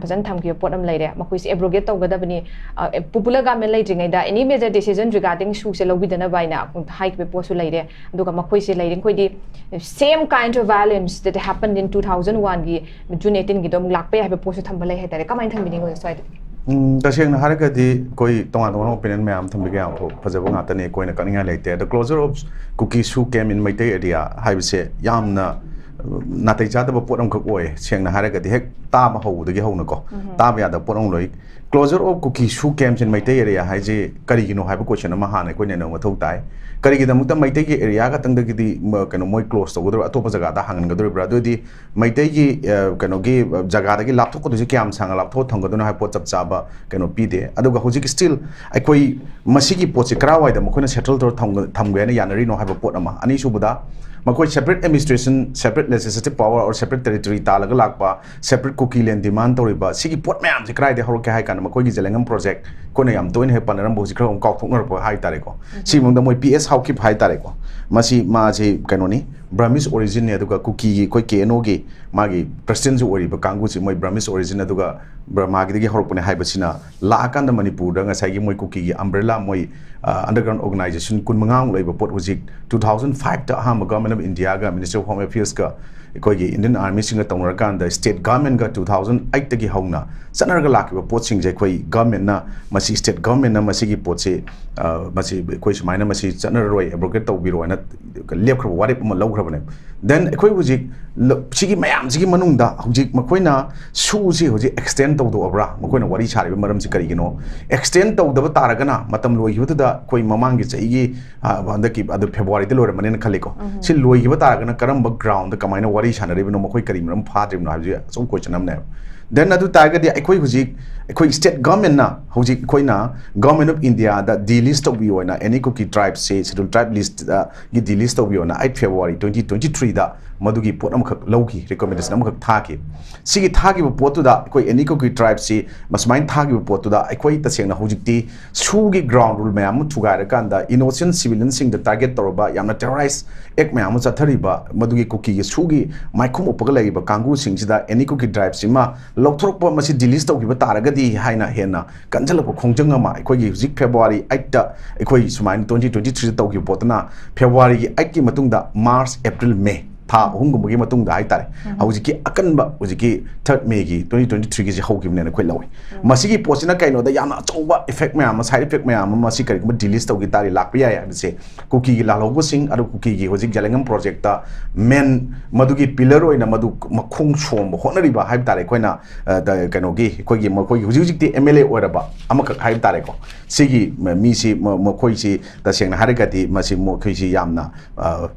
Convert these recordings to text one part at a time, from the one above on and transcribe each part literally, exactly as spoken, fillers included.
ꯐꯖꯅ ꯊꯝꯈꯤꯕ ꯄꯣꯠ ꯑꯃ ꯂꯩꯔꯦ꯫ ꯃꯈꯣꯏꯁꯦ abrogate ꯇꯧꯒꯗꯕꯅꯤ, popular government ꯂꯩꯇ꯭ꯔꯤꯉꯩꯗ any major decision regarding issue ꯁꯦ ꯂꯧꯕꯤꯗꯅꯕ ꯍꯥꯏꯅ ꯍꯥꯏꯈꯤꯕ ꯄꯣꯠꯁꯨ ꯂꯩꯔꯦ꯫ ꯑꯗꯨꯒ ꯃꯈꯣꯏꯁꯦ ꯂꯩꯔꯤꯡꯈꯣꯏꯗꯤ same kind of violence that happened in two thousand one ꯒꯤ June eighteen ꯒꯤꯗꯣ ꯑꯃꯨꯛ ꯂꯥꯛꯄ ꯌꯥꯏ ꯍꯥꯏꯕ ꯄꯣꯠꯁꯨ ꯊꯝꯕ ꯂꯩ ꯍꯥꯏꯇꯥꯔꯦ꯫ ꯀꯃꯥꯏꯅ ꯊꯝꯕꯤꯅꯤꯡꯉꯤ ꯁ꯭ꯋꯥꯏꯗ? ꯎꯝ, ꯇꯁꯦꯡꯅ ꯍꯥꯏꯔꯒꯗꯤ ꯑꯩꯈꯣꯏ ꯇꯣꯉꯥꯟ ꯇꯣꯉꯥꯟꯕ opinion ꯃꯌꯥꯝ ꯊꯝꯕꯤꯒꯦ, ꯌꯥꯝ ꯐ- ꯐꯖꯕ ꯉꯥꯛꯇꯅꯤ, ꯑꯩꯈꯣꯏꯅ ꯀꯛꯅꯤꯡꯉꯥꯏ ꯂꯩꯇꯦ꯫ ꯑꯗꯣ closure of Kuki Shu camp in Meitei area ꯍꯥꯏꯕꯁꯦ ꯌꯥꯝꯅ ꯅꯥꯇꯩ ꯆꯥꯗꯕ ꯄꯣꯠ ꯑꯃꯈꯛ ꯑꯣꯏ꯫ ꯁꯦꯡꯅ ꯍꯥꯏꯔꯒꯗꯤ ꯍꯦꯛ ꯇꯥꯕ ꯍꯧꯕꯗꯒꯤ ꯍꯧꯅꯀꯣ, ꯇꯥꯕ ꯌꯥꯗꯕ ꯄꯣꯠ ꯑꯃ ꯂꯣꯏ꯫ Closure of Kuki Shu camps in Meitei area ꯍꯥꯏꯁꯦ ꯀꯔꯤꯒꯤꯅꯣ ꯍꯥꯏꯕ question ꯑꯃ ꯍꯥꯟꯅ ꯑꯩꯈꯣꯏ ꯅꯩꯅꯕ ꯃꯊꯧ ꯇꯥꯏ꯫ ꯀꯔꯤꯒꯤꯗꯃꯛꯇ ꯃꯩꯇꯩꯒꯤ area ꯈꯛꯇꯪꯗꯒꯤꯗꯤ ꯃ- ꯀꯩꯅꯣ ꯃꯣꯏ close ꯇꯧꯒꯗꯧꯔꯤꯕ꯭ꯔꯥ, ꯑꯇꯣꯞꯄ ꯖꯒꯥꯗ ꯍꯥꯡꯍꯟꯒꯗꯧꯔꯤꯕ꯭ꯔꯥ? ꯑꯗꯨꯑꯣꯏꯗꯤ ꯃꯩꯇꯩꯒꯤ ꯑ, ꯀꯩꯅꯣꯒꯤ ꯑ, ꯖꯒꯥꯗꯒꯤ ꯂꯥꯞꯊꯣꯛꯀꯗꯣꯏꯁꯦ ꯀꯌꯥꯝ ꯁꯥꯡꯅ ꯂꯥꯞꯊꯣꯛꯑ ꯊꯝꯒꯗꯣꯏꯅꯣ ꯍꯥꯏꯕ ꯄꯣꯠ ꯆꯞ ꯆꯥꯕ ꯀꯩꯅꯣ ꯄꯤꯗꯦ꯫ ꯑꯗꯨꯒ ꯍꯧꯖꯤꯛ still ꯑꯩꯈꯣꯏ ꯃꯁꯤꯒꯤ ꯄꯣꯠꯁꯦ ꯀꯔꯥꯏꯋꯥꯏꯗ ꯃꯈꯣꯏꯅ settle ꯇꯧꯔ ꯊꯝꯒ- ꯊꯝꯒꯦ ꯍꯥꯏꯅ ꯌꯥꯅꯔꯤꯅꯣ ꯍꯥꯏꯕ ꯄꯣꯠ ꯑꯃ꯫ ꯑꯅꯤꯁꯨꯕꯗ, ꯃꯈꯣꯏ separate administration, separate legislative power or separate territory ꯇꯥꯜꯂꯒ ꯂꯥꯛꯄ separate Kuki land demand ꯇꯧꯔꯤꯕ ꯁꯤꯒꯤ ꯄꯣꯠ ꯃꯌꯥꯝꯁꯦ ꯀꯗꯥꯏꯗꯒꯤ ꯍꯧꯔꯛꯀꯦ ꯍꯥꯏ ꯀꯥꯟꯗ, ꯃꯈꯣꯏꯒꯤ ꯖꯦꯂꯦꯡꯉꯝ project ꯑꯩꯈꯣꯏꯅ ꯌꯥꯝ ꯇꯣꯏꯅ ꯍꯦꯛ ꯄꯟꯅꯔꯝꯕ, ꯍꯧꯖꯤꯛ ꯈꯔ ꯑꯃꯨꯛ ꯀꯥꯎꯊꯣꯛꯅꯔꯛꯄ ꯍꯥꯏ ꯇꯥꯔꯦꯀꯣ꯫ ꯁꯤꯒꯤ ꯃꯅꯨꯡꯗ ꯃꯣꯏ P S Haokip ꯍꯥꯏ ꯇꯥꯔꯦꯀꯣ, ꯃꯁꯤ ꯃꯥꯁꯤ ꯀꯩꯅꯣꯅꯤ, Burmese originꯅꯤ, ꯑꯗꯨꯒ ꯀꯨꯀꯤꯒꯤ ꯑꯩꯈꯣꯏ K N Oꯒꯤ ꯃꯥꯒꯤ presidentꯁꯨ ꯑꯣꯏꯔꯤꯕ ꯀꯥꯡꯕꯨꯁꯤ ꯃꯣꯏ Burmese origin ꯑꯗꯨꯒ ꯕꯔꯃꯥꯒꯤꯗꯒꯤ ꯍꯧꯔꯛꯄꯅꯦ ꯍꯥꯏꯕꯁꯤꯅ ꯂꯥꯛꯑꯀꯥꯟꯗ ꯃꯅꯤꯄꯨꯔꯗ ꯉꯁꯥꯏꯒꯤ ꯃꯣꯏ ꯀꯨꯀꯤꯒꯤ umbrella, ꯃꯣꯏ ꯑ, underground organization ꯀꯨꯟꯃꯉꯥꯃꯨꯛ ꯂꯩꯕ ꯄꯣꯠ ꯍꯧꯖꯤꯛ two thousand fiveꯇ ꯑꯍꯥꯟꯕ Government of Indiaꯒ Ministry of Home Affairsꯀ ꯑꯩꯈꯣꯏꯒꯤ Indian Armyꯁꯤꯡꯒ ꯇꯧꯅꯔꯀꯥꯟꯗ state governmentꯒ two thousand eightꯇꯒꯤ ꯍꯧꯅ ꯆꯠꯅꯔꯒ ꯂꯥꯛꯈꯤꯕ ꯄꯣꯠꯁꯤꯡꯁꯦ ꯑꯩꯈꯣꯏ governmentꯅ ꯃꯁꯤ state governmentꯅ ꯃꯁꯤꯒꯤ ꯄꯣꯠꯁꯤ, ꯑ, ꯃꯁꯤ ꯑꯩꯈꯣꯏ ꯁꯨꯃꯥꯏꯅ ꯃꯁꯤ ꯆꯠꯅꯔꯔꯣꯏ, abrogate ꯇꯧꯕꯤꯔꯣ ꯍꯥꯏꯅ ꯂꯦꯞꯈ꯭ꯔꯕ ꯋꯥꯔꯦꯞ ꯑꯃ ꯂꯧꯈ꯭ꯔꯕꯅꯦꯕ꯫ Then ꯑꯩꯈꯣꯏ ꯍꯧꯖꯤꯛ ꯂ- ꯁꯤꯒꯤ ꯃꯌꯥꯝꯁꯤꯒꯤ ꯃꯅꯨꯡꯗ ꯍꯧꯖꯤꯛ ꯃꯈꯣꯏꯅ ꯁꯨꯁꯤ ꯍꯧꯖꯤꯛ extend ꯇꯧꯗꯣꯛꯑꯕ꯭ꯔꯥ? ꯃꯈꯣꯏꯅ ꯋꯥꯔꯤ ꯁꯥꯔꯤꯕ ꯃꯔꯝꯁꯤ ꯀꯔꯤꯒꯤꯅꯣ? Extend ꯇꯧꯗꯕ ꯇꯥꯔꯒꯅ ꯃꯇꯝ ꯂꯣꯏꯈꯤꯕꯗꯨꯗ ꯑꯩꯈꯣꯏ ꯃꯃꯥꯡꯒꯤ ꯆꯍꯤꯒꯤ, ꯑ, ꯍꯟꯗꯛꯀꯤ ꯑꯗꯨ Februaryꯗ ꯂꯣꯏꯔꯝꯃꯅꯤꯅ ꯈꯜꯂꯤꯀꯣ꯫ ꯁꯤ ꯂꯣꯏꯈꯤꯕ ꯇꯥꯔꯒꯅ ꯀꯔꯝꯕ groundꯗ ꯀꯃꯥꯏꯅ ꯋꯥꯔꯤ ꯁꯥꯟꯅꯔꯤꯕꯅꯣ? ꯃꯈꯣꯏ ꯀꯔꯤ ꯃꯔꯝ ꯐꯥꯗ꯭ꯔꯤꯕꯅꯣ ꯍꯥꯏꯕꯁꯤ ꯑꯆꯧꯕ question ꯑꯃꯅꯦꯕ꯫ Then ꯑꯗꯨ ꯇꯥꯔꯒꯗꯤ ꯑꯩꯈꯣꯏ ꯍꯧꯖꯤꯛ ꯑꯩꯈꯣꯏ state government ꯅ ꯍꯧꯖꯤꯛ ꯑꯩꯈꯣꯏꯅ Government of India the delist ꯇꯧꯕꯤꯌꯣꯅ, any Kuki tribe say Scheduled Tribe list ꯒꯤ delist ꯇꯧꯕꯤꯌꯣꯅ eight February twenty twenty three ꯗ ꯃꯗꯨꯒꯤ ꯄꯣꯠ ꯑꯃꯈꯛ ꯂꯧꯈꯤ, recommendation ꯑꯃꯈꯛ ꯊꯥꯈꯤ꯫ ꯁꯤꯒꯤ ꯊꯥꯈꯤꯕ ꯄꯣꯠꯇꯨꯗ ꯑꯩꯈꯣꯏ any Kuki tribe ꯁꯤ ꯃꯁꯨꯃꯥꯏꯅ ꯊꯥꯈꯤꯕ ꯄꯣꯠꯇꯨꯗ ꯑꯩꯈꯣꯏ ꯇꯁꯦꯡꯅ ꯍꯧꯖꯤꯛꯇꯤ ꯁꯨꯒꯤ ground rule ꯃꯌꯥꯝ ꯑꯃ ꯊꯨꯒꯥꯏꯔꯀꯥꯟꯗ innocent civilian ꯁꯤꯡꯗ target ꯇꯧꯔꯕ, ꯌꯥꯝꯅ terrorist act ꯃꯌꯥꯝ ꯑꯃ ꯆꯠꯊꯔꯤꯕ, ꯃꯗꯨꯒꯤ ꯀꯨꯀꯤꯒꯤ ꯁꯨꯒꯤ ꯃꯥꯏꯈꯨꯝ ꯎꯞꯄꯒ ꯂꯩꯔꯤꯕ ꯀꯥꯡꯕꯨꯁꯤꯡꯁꯤꯗ any Kuki tribe ꯁꯤꯃ ꯂꯧꯊꯣꯔꯛꯄ, ꯃꯁꯤ delist ꯇꯧꯈꯤꯕ ꯇꯥꯔꯒꯗꯤ ꯍꯥꯏꯅ ꯍꯦꯟꯅ ꯀꯟꯁꯤꯜꯂꯛꯄ ꯈꯣꯡꯖꯪ ꯑꯃ ꯑꯩꯈꯣꯏꯒꯤ ꯍꯧꯖꯤꯛ February eight ꯇ, ꯑꯩꯈꯣꯏ ꯁꯨꯃꯥꯏꯅ twenty twenty three ꯗ ꯇꯧꯈꯤꯕ ꯄꯣꯠꯇꯨꯅ February ꯒꯤ eight ꯀꯤ ꯃꯇꯨꯡꯗ March, April, May ꯊꯥ ꯑꯍꯨꯝꯒꯨꯝꯕꯒꯤ ꯃꯇꯨꯡꯗ ꯍꯥꯏꯇꯥꯔꯦ, ꯍꯧꯖꯤꯛꯀꯤ ꯑꯀꯟꯕ, ꯍꯧꯖꯤꯛꯀꯤ third May ꯒꯤ twenty twenty three ꯒꯤꯁꯤ ꯍꯧꯈꯤꯕꯅꯦꯅ ꯑꯩꯈꯣꯏ ꯂꯧꯏ꯫ ꯃꯁꯤꯒꯤ ꯄꯣꯠꯁꯤꯅ ꯀꯩꯅꯣꯗ ꯌꯥꯝꯅ ꯑꯆꯧꯕ effect ꯃꯌꯥꯝ ꯑꯃ, side effect ꯃꯌꯥꯝ ꯑꯃ, ꯃꯁꯤ ꯀꯔꯤꯒꯨꯝꯕ delist ꯇꯧꯈꯤ ꯇꯥꯔꯗꯤ ꯂꯥꯛꯄ ꯌꯥꯏ ꯍꯥꯏꯕꯁꯦ, ꯀꯨꯀꯤꯒꯤ ꯂꯥꯜꯍꯧꯕꯁꯤꯡ, ꯑꯗꯨ ꯀꯨꯀꯤꯒꯤ ꯍꯧꯖꯤꯛ ꯖꯦꯂꯦꯡꯉꯝ project ꯇ main ꯃꯗꯨꯒꯤ pillar ꯑꯣꯏꯅ ꯃꯗꯨ ꯃꯈꯣꯡ ꯁꯣꯝꯕ ꯍꯣꯠꯅꯔꯤꯕ ꯍꯥꯏꯕ ꯇꯥꯔꯦ ꯑꯩꯈꯣꯏꯅ, ꯑ, ꯗ-, ꯀꯩꯅꯣꯒꯤ, ꯑꯩꯈꯣꯏꯒꯤ, ꯃꯈꯣꯏꯒꯤ ꯍꯧꯖꯤꯛ ꯍꯧꯖꯤꯛꯇꯤ M L A ꯑꯣꯏꯔꯕ ꯑꯃꯈꯛ ꯍꯥꯏꯕ ꯇꯥꯔꯦꯀꯣ꯫ ꯁꯤꯒꯤ ꯃ-, ꯃꯤꯁꯤ, ꯃ-, ꯃꯈꯣꯏꯁꯤ ꯇꯁꯦꯡꯅ ꯍꯥꯏꯔꯒꯗꯤ ꯃꯁꯤ ꯃꯈꯣꯏꯁꯤ ꯌꯥꯝꯅ, ꯑ,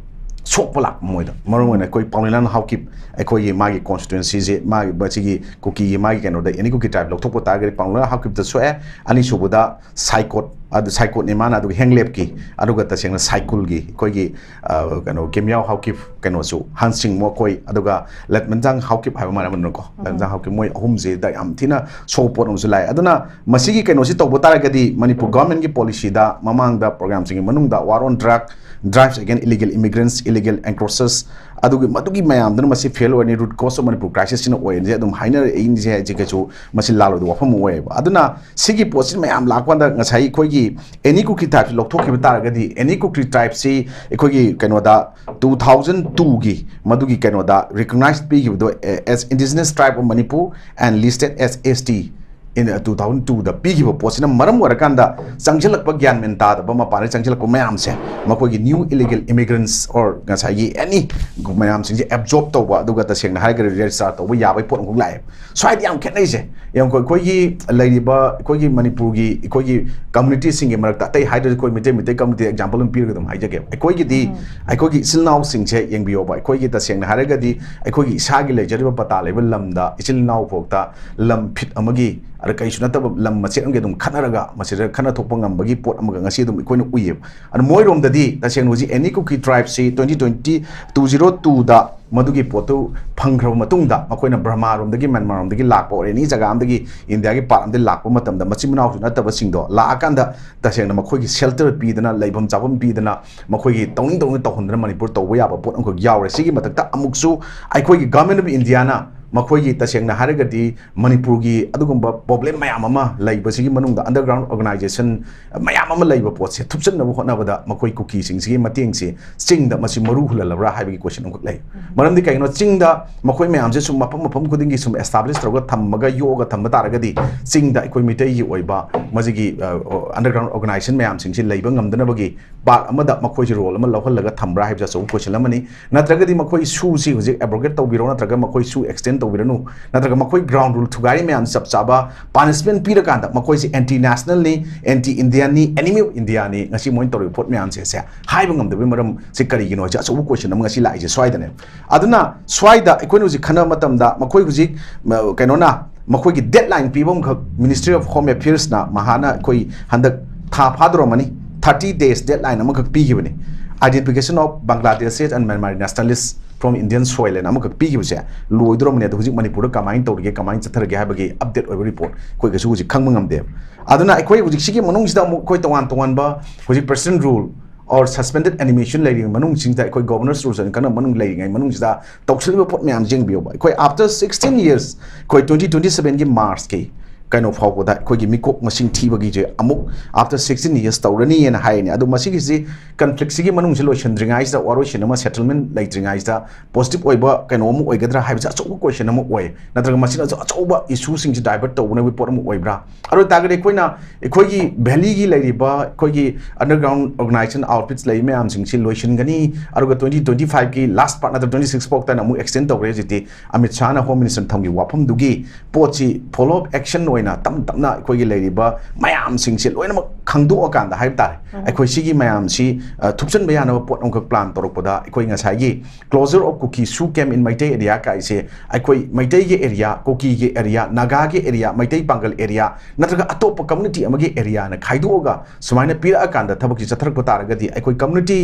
ꯁꯣꯛꯄ ꯂꯥꯛꯄ ꯃꯣꯏꯗ꯫ ꯃꯔꯨ ꯑꯣꯏꯅ ꯑꯩꯈꯣꯏ ꯄꯥꯎꯅꯤꯂꯥꯟ ꯍꯥꯎꯀꯤꯞ, ꯑꯩꯈꯣꯏꯒꯤ ꯃꯥꯒꯤ constituency ꯁꯦ, ꯃꯥꯒꯤ, ꯃꯁꯤꯒꯤ ꯀꯨꯀꯤꯒꯤ ꯃꯥꯒꯤ ꯀꯩꯅꯣꯗ, any Kuki tribe ꯂꯧꯊꯣꯛꯄ ꯇꯥꯔꯒꯗꯤ ꯄꯥꯎꯅꯤꯂꯥꯟ ꯍꯥꯎꯀꯤꯞꯇ ꯁꯣꯛꯑꯦ꯫ ꯑꯅꯤꯁꯨꯕꯗ ꯁꯥꯏꯀꯣꯠ, ꯑꯗꯨ ꯁꯥꯏꯀꯣꯠꯅꯤ ꯃꯥꯅ, ꯑꯗꯨꯒ ꯍꯦꯡꯂꯦꯞꯀꯤ, ꯑꯗꯨꯒ ꯇꯁꯦꯡꯅ ꯁꯥꯏꯀꯨꯜꯒꯤ ꯑꯩꯈꯣꯏꯒꯤ, ꯑ, ꯀꯩꯅꯣ, ꯀꯦꯃꯤꯌꯥꯎ ꯍꯥꯎꯀꯤꯞ, ꯀꯩꯅꯣꯁꯨ, ꯍꯥꯟꯁꯤꯡ ꯃꯈꯣꯏ, ꯑꯗꯨꯒ ꯂꯠꯃꯟꯖꯥꯡ ꯍꯥꯎꯀꯤꯞ ꯍꯥꯏꯕ ꯑꯃ ꯂꯩꯔꯝꯕꯅꯤꯀꯣ꯫ ꯂꯠꯃꯟꯖꯥꯡ ꯍꯥꯎꯀꯤꯞ, ꯃꯣꯏ ꯑꯍꯨꯝꯁꯤꯗ ꯌꯥꯝ ꯊꯤꯅ ꯁꯣꯛꯄ ꯄꯣꯠ ꯑꯃꯁꯨ ꯂꯥꯛꯑꯦ꯫ ꯑꯗꯨꯅ ꯃꯁꯤꯒꯤ ꯀꯩꯅꯣꯁꯤ ꯇꯧꯕ ꯇꯥꯔꯒꯗꯤ ꯃꯅꯤꯄꯨꯔ government ꯀꯤ policy ꯗ ꯃꯃꯥꯡꯗ program ꯁꯤꯡꯒꯤ ꯃꯅꯨꯡꯗ war on drug, drives against illegal immigrants, illegal encroachers, ꯑꯗꯨꯒꯤ ꯃꯗꯨꯒꯤ ꯃꯌꯥꯝꯗꯨꯅ ꯃꯁꯤ fail ꯑꯣꯏꯔꯅꯤ, root cause of Manipur crisis ꯁꯤꯅ ꯑꯣꯏꯔꯅꯤ ꯑꯗꯨꯝ ꯍꯥꯏꯅꯔꯛꯏꯁꯦ ꯍꯥꯏꯁꯦ ꯀꯩꯁꯨ ꯃꯁꯤ ꯂꯥꯜꯂꯣꯏꯗꯕ ꯋꯥꯐꯝ ꯑꯃ ꯑꯣꯏꯌꯦꯕ꯫ ꯑꯗꯨꯅ ꯁꯤꯒꯤ ꯄꯣꯠꯁꯤ ꯃꯌꯥꯝ ꯂꯥꯛꯄ ꯀꯥꯟꯗ ꯉꯁꯥꯏ ꯑꯩꯈꯣꯏꯒꯤ any Kuki tribe ꯁꯤ ꯂꯧꯊꯣꯛꯈꯤꯕ ꯇꯥꯔꯒꯗꯤ any Kuki tribe ꯁꯤ ꯑꯩꯈꯣꯏꯒꯤ ꯀꯩꯅꯣꯗ two thousand two ꯒꯤ ꯃꯗꯨꯒꯤ ꯀꯩꯅꯣꯗ recognize ꯄꯤꯈꯤꯕꯗꯣ, A, as indigenous tribe of Manipur and listed as S T in two thousand two ꯗ ꯄꯤꯈꯤꯕ ꯄꯣꯠꯁꯤꯅ ꯃꯔꯝ ꯑꯣꯏꯔꯀꯥꯟꯗ ꯆꯪꯁꯤꯜꯂꯛꯄ ꯒ꯭ꯌꯥꯟ ꯃꯦꯟ ꯇꯥꯗꯕ ꯃꯄꯥꯟꯗ ꯆꯪꯁꯤꯜꯂꯛꯄ ꯃꯌꯥꯝꯁꯦ, ꯃꯈꯣꯏꯒꯤ new illegal immigrants or ꯉꯁꯥꯏꯒꯤ any ꯃꯌꯥꯝꯁꯤꯡꯁꯦ absorb ꯇꯧꯕ, ꯑꯗꯨꯒ ꯇꯁꯦꯡꯅ ꯍꯥꯏꯔꯒꯗꯤ register ꯇꯧꯕ ꯌꯥꯕꯒꯤ ꯄꯣꯠ ꯑꯃꯈꯛ ꯂꯥꯛꯑꯦ꯫ ꯁ꯭ꯋꯥꯏꯗ ꯌꯥꯝ ꯈꯦꯠꯅꯩꯁꯦ꯫ ꯌꯦꯡꯉꯨꯀꯣ, ꯑꯩꯈꯣꯏꯒꯤ ꯂꯩꯔꯤꯕ ꯑꯩꯈꯣꯏꯒꯤ ꯃꯅꯤꯄꯨꯔꯒꯤ ꯑꯩꯈꯣꯏꯒꯤ community ꯁꯤꯡꯒꯤ ꯃꯔꯛꯇ, ꯑꯇꯩ ꯍꯥꯏꯗ꯭ꯔꯁꯨ ꯑꯩꯈꯣꯏ ꯃꯩꯇꯩ, ꯃꯩꯇꯩ community example ꯑꯃ ꯄꯤꯔꯒ ꯑꯗꯨꯝ ꯍꯥꯏꯖꯒꯦ꯫ ꯑꯩꯈꯣꯏꯒꯤꯗꯤ, ꯑꯩꯈꯣꯏꯒꯤ ꯏꯆꯤꯜ ꯏꯅꯥꯎꯁꯤꯡꯁꯦ ꯌꯦꯡꯕꯤꯌꯣꯕ, ꯑꯩꯈꯣꯏꯒꯤ ꯇꯁꯦꯡꯅ ꯍꯥꯏꯔꯒꯗꯤ ꯑꯩꯈꯣꯏꯒꯤ ꯏꯁꯥꯒꯤ ꯂꯩꯖꯔꯤꯕ ꯄꯇꯥ ꯂꯩꯕ ꯂꯝꯗ ꯏꯆꯤꯜ ꯏꯅꯥꯎ ꯐꯥꯎꯗ ꯂꯝ feet ꯑꯃꯒꯤ ꯀꯔꯤꯁꯨ ꯅꯠꯇꯕ ꯂꯝ ꯃꯆꯦꯠ ꯑꯃꯒꯤ ꯑꯗꯨꯝ ꯈꯠꯅꯔꯒ ꯃꯁꯤꯗ ꯈꯠꯅ ꯊꯣꯛꯄ ꯉꯝꯕꯒꯤ ꯄꯣꯠ ꯑꯃꯒ ꯉꯁꯤ ꯑꯗꯨꯝ ꯑꯩꯈꯣꯏꯅ ꯎꯏꯌꯦꯕ꯫ ꯑꯗꯨ ꯃꯣꯏꯔꯣꯝꯗꯗꯤ ꯇꯁꯦꯡꯅ ꯍꯧꯖꯤꯛ ꯑꯦꯅꯤ ꯀꯨꯀꯤ ꯇ꯭ꯔꯥꯏꯕꯁꯤ twenty twenty, two zero twoꯗ ꯃꯗꯨꯒꯤ ꯄꯣꯠꯇꯨ ꯐꯪꯈ꯭ꯔꯕ ꯃꯇꯨꯡꯗ ꯃꯈꯣꯏꯅ ꯕ꯭ꯔꯍꯃꯥꯔꯣꯝꯗꯒꯤ, ꯃ꯭ꯌꯥꯟꯃꯥꯔꯔꯣꯝꯗꯒꯤ ꯂꯥꯛꯄ ꯑꯣꯔ ꯑꯦꯅꯤ ꯖꯒꯥ ꯑꯃꯗꯒꯤ ꯏꯟꯗꯤꯌꯥꯒꯤ ꯄꯥꯔꯠ ꯑꯃꯗꯒꯤ ꯂꯥꯛꯄ ꯃꯇꯝꯗ ꯃꯆꯤꯟ ꯃꯅꯥꯎꯁꯨ ꯅꯠꯇꯕꯁꯤꯡꯗꯣ ꯂꯥꯛꯑꯀꯥꯟꯗ ꯇꯁꯦꯡꯅ ꯃꯈꯣꯏꯒꯤ ꯁꯦꯜꯇꯔ ꯄꯤꯗꯅ, ꯂꯩꯐꯝ ꯆꯥꯐꯝ ꯄꯤꯗꯅ, ꯃꯈꯣꯏꯒꯤ ꯇꯧꯅꯤꯡ ꯇꯧꯅꯤꯡ ꯇꯧꯍꯟꯗꯅ ꯃꯅꯤꯄꯨꯔ ꯇꯧꯕ ꯌꯥꯕ ꯄꯣꯠ ꯑꯃꯈꯛ ꯌꯥꯎꯔꯦ꯫ ꯁꯤꯒꯤ ꯃꯊꯛꯇ ꯑꯃꯨꯛꯁꯨ ꯑꯩꯈꯣꯏꯒꯤ Government of Indiaꯅ ꯃꯈꯣꯏꯒꯤ ꯇꯁꯦꯡꯅ ꯍꯥꯏꯔꯒꯗꯤ ꯃꯅꯤꯄꯨꯔꯒꯤ ꯑꯗꯨꯒꯨꯝꯕ ꯄ꯭ꯔꯣꯕ꯭ꯂꯦꯝ ꯃꯌꯥꯝ ꯑꯃ ꯂꯩꯕꯁꯤꯒꯤ ꯃꯅꯨꯡꯗ underground organization ꯃꯌꯥꯝ ꯑꯃ ꯂꯩꯕ ꯄꯣꯠꯁꯦ ꯊꯨꯞꯆꯟꯅꯕ ꯍꯣꯠꯅꯕꯗ ꯃꯈꯣꯏ ꯀꯨꯀꯤꯁꯤꯡꯁꯤꯒꯤ ꯃꯇꯦꯡꯁꯦ ꯆꯤꯡꯗ ꯃꯁꯤ ꯃꯔꯨ ꯍꯨꯜꯍꯜꯂꯕ꯭ꯔꯥ ꯍꯥꯏꯕꯒꯤ ꯀꯣꯏꯁꯟ ꯑꯃꯈꯛ ꯂꯩ꯫ ꯃꯔꯝꯗꯤ ꯀꯩꯒꯤꯅꯣ, ꯆꯤꯡꯗ ꯃꯈꯣꯏ ꯃꯌꯥꯝꯁꯦ ꯁꯨꯝ ꯃꯐꯝ ꯃꯐꯝ ꯈꯨꯗꯤꯡꯒꯤ ꯁꯨꯝ establish ꯇꯧꯔꯒ ꯊꯝꯃꯒ ꯌꯣꯛꯑꯒ ꯊꯝꯕ ꯇꯥꯔꯒꯗꯤ ꯆꯤꯡꯗ ꯑꯩꯈꯣꯏ ꯃꯤꯇꯩꯒꯤ ꯑꯣꯏꯕ ꯃꯁꯤꯒꯤ, ꯑ, underground organization ꯃꯌꯥꯝꯁꯤꯡꯁꯤ ꯂꯩꯕ ꯉꯝꯗꯅꯕꯒꯤ ꯄꯥꯔꯠ ꯑꯃꯗ ꯃꯈꯣꯏꯁꯤ ꯔꯣꯜ ꯑꯃ ꯂꯧꯍꯜꯂꯒ ꯊꯝꯕ꯭ꯔꯥ ꯍꯥꯏꯕꯁꯤ ꯑꯆꯧꯕ ꯀꯣꯏꯁꯟ ꯑꯃꯅꯤ꯫ ꯅꯠꯇ꯭ꯔꯒꯗꯤ ꯃꯈꯣꯏ ꯁꯨꯁꯤ ꯍꯧꯖꯤꯛ abrogate ꯇꯧꯕꯤꯔꯣ, ꯅꯠꯇ꯭ꯔꯒ ꯃꯈꯣꯏ ꯁꯨ extend ꯇꯧꯕꯤꯔꯅꯨ, ꯅꯠꯇ꯭ꯔꯒ ꯃꯈꯣꯏ ground rule ꯊꯨꯒꯥꯏꯔꯤ ꯃꯌꯥꯝ ꯆꯞ ꯆꯥꯕ punishment ꯄꯤꯔꯀꯥꯟꯗ ꯃꯈꯣꯏꯁꯤ anti nationalꯅꯤ, anti Indianꯅꯤ, enemy of Indiaꯅꯤ, ꯉꯁꯤ ꯃꯣꯏꯅ ꯇꯧꯔꯤꯕ ꯄꯣꯠ ꯃꯌꯥꯝꯁꯦ ꯁꯦ ꯍꯥꯏꯕ ꯉꯝꯗꯕꯒꯤ ꯃꯔꯝꯁꯦ ꯀꯔꯤꯒꯤꯅꯣ ꯍꯥꯏꯁꯦ ꯑꯆꯧꯕ ꯀꯣꯏꯁꯟ ꯑꯃ ꯉꯁꯤ ꯂꯥꯛꯏꯁꯦ ꯁ꯭ꯋꯥꯏꯗꯅꯦ꯫ ꯑꯗꯨꯅ ꯁ꯭ꯋꯥꯏꯗ ꯑꯩꯈꯣꯏꯅ ꯍꯧꯖꯤꯛ ꯈꯟꯅꯕ ꯃꯇꯝꯗ ꯃꯈꯣꯏ ꯍꯧꯖꯤꯛ, ꯃ-, ꯀꯩꯅꯣꯅ ꯃꯈꯣꯏꯒꯤ deadline ꯄꯤꯕ ꯑꯃꯈꯛ Ministry of Home Affairsꯅ ꯃꯍꯥꯅ ꯑꯩꯈꯣꯏ ꯍꯟꯗꯛ ꯊꯥ ꯐꯥꯗꯣꯔꯝꯃꯅꯤ, thirty days deadline ꯑꯃꯈꯛ ꯄꯤꯈꯤꯕꯅꯤ꯫ Identification of Bangladeshi and Myanmar nationalists from Indian soil ꯍꯥꯏꯅ ꯑꯃꯈꯛ ꯄꯤꯈꯤꯕꯁꯦ ꯂꯣꯏꯗꯣꯔꯝꯃꯅꯤ꯫ ꯑꯗꯣ ꯍꯧꯖꯤꯛ ꯃꯅꯤꯄꯨꯔꯗ ꯀꯃꯥꯏꯅ ꯇꯧꯔꯤꯒꯦ, ꯀꯃꯥꯏꯅ ꯆꯠꯊꯔꯒꯦ ꯍꯥꯏꯕꯒꯤ update ꯑꯣꯏꯕ report ꯑꯩꯈꯣꯏ ꯀꯩꯁꯨ ꯍꯧꯖꯤꯛ ꯈꯪꯕ ꯉꯝꯗꯦꯕ꯫ ꯑꯗꯨꯅ ꯑꯩꯈꯣꯏ ꯍꯧꯖꯤꯛꯁꯤꯒꯤ ꯃꯅꯨꯡꯁꯤꯗ ꯑꯃꯨꯛ ꯑꯩꯈꯣꯏ ꯇꯣꯉꯥꯟ ꯇꯣꯉꯥꯟꯕ ꯍꯧꯖꯤꯛ President rule or suspended animation ꯂꯩꯔꯤꯕ ꯃꯅꯨꯡꯁꯤꯡꯁꯤꯗ, ꯑꯩꯈꯣꯏ Governor's rules ꯑꯣꯏꯅ ꯀꯟꯅ ꯃꯅꯨꯡ ꯂꯩꯔꯤꯉꯩ ꯃꯅꯨꯡꯁꯤꯗ ꯇꯧꯁꯤꯜꯂꯤꯕ ꯄꯣꯠ ꯃꯌꯥꯝꯁꯦ ꯌꯦꯡꯕꯤꯌꯣꯕ꯫ ꯑꯩꯈꯣꯏ after sixteen years, ꯑꯩꯈꯣꯏ twenty twenty sevenꯒꯤ Marchꯀꯤ ꯀꯩꯅꯣ ꯐꯥꯎꯕꯗ ꯑꯩꯈꯣꯏꯒꯤ ꯃꯤꯀꯣꯛ ꯃꯁꯤꯡ ꯊꯤꯕꯒꯤꯁꯦ ꯑꯃꯨꯛ after sixteen years ꯇꯧꯔꯅꯤꯅ ꯍꯥꯏꯔꯤꯅꯦ꯫ ꯑꯗꯣ ꯃꯁꯤꯒꯤꯁꯤ conflictꯁꯤꯒꯤ ꯃꯅꯨꯡꯁꯤ ꯂꯣꯏꯁꯤꯟꯗ꯭ꯔꯤꯉꯩꯁꯤꯗ, ꯋꯥꯔꯣꯏꯁꯤꯟ ꯑꯃ settlement ꯂꯩꯇ꯭ꯔꯤꯉꯩꯁꯤꯗ positive ꯑꯣꯏꯕ ꯀꯩꯅꯣ ꯑꯃ ꯑꯣꯏꯒꯗ꯭ꯔꯥ ꯍꯥꯏꯕꯁꯦ ꯑꯆꯧꯕ ꯀꯣꯏꯁꯟ ꯑꯃ ꯑꯣꯏ, ꯅꯠꯇ꯭ꯔꯒ ꯃꯁꯤꯅꯁꯨ ꯑꯆꯧꯕ ꯏꯁꯨꯁꯤꯡꯁꯤ divert ꯇꯧꯅꯕꯒꯤ ꯄꯣꯠ ꯑꯃ ꯑꯣꯏꯕ꯭ꯔꯥ? ꯑꯗꯨ ꯑꯣꯏꯇꯥꯔꯒꯗꯤ ꯑꯩꯈꯣꯏꯅ ꯑꯩꯈꯣꯏꯒꯤ valleyꯒꯤ ꯂꯩꯔꯤꯕ ꯑꯩꯈꯣꯏꯒꯤ underground organization outfits ꯂꯩꯔꯤꯕ ꯃꯌꯥꯝꯁꯤꯡꯁꯤ ꯂꯣꯏꯁꯤꯟꯒꯅꯤ, ꯑꯗꯨꯒ twenty twenty fiveꯀꯤ last part ꯅꯠꯇ꯭ꯔꯒ twenty six ꯐꯥꯎ ꯇꯥꯅ ꯑꯃꯨꯛ extend ꯇꯧꯈ꯭ꯔꯦ꯫ ꯍꯧꯖꯤꯛꯇꯤ ꯑꯃꯤꯠ ꯁꯥꯍꯅ Home Minister ꯊꯝꯈꯤꯕ ꯋꯥꯐꯝꯗꯨꯒꯤ ꯄꯣꯠꯁꯤ follow up action ꯑꯣꯏꯅ ꯇꯞ ꯇꯞꯅ ꯑꯩꯈꯣꯏꯒꯤ ꯂꯩꯔꯤꯕ ꯃꯌꯥꯝꯁꯤꯡꯁꯦ ꯂꯣꯏꯅꯃꯛ ꯈꯪꯗꯣꯛꯑꯀꯥꯟꯗ ꯍꯥꯏꯕ ꯇꯥꯔꯦ, ꯑꯩꯈꯣꯏ ꯁꯤꯒꯤ ꯃꯌꯥꯝꯁꯤ ꯑ, ꯊꯨꯞꯆꯟꯕ ꯌꯥꯅꯕ ꯄꯣꯠ ꯑꯃꯈꯛ plan ꯇꯧꯔꯛꯄꯗ, ꯑꯩꯈꯣꯏ ꯉꯁꯥꯏꯒꯤ closure of Kuki Shu camp in Meitei area ꯀꯥꯏꯁꯦ ꯑꯩꯈꯣꯏ ꯃꯩꯇꯩꯒꯤ area, ꯀꯨꯀꯤꯒꯤ area, ꯅꯥꯒꯥꯒꯤ area, ꯃꯩꯇꯩ ꯄꯥꯡꯒꯜ area ꯅꯠꯇ꯭ꯔꯒ ꯑꯇꯣꯞꯄ community ꯑꯃꯒꯤ areaꯅ ꯈꯥꯏꯗꯣꯛꯑꯒ ꯁꯨꯃꯥꯏꯅ ꯄꯤꯔꯛꯑꯀꯥꯟꯗ ꯊꯕꯛꯁꯤ ꯆꯠꯊꯔꯛꯄ ꯇꯥꯔꯒꯗꯤ, ꯑꯩꯈꯣꯏ community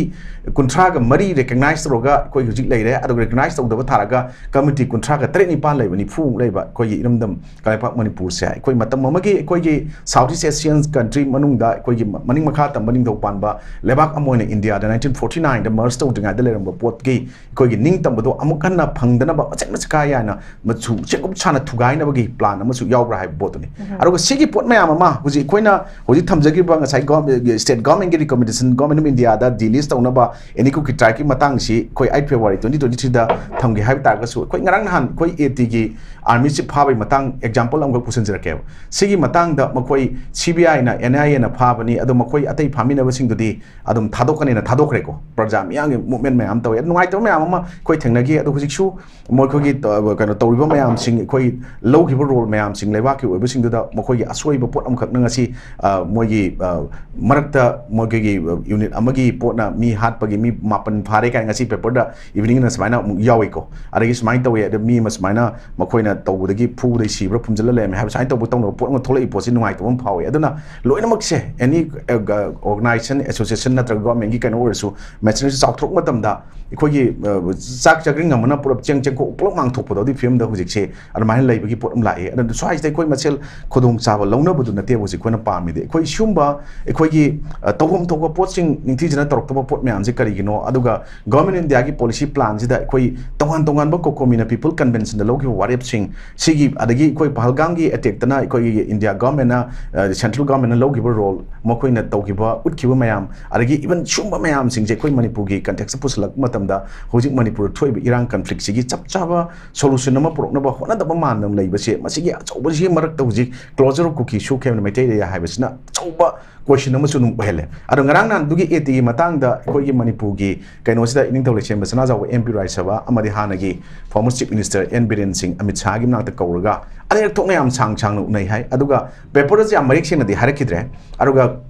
ꯀꯨꯟꯊ꯭ꯔꯥꯒ ꯃꯔꯤ recognize ꯇꯧꯔꯒ ꯑꯩꯈꯣꯏ ꯍꯧꯖꯤꯛ ꯂꯩꯔꯦ, ꯑꯗꯨꯒ recognize ꯇꯧꯗꯕ ꯊꯥꯔꯒ community ꯀꯨꯟꯊ꯭ꯔꯥꯒ ꯇꯔꯦꯠ ꯅꯤꯄꯥꯜ ꯂꯩꯕ, ꯅꯤꯐꯨꯃꯨꯛ ꯂꯩꯕ ꯑꯩꯈꯣꯏꯒꯤ ꯏꯔꯝꯗꯝ ꯀꯪꯂꯩꯄꯥꯛ ꯃꯅꯤꯄꯨꯔꯁꯦ, ꯑꯩꯈꯣꯏ ꯃꯇꯝ ꯑꯃꯒꯤ ꯑꯩꯈꯣꯏꯒꯤ South East Asian country ꯃꯅꯨꯡꯗ ꯑꯩꯈꯣꯏꯒꯤ ꯃꯅꯤꯡ ꯃꯈꯥ ꯇꯝꯕ ꯅꯤꯡꯊꯧ ꯄꯥꯟꯕ ꯂꯩꯕꯥꯛ ꯑꯃ ꯑꯣꯏꯅ ꯏꯟꯗꯤꯌꯥꯗ nineteen forty nineꯗ merge ꯇꯧꯗ꯭ꯔꯤꯉꯩꯗ ꯂꯩꯔꯝꯕ ꯄꯣꯠꯀꯤ ꯑꯩꯈꯣꯏꯒꯤ ꯅꯤꯡꯇꯝꯕꯗꯣ ꯑꯃꯨꯛ ꯍꯟꯅ ꯐꯪꯗꯅꯕ ꯃꯆꯦꯠ ꯃꯆꯦꯠ ꯀꯥ ꯌꯥꯅ ꯃꯆꯨ ꯆꯦꯡꯀꯨꯞ ꯁꯥꯅ ꯊꯨꯒꯥꯏꯅꯕꯒꯤ plan ꯑꯃꯁꯨ ꯌꯥꯎꯕ꯭ꯔꯥ ꯍꯥꯏꯕ ꯄꯣꯠꯇꯨꯅꯤ꯫ ꯑꯗꯨꯒ ꯁꯤꯒꯤ ꯄꯣꯠ ꯃꯌꯥꯝ ꯑꯃ ꯍꯧꯖꯤꯛ ꯑꯩꯈꯣꯏꯅ ꯍꯧꯖꯤꯛ ꯊꯝꯖꯈꯤꯕ ꯉꯁꯥꯏ GO-, state governmentꯀꯤ recommendation, Government of Indiaꯗ delist ꯇꯧꯅꯕ any Kuki tribeꯀꯤ ꯃꯇꯥꯡꯁꯤ ꯑꯩꯈꯣꯏ eight February twenty twenty threeꯗ ꯊꯝꯒꯦ ꯍꯥꯏꯕ ꯇꯥꯔꯒꯁꯨ, ꯑꯩꯈꯣꯏ ꯉꯔꯥꯡ ꯅꯍꯥꯟ ꯑꯩꯈꯣꯏ ATꯒꯤ armyꯁꯤ ꯐꯥꯕꯒꯤ ꯃꯇꯥꯡ example ꯑꯃꯈꯛ ꯄꯨꯁꯤꯟꯖꯔꯛꯀꯦꯕ꯫ ꯁꯤꯒꯤ ꯃꯇꯥꯡꯗ ꯃꯈꯣꯏ CBIꯅ, NIAꯅ ꯐꯥꯕꯅꯤ, ꯑꯗꯣ ꯃꯈꯣꯏ ꯑꯇꯩ ꯐꯥꯃꯤꯟꯅꯕꯁꯤꯡꯗꯨꯗꯤ ꯑꯗꯨꯝ ꯊꯥꯗꯣꯛꯀꯅꯤꯅ ꯊꯥꯗꯣꯛꯈ꯭ꯔꯦꯀꯣ꯫ ꯄ꯭ꯔꯖꯥ ꯃꯤꯌꯥꯝꯒꯤ movement ꯃꯌꯥꯝ ꯇꯧꯋꯦ, ꯅꯨꯡꯉꯥꯏꯇꯕ ꯃꯌꯥꯝ ꯑꯃ ꯑꯩꯈꯣꯏ ꯊꯦꯡꯅꯈꯤ꯫ ꯑꯗꯣ ꯍꯧꯖꯤꯛꯁꯨ ꯃꯈꯣꯏꯒꯤ ꯇ-, ꯀꯩꯅꯣ ꯇꯧꯔꯤꯕ ꯃꯌꯥꯝꯁꯤꯡ, ꯑꯩꯈꯣꯏ ꯂꯧꯈꯤꯕ role ꯃꯌꯥꯝꯁꯤꯡ, ꯂꯩꯕꯥꯛꯀꯤ ꯑꯣꯏꯕꯁꯤꯡꯗꯨꯗ ꯃꯈꯣꯏꯒꯤ ꯑꯁꯣꯏꯕ ꯄꯣꯠ ꯑꯃꯈꯛꯅ ꯉꯁꯤ, ꯑ, ꯃꯣꯏꯒꯤ, ꯑ, ꯃꯔꯛꯇ ꯃꯣꯏꯒꯤ unit ꯑꯃꯒꯤ ꯄꯣꯠꯅ ꯃꯤ ꯍꯥꯠꯄꯒꯤ ꯃꯤ ꯃꯥꯄꯟ ꯐꯥꯔꯦ ꯀꯥꯏꯅ ꯉꯁꯤ paperꯗ eveningꯗ ꯁꯨꯃꯥꯏꯅ ꯑꯃꯨꯛ ꯌꯥꯎꯏꯀꯣ꯫ ꯑꯗꯒꯤ ꯁꯨꯃꯥꯏꯅ ꯇꯧꯋꯦ, ꯑꯗ ꯃꯤ ꯑꯃ ꯁꯨꯃꯥꯏꯅ ꯃꯈꯣꯏꯅ ꯇꯧꯕꯗꯒꯤ ꯐꯨꯕꯗꯒꯤ ꯁꯤꯕ꯭ꯔꯥ ꯐꯨꯝꯖꯤꯜꯂ ꯂꯩꯔꯝꯃꯦ ꯍꯥꯏꯕ ꯁꯨꯃꯥꯏꯅ ꯇꯧꯕ ꯇꯧꯅꯕ ꯄꯣꯠ ꯑꯃ ꯊꯣꯛꯂꯛꯏ ꯄꯣꯠꯁꯤ ꯅꯨꯡꯉꯥꯏꯇꯕ ꯑꯃ ꯐꯥꯎꯋꯦ꯫ ꯑꯗꯨꯅ ꯂꯣꯏꯅꯃꯛꯁꯦ any, ꯑ, ꯒ-, organization, association ꯅꯠꯇ꯭ꯔꯒ governmentꯀꯤ ꯀꯩꯅꯣ ꯑꯣꯏꯔꯁꯨ machineryꯁꯤ ꯆꯥꯎꯊꯣꯔꯛꯄ ꯃꯇꯝꯗ ꯑꯩꯈꯣꯏꯒꯤ, ꯑ, ꯆꯥꯛ ꯆꯥꯛꯔꯤꯡ ꯑꯃꯅ ꯄꯨꯂꯞ ꯆꯦꯡ ꯆꯦꯡꯀꯣꯛ ꯄꯨꯂꯞ ꯃꯥꯡꯊꯣꯛꯄꯗꯣ ꯑꯗꯨꯒꯤ ꯐꯤꯕꯝꯗ ꯍꯧꯖꯤꯛꯁꯦ ꯑꯗꯨꯃꯥꯏꯅ ꯂꯩꯕꯒꯤ ꯄꯣꯠ ꯑꯃ ꯂꯥꯛꯑꯦ꯫ ꯑꯗꯨꯅ ꯁ꯭ꯋꯥꯏꯁꯤꯗ ꯑꯩꯈꯣꯏ ꯃꯁꯦꯜ ꯈꯨꯗꯣꯡꯆꯥꯕ ꯂꯧꯅꯕꯗꯨ ꯅꯠꯇꯦꯕ ꯍꯧꯖꯤꯛ ꯑꯩꯈꯣꯏꯅ ꯄꯥꯝꯃꯤꯗꯤ꯫ ꯑꯩꯈꯣꯏ ꯁꯤꯒꯨꯝꯕ ꯑꯩꯈꯣꯏꯒꯤ, ꯑ, ꯇꯧꯐꯝ ꯊꯣꯛꯄ ꯄꯣꯠꯁꯤꯡ ꯅꯤꯡꯊꯤꯖꯅ ꯇꯧꯔꯛꯇꯕ ꯄꯣꯠ ꯃꯌꯥꯝꯁꯦ ꯀꯔꯤꯒꯤꯅꯣ? ꯑꯗꯨꯒ Government of Indiaꯒꯤ policy planꯁꯤꯗ ꯑꯩꯈꯣꯏ ꯇꯣꯉꯥꯟ ꯇꯣꯉꯥꯟꯕ COCOMIꯅ People Conventionꯗ ꯂꯧꯈꯤꯕ ꯋꯥꯔꯦꯞꯁꯤꯡ ꯁꯤꯒꯤ, ꯑꯗꯒꯤ ꯑꯩꯈꯣꯏ ꯄꯍꯜꯒꯥꯝꯒꯤ attackꯇꯅ ꯑꯩꯈꯣꯏꯒꯤ India governmentꯅ, ꯑ, central governmentꯅ ꯂꯧꯈꯤꯕ role, ꯃꯈꯣꯏꯅ ꯇꯧꯈꯤꯕ, ꯎꯠꯈꯤꯕ ꯃꯌꯥꯝ, ꯑꯗꯒꯤ even ꯁꯤꯒꯨꯝꯕ ꯃꯌꯥꯝꯁꯤꯡꯁꯦ ꯑꯩꯈꯣꯏ ꯃꯅꯤꯄꯨꯔꯒꯤ contextꯇ ꯄꯨꯁꯤꯜꯂꯛꯄ ꯃꯇꯝꯗ ꯍꯧꯖꯤꯛ ꯃꯅꯤꯄꯨꯔꯗ ꯊꯣꯛꯏꯕ ꯏꯔꯥꯡ conflictꯁꯤꯒꯤ ꯆꯞ ꯆꯥꯕ solution ꯑꯃ ꯄꯨꯔꯛꯅꯕ ꯍꯣꯠꯅꯗꯕ ꯃꯥꯟꯗꯅ ꯂꯩꯕꯁꯦ, ꯃꯁꯤꯒꯤ ꯑꯆꯧꯕꯁꯤꯒꯤ ꯃꯔꯛꯇ ꯍꯧꯖꯤꯛ closure of Kuki Shu camp in Meitei area ꯍꯥꯏꯕꯁꯤꯅ ꯑꯆꯧꯕ ꯀꯣꯏꯁꯟ ꯑꯃꯁꯨ ꯑꯗꯨꯝ ꯑꯣꯏꯍꯜꯂꯦ꯫ ꯑꯗꯣ ꯉꯔꯥꯡ ꯅꯍꯥꯟꯗꯨꯒꯤ ꯑꯦ ꯇꯤꯒꯤ ꯃꯇꯥꯡꯗ ꯑꯩꯈꯣꯏꯒꯤ ꯃꯅꯤꯄꯨꯔꯒꯤ ꯀꯩꯅꯣꯁꯤꯗ ꯏꯅꯤꯡꯊꯧ ꯂꯩꯁꯦꯝꯕ ꯁꯅꯥꯖꯥꯎꯕ ꯑꯦꯝ ꯄꯤ ꯔꯥꯖ꯭ꯌ ꯁꯚꯥ ꯑꯃꯗꯤ ꯍꯥꯟꯅꯒꯤ former Chief Minister N Biren Singh Amit ꯁꯥꯍꯒꯤ ꯃꯅꯥꯛꯇ ꯀꯧꯔꯒ ꯑꯅꯤꯔꯛ ꯊꯣꯛꯅ ꯌꯥꯝ ꯁꯥꯡ ꯁꯥꯡꯅ ꯎꯅꯩ ꯍꯥꯏ꯫ ꯑꯗꯨꯒ paper ꯑꯁꯤ ꯌꯥꯝ ꯃꯌꯦꯛ ꯁꯦꯡꯅꯗꯤ ꯍꯥꯏꯔꯛꯈꯤꯗ꯭ꯔꯦ꯫ ꯑꯗꯨꯒ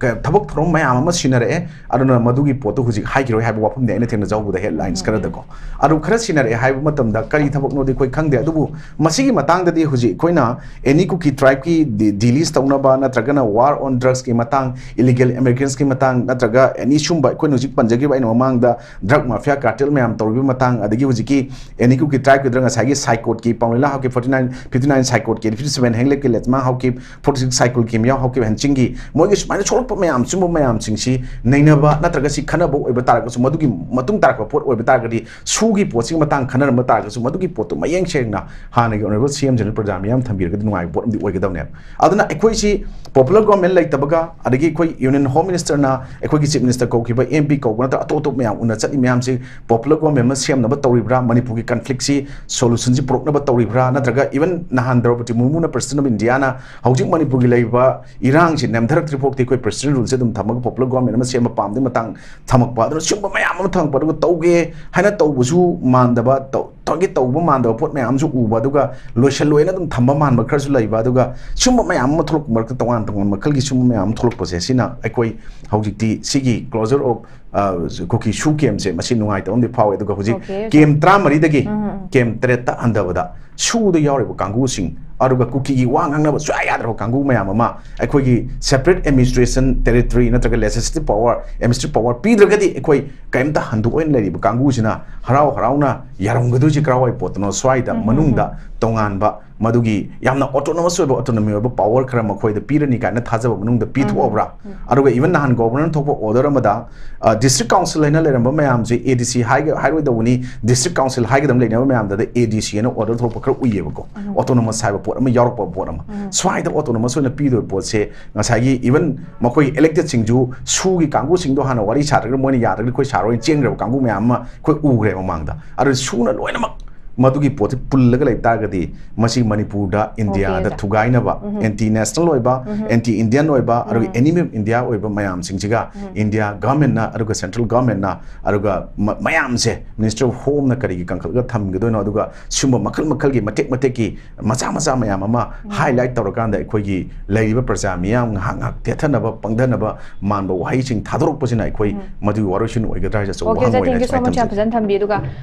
ꯊꯕꯛ ꯊꯧꯔꯝ ꯃꯌꯥꯝ ꯑꯃ ꯁꯤꯟꯅꯔꯛꯑꯦ꯫ ꯑꯗꯨꯅ ꯃꯗꯨꯒꯤ ꯄꯣꯠꯇꯨ ꯍꯧꯖꯤꯛ ꯍꯥꯏꯈꯤꯔꯣꯏ ꯍꯥꯏꯕ ꯋꯥꯐꯝꯗꯤ ꯑꯩꯅ ꯊꯦꯡꯅꯖꯍꯧꯕꯗ headlines ꯈꯔꯗꯀꯣ꯫ ꯑꯗꯨ ꯈꯔ ꯁꯤꯟꯅꯔꯛꯑꯦ ꯍꯥꯏꯕ ꯃꯇꯝꯗ ꯀꯔꯤ ꯊꯕꯛꯅꯣꯗꯤ ꯑꯩꯈꯣꯏ ꯈꯪꯗꯦ꯫ ꯑꯗꯨꯕꯨ ꯃꯁꯤꯒꯤ ꯃꯇꯥꯡꯗꯗꯤ ꯍꯧꯖꯤꯛ ꯑꯩꯈꯣꯏꯅ any Kuki tribe ꯀꯤ ꯗꯤ-, delist ꯇꯧꯅꯕ ꯅꯠꯇ꯭ꯔꯒꯅ war on drugs ꯀꯤ ꯃꯇꯥꯡ, illegal immigrants ꯀꯤ ꯃꯇꯥꯡ, ꯅꯠꯇ꯭ꯔꯒ any ꯁꯨꯝꯕ ꯑꯩꯈꯣꯏꯅ ꯍꯧꯖꯤꯛ ꯄꯟꯖꯈꯤꯕ ꯑꯩꯅ ꯃꯃꯥꯡꯗ drug mafia cartel ꯃꯌꯥꯝ ꯇꯧꯔꯤꯕ ꯃꯇꯥꯡ, ꯑꯗꯒꯤ ꯍꯧꯖꯤꯛꯀꯤ any Kuki tribe ꯀꯤꯗ ꯉꯁꯥꯏꯒꯤ Saikot ꯀꯤ ꯄꯥꯎꯂꯦꯂꯥ Haokip forty nine, fifty nine Saikot ꯀꯤ, fifty seven Henglep ꯀꯤ Letma Haokip, forty six Saikot ꯀꯤ ꯃꯤꯌꯥꯎ ꯍꯥꯎꯀꯤꯞ ꯍꯦꯟꯆꯤꯡꯒꯤ ꯃꯣꯏꯒꯤ ꯁꯨꯃꯥꯏꯅ ꯁꯣꯛꯂꯛꯄ ꯃꯌꯥꯝ, ꯁꯨꯝꯕ ꯃꯌꯥꯝꯁꯤꯡꯁꯤ ꯅꯩꯅꯕ ꯅꯠꯇ꯭ꯔꯒ ꯁꯤ ꯈꯟꯅꯕ ꯑꯣꯏꯕ ꯇꯥꯔꯒꯁꯨ, ꯃꯗꯨꯒꯤ ꯃꯇꯨꯡ ꯇꯥꯔꯛꯄ ꯄꯣꯠ ꯑꯣꯏꯕ ꯇꯥꯔꯒꯗꯤ, ꯁꯨꯒꯤ ꯄꯣꯠꯁꯤꯒꯤ ꯃꯇꯥꯡ ꯈꯟꯅꯔꯝꯕ ꯇꯥꯔꯒꯁꯨ, ꯃꯗꯨꯒꯤ ꯄꯣꯠꯇꯨ ꯃꯌꯦꯛ ꯁꯦꯡꯅ ꯍꯥꯟꯅꯒꯤ Honourable C M ꯁꯤꯅ ꯄ꯭ꯔꯖꯥ ꯃꯤꯌꯥꯝ ꯊꯝꯕꯤꯔꯒꯗꯤ ꯅꯨꯡꯉꯥꯏꯕ ꯄꯣꯠ ꯑꯃꯗꯤ ꯑꯣꯏꯒꯗꯕꯅꯦꯕ꯫ ꯑꯗꯨꯅ ꯑꯩꯈꯣꯏꯁꯤ popular government ꯂꯩꯇꯕꯒ, ꯑꯗꯒꯤ ꯑꯩꯈꯣꯏ Union Home Minister ꯅ ꯑꯩꯈꯣꯏꯒꯤ Chief Minister ꯀꯧꯈꯤꯕ, M P ꯀꯧꯕ ꯅꯠꯇ꯭ꯔꯒ ꯑꯇꯣꯞ ꯑꯇꯣꯞ ꯃꯌꯥꯝ ꯎꯅ ꯆꯠꯂꯤ ꯃꯌꯥꯝꯁꯤ popular government ꯑꯃ ꯁꯦꯝꯅꯕ ꯇꯧꯔꯤꯕ꯭ꯔꯥ, ꯃꯅꯤꯄꯨꯔꯒꯤ conflict ꯁꯤ solution ꯁꯤ ꯄꯨꯔꯛꯅꯕ ꯇꯧꯔꯤꯕ꯭ꯔꯥ, ꯅꯠꯇ꯭ꯔꯒ even ꯅꯍꯥꯟ ꯗ꯭ꯔꯧꯄꯗꯤ ꯃꯨꯔꯃꯨꯅ President of India ꯅ ꯍꯧꯖꯤꯛ ꯃꯅꯤꯄꯨꯔꯒꯤ ꯂꯩꯔꯤꯕ ꯏꯔꯥꯡꯁꯤ ꯅꯦꯝꯊꯔꯛꯇ꯭ꯔꯤ ꯐꯥꯎꯗꯤ ꯑꯩꯈꯣꯏ President rule ꯁꯦ ꯑꯗꯨꯝ ꯊꯝꯃꯒ popular government ꯑꯃ ꯁꯦꯝꯕ ꯄꯥꯝꯕꯒꯤ ꯃꯇꯥꯡ ꯊꯝꯃꯛꯄ, ꯑꯗꯨꯅ ꯁꯤꯒꯨꯝꯕ ꯃꯌꯥꯝ ꯑꯃ ꯊꯝꯃꯛꯄ, ꯑꯗꯨꯒ ꯇꯧꯒꯦ ꯍꯥꯏꯅ ꯇꯧꯕꯁꯨ ꯃꯥꯟꯗꯕ, ꯇꯧ-, ꯇꯧꯒꯦ ꯇꯧꯕ ꯃꯥꯟꯗꯕ ꯄꯣꯠ ꯃꯌꯥꯝ ꯑꯃꯁꯨ ꯎꯕ, ꯑꯗꯨꯒ ꯂꯣꯏꯁꯜꯂꯣꯏꯅ ꯑꯗꯨꯝ ꯊꯝꯕ ꯃꯥꯟꯕ ꯈꯔꯁꯨ ꯂꯩꯕ, ꯑꯗꯨꯒ ꯁꯤꯒꯨꯝꯕ ꯃꯌꯥꯝ ꯑꯃ ꯊꯣꯛꯂꯛꯄ ꯃꯔꯛꯇ ꯇꯣꯉꯥꯟ ꯇꯣꯉꯥꯟꯕ ꯃꯈꯜꯒꯤ ꯁꯤꯒꯨꯝꯕ ꯃꯌꯥꯝ ꯑꯃ ꯊꯣꯛꯂꯛꯄꯁꯦ, ꯁꯤꯅ ꯑꯩꯈꯣꯏ ꯍꯧꯖꯤꯛꯇꯤ ꯁꯤꯒꯤ closure of, ꯑ, ꯀꯨꯀꯤ ꯁꯨ camp ꯁꯦ ꯃꯁꯤ ꯅꯨꯡꯉꯥꯏꯇꯕ ꯑꯃꯗꯤ ꯐꯥꯎꯋꯦ꯫ ꯑꯗꯨꯒ ꯍꯧꯖꯤꯛ Okay, okay. Camp ꯇꯔꯥꯃꯔꯤꯗꯒꯤ ꯎꯝ, ꯎꯝ, ꯎꯝ. Camp ꯇꯔꯦꯠꯇ ꯍꯟꯊꯕꯗ ꯁꯨꯗ ꯌꯥꯎꯔꯤꯕ ꯀꯥꯡꯕꯨꯁꯤꯡ, ꯑꯗꯨꯒ ꯀꯨꯀꯤꯒꯤ ꯋꯥ ꯉꯥꯡꯅꯕ ꯁꯨꯡꯌꯥ ꯌꯥꯗ꯭ꯔꯕ ꯀꯥꯡꯕꯨ ꯃꯌꯥꯝ ꯑꯃ ꯑꯩꯈꯣꯏꯒꯤ separate administration territory ꯅꯠꯇ꯭ꯔꯒ legislative power, administrative power ꯄꯤꯗ꯭ꯔꯒꯗꯤ ꯑꯩꯈꯣꯏ ꯀꯔꯤꯝꯇ ꯍꯟꯗꯣꯛꯑꯣꯏꯅ ꯂꯩꯔꯤꯕ ꯀꯥꯡꯕꯨꯁꯤꯅ ꯍꯔꯥꯎ ꯍꯔꯥꯎꯅ ꯌꯥꯔꯝꯒꯗꯣꯏꯁꯤ ꯀꯔꯥꯏꯋꯥꯏ ꯄꯣꯠꯇꯅꯣ? ꯁ꯭ꯋꯥꯏꯗ ꯎꯝ, ꯎꯝ, ꯃꯅꯨꯡꯗ ꯎꯝ. ꯇꯣꯉꯥꯟꯕ ꯃꯗꯨꯒꯤ ꯌꯥꯝꯅ autonomous ꯑꯣꯏꯕ, autonomy ꯑꯣꯏꯕ power ꯈꯔ ꯃꯈꯣꯏꯗ ꯄꯤꯔꯅꯤ ꯀꯥꯏꯅ ꯊꯥꯖꯕ ꯃꯅꯨꯡꯗ ꯄꯤꯊꯣꯛꯑꯕ꯭ꯔꯥ? ꯎꯝ. ꯑꯗꯨꯒ even ꯅꯍꯥꯟ Governor ꯅ ꯊꯣꯛꯄ order ꯑꯃꯗ, ꯑ, district council ꯍꯥꯏꯅ ꯂꯩꯔꯝꯕ ꯃꯌꯥꯝꯁꯦ A D C ꯍꯥꯏꯒ-, ꯍꯥꯏꯔꯣꯏꯗꯧꯕꯅꯤ, district council ꯍꯥꯏꯒꯗꯕ ꯂꯩꯅꯕ ꯃꯌꯥꯝꯗꯨꯗ A D C ꯍꯥꯏꯅ order ꯊꯣꯛꯄ ꯈꯔ ꯎꯏꯌꯦꯕꯀꯣ꯫ ꯎꯝ. Autonomous ꯍꯥꯏꯕ ꯄꯣꯠ ꯑꯃ ꯌꯥꯎꯔꯛꯄ ꯄꯣꯠ ꯑꯃ꯫ ꯎꯝ. ꯁ꯭ꯋꯥꯏꯗ autonomous ꯑꯣꯏꯅ ꯄꯤꯗꯣꯏꯕ ꯄꯣꯠꯁꯦ ꯉꯁꯥꯏꯒꯤ even ꯃꯈꯣꯏ elected ꯁꯤꯡꯁꯨ ꯁꯨꯒꯤ ꯀꯥꯡꯕꯨꯁꯤꯡꯗꯣ ꯍꯥꯟꯅ ꯋꯥꯔꯤ ꯁꯥꯗ꯭ꯔꯒ ꯃꯣꯏꯅ ꯌꯥꯗ꯭ꯔꯒꯗꯤ ꯑꯩꯈꯣꯏ ꯁꯥꯔꯣꯏꯅ ꯆꯦꯟꯈ꯭ꯔꯕ ꯀꯥꯡꯕꯨ ꯃꯌꯥꯝ ꯑꯃ ꯑꯩꯈꯣꯏ ꯎꯈ꯭ꯔꯦ ꯃꯃꯥꯡꯗ꯫ ꯑꯗꯨ ꯁꯨꯅ ꯂꯣꯏꯅꯃꯛ ꯃꯗꯨꯒꯤ ꯄꯣꯠꯁꯤ ꯄꯨꯜꯂꯒ ꯂꯩ ꯇꯥꯔꯒꯗꯤ, ꯃꯁꯤ ꯃꯅꯤꯄꯨꯔꯗ, ꯏꯟꯗꯤꯌꯥꯗ ꯊꯨꯒꯥꯏꯅꯕ, ꯑꯦꯟꯇꯤ ꯅꯦꯁꯅꯦꯜ ꯑꯣꯏꯕ, ꯑꯦꯟꯇꯤ ꯏꯟꯗꯤꯌꯟ ꯑꯣꯏꯕ, ꯑꯗꯨꯒ ꯑꯦꯅꯤꯃꯤ ꯑꯣꯐ ꯏꯟꯗꯤꯌꯥ ꯑꯣꯏꯕ ꯃꯌꯥꯝꯁꯤꯡꯁꯤꯒ ꯏꯟꯗꯤꯌꯥ ꯒꯚꯔꯟꯃꯦꯟꯠꯅ, ꯑꯗꯨꯒ ꯁꯦꯟꯇ꯭ꯔꯦꯜ ꯒꯚꯔꯟꯃꯦꯟꯠꯅ, ꯑꯗꯨꯒ ꯃ-, ꯃꯌꯥꯝꯁꯦ, ꯃꯤꯅꯤꯁꯇꯔ ꯑꯣꯐ ꯍꯣꯝꯅ ꯀꯔꯤꯒꯤ ꯀꯟꯈꯠꯂꯒ ꯊꯝꯒꯗꯣꯏꯅꯣ, ꯑꯗꯨꯒ ꯁꯤꯒꯨꯝꯕ ꯃꯈꯜ ꯃꯈꯜꯒꯤ, ꯃꯇꯦꯛ ꯃꯇꯦꯛꯀꯤ, ꯃꯆꯥ ꯃꯆꯥ ꯃꯌꯥꯝ ꯑꯃ ꯍꯥꯏꯂꯥꯏꯠ ꯇꯧꯔꯀꯥꯟꯗ ꯑꯩꯈꯣꯏꯒꯤ ꯂꯩꯔꯤꯕ ꯄ꯭ꯔꯖꯥ ꯃꯤꯌꯥꯝ ꯉꯥꯏꯍꯥꯛ ꯉꯥꯏꯍꯥꯛ ꯇꯦꯠꯊꯅꯕ, ꯄꯪꯊꯅꯕ ꯃꯥꯟꯕ ꯋꯥꯍꯩꯁꯤꯡ ꯊꯥꯗꯣꯔꯛꯄꯁꯤꯅ ꯑꯩꯈꯣꯏ ꯃꯗꯨꯒꯤ ꯋꯥꯔꯣꯏꯁꯤꯟ ꯑꯣꯏꯒꯗ꯭ꯔꯥ ꯍꯥꯏꯁꯦ ꯑꯆꯧꯕ ꯑꯣꯀꯦ, ꯍꯪꯕ ꯑꯣꯏꯅ thank you so ꯁꯨꯃꯥꯏꯅ much, ꯌꯥꯝ ꯊꯝꯖꯒꯦ꯫ ꯐꯖꯅ ꯊꯝꯕꯤ꯫ ꯑꯗꯨꯒ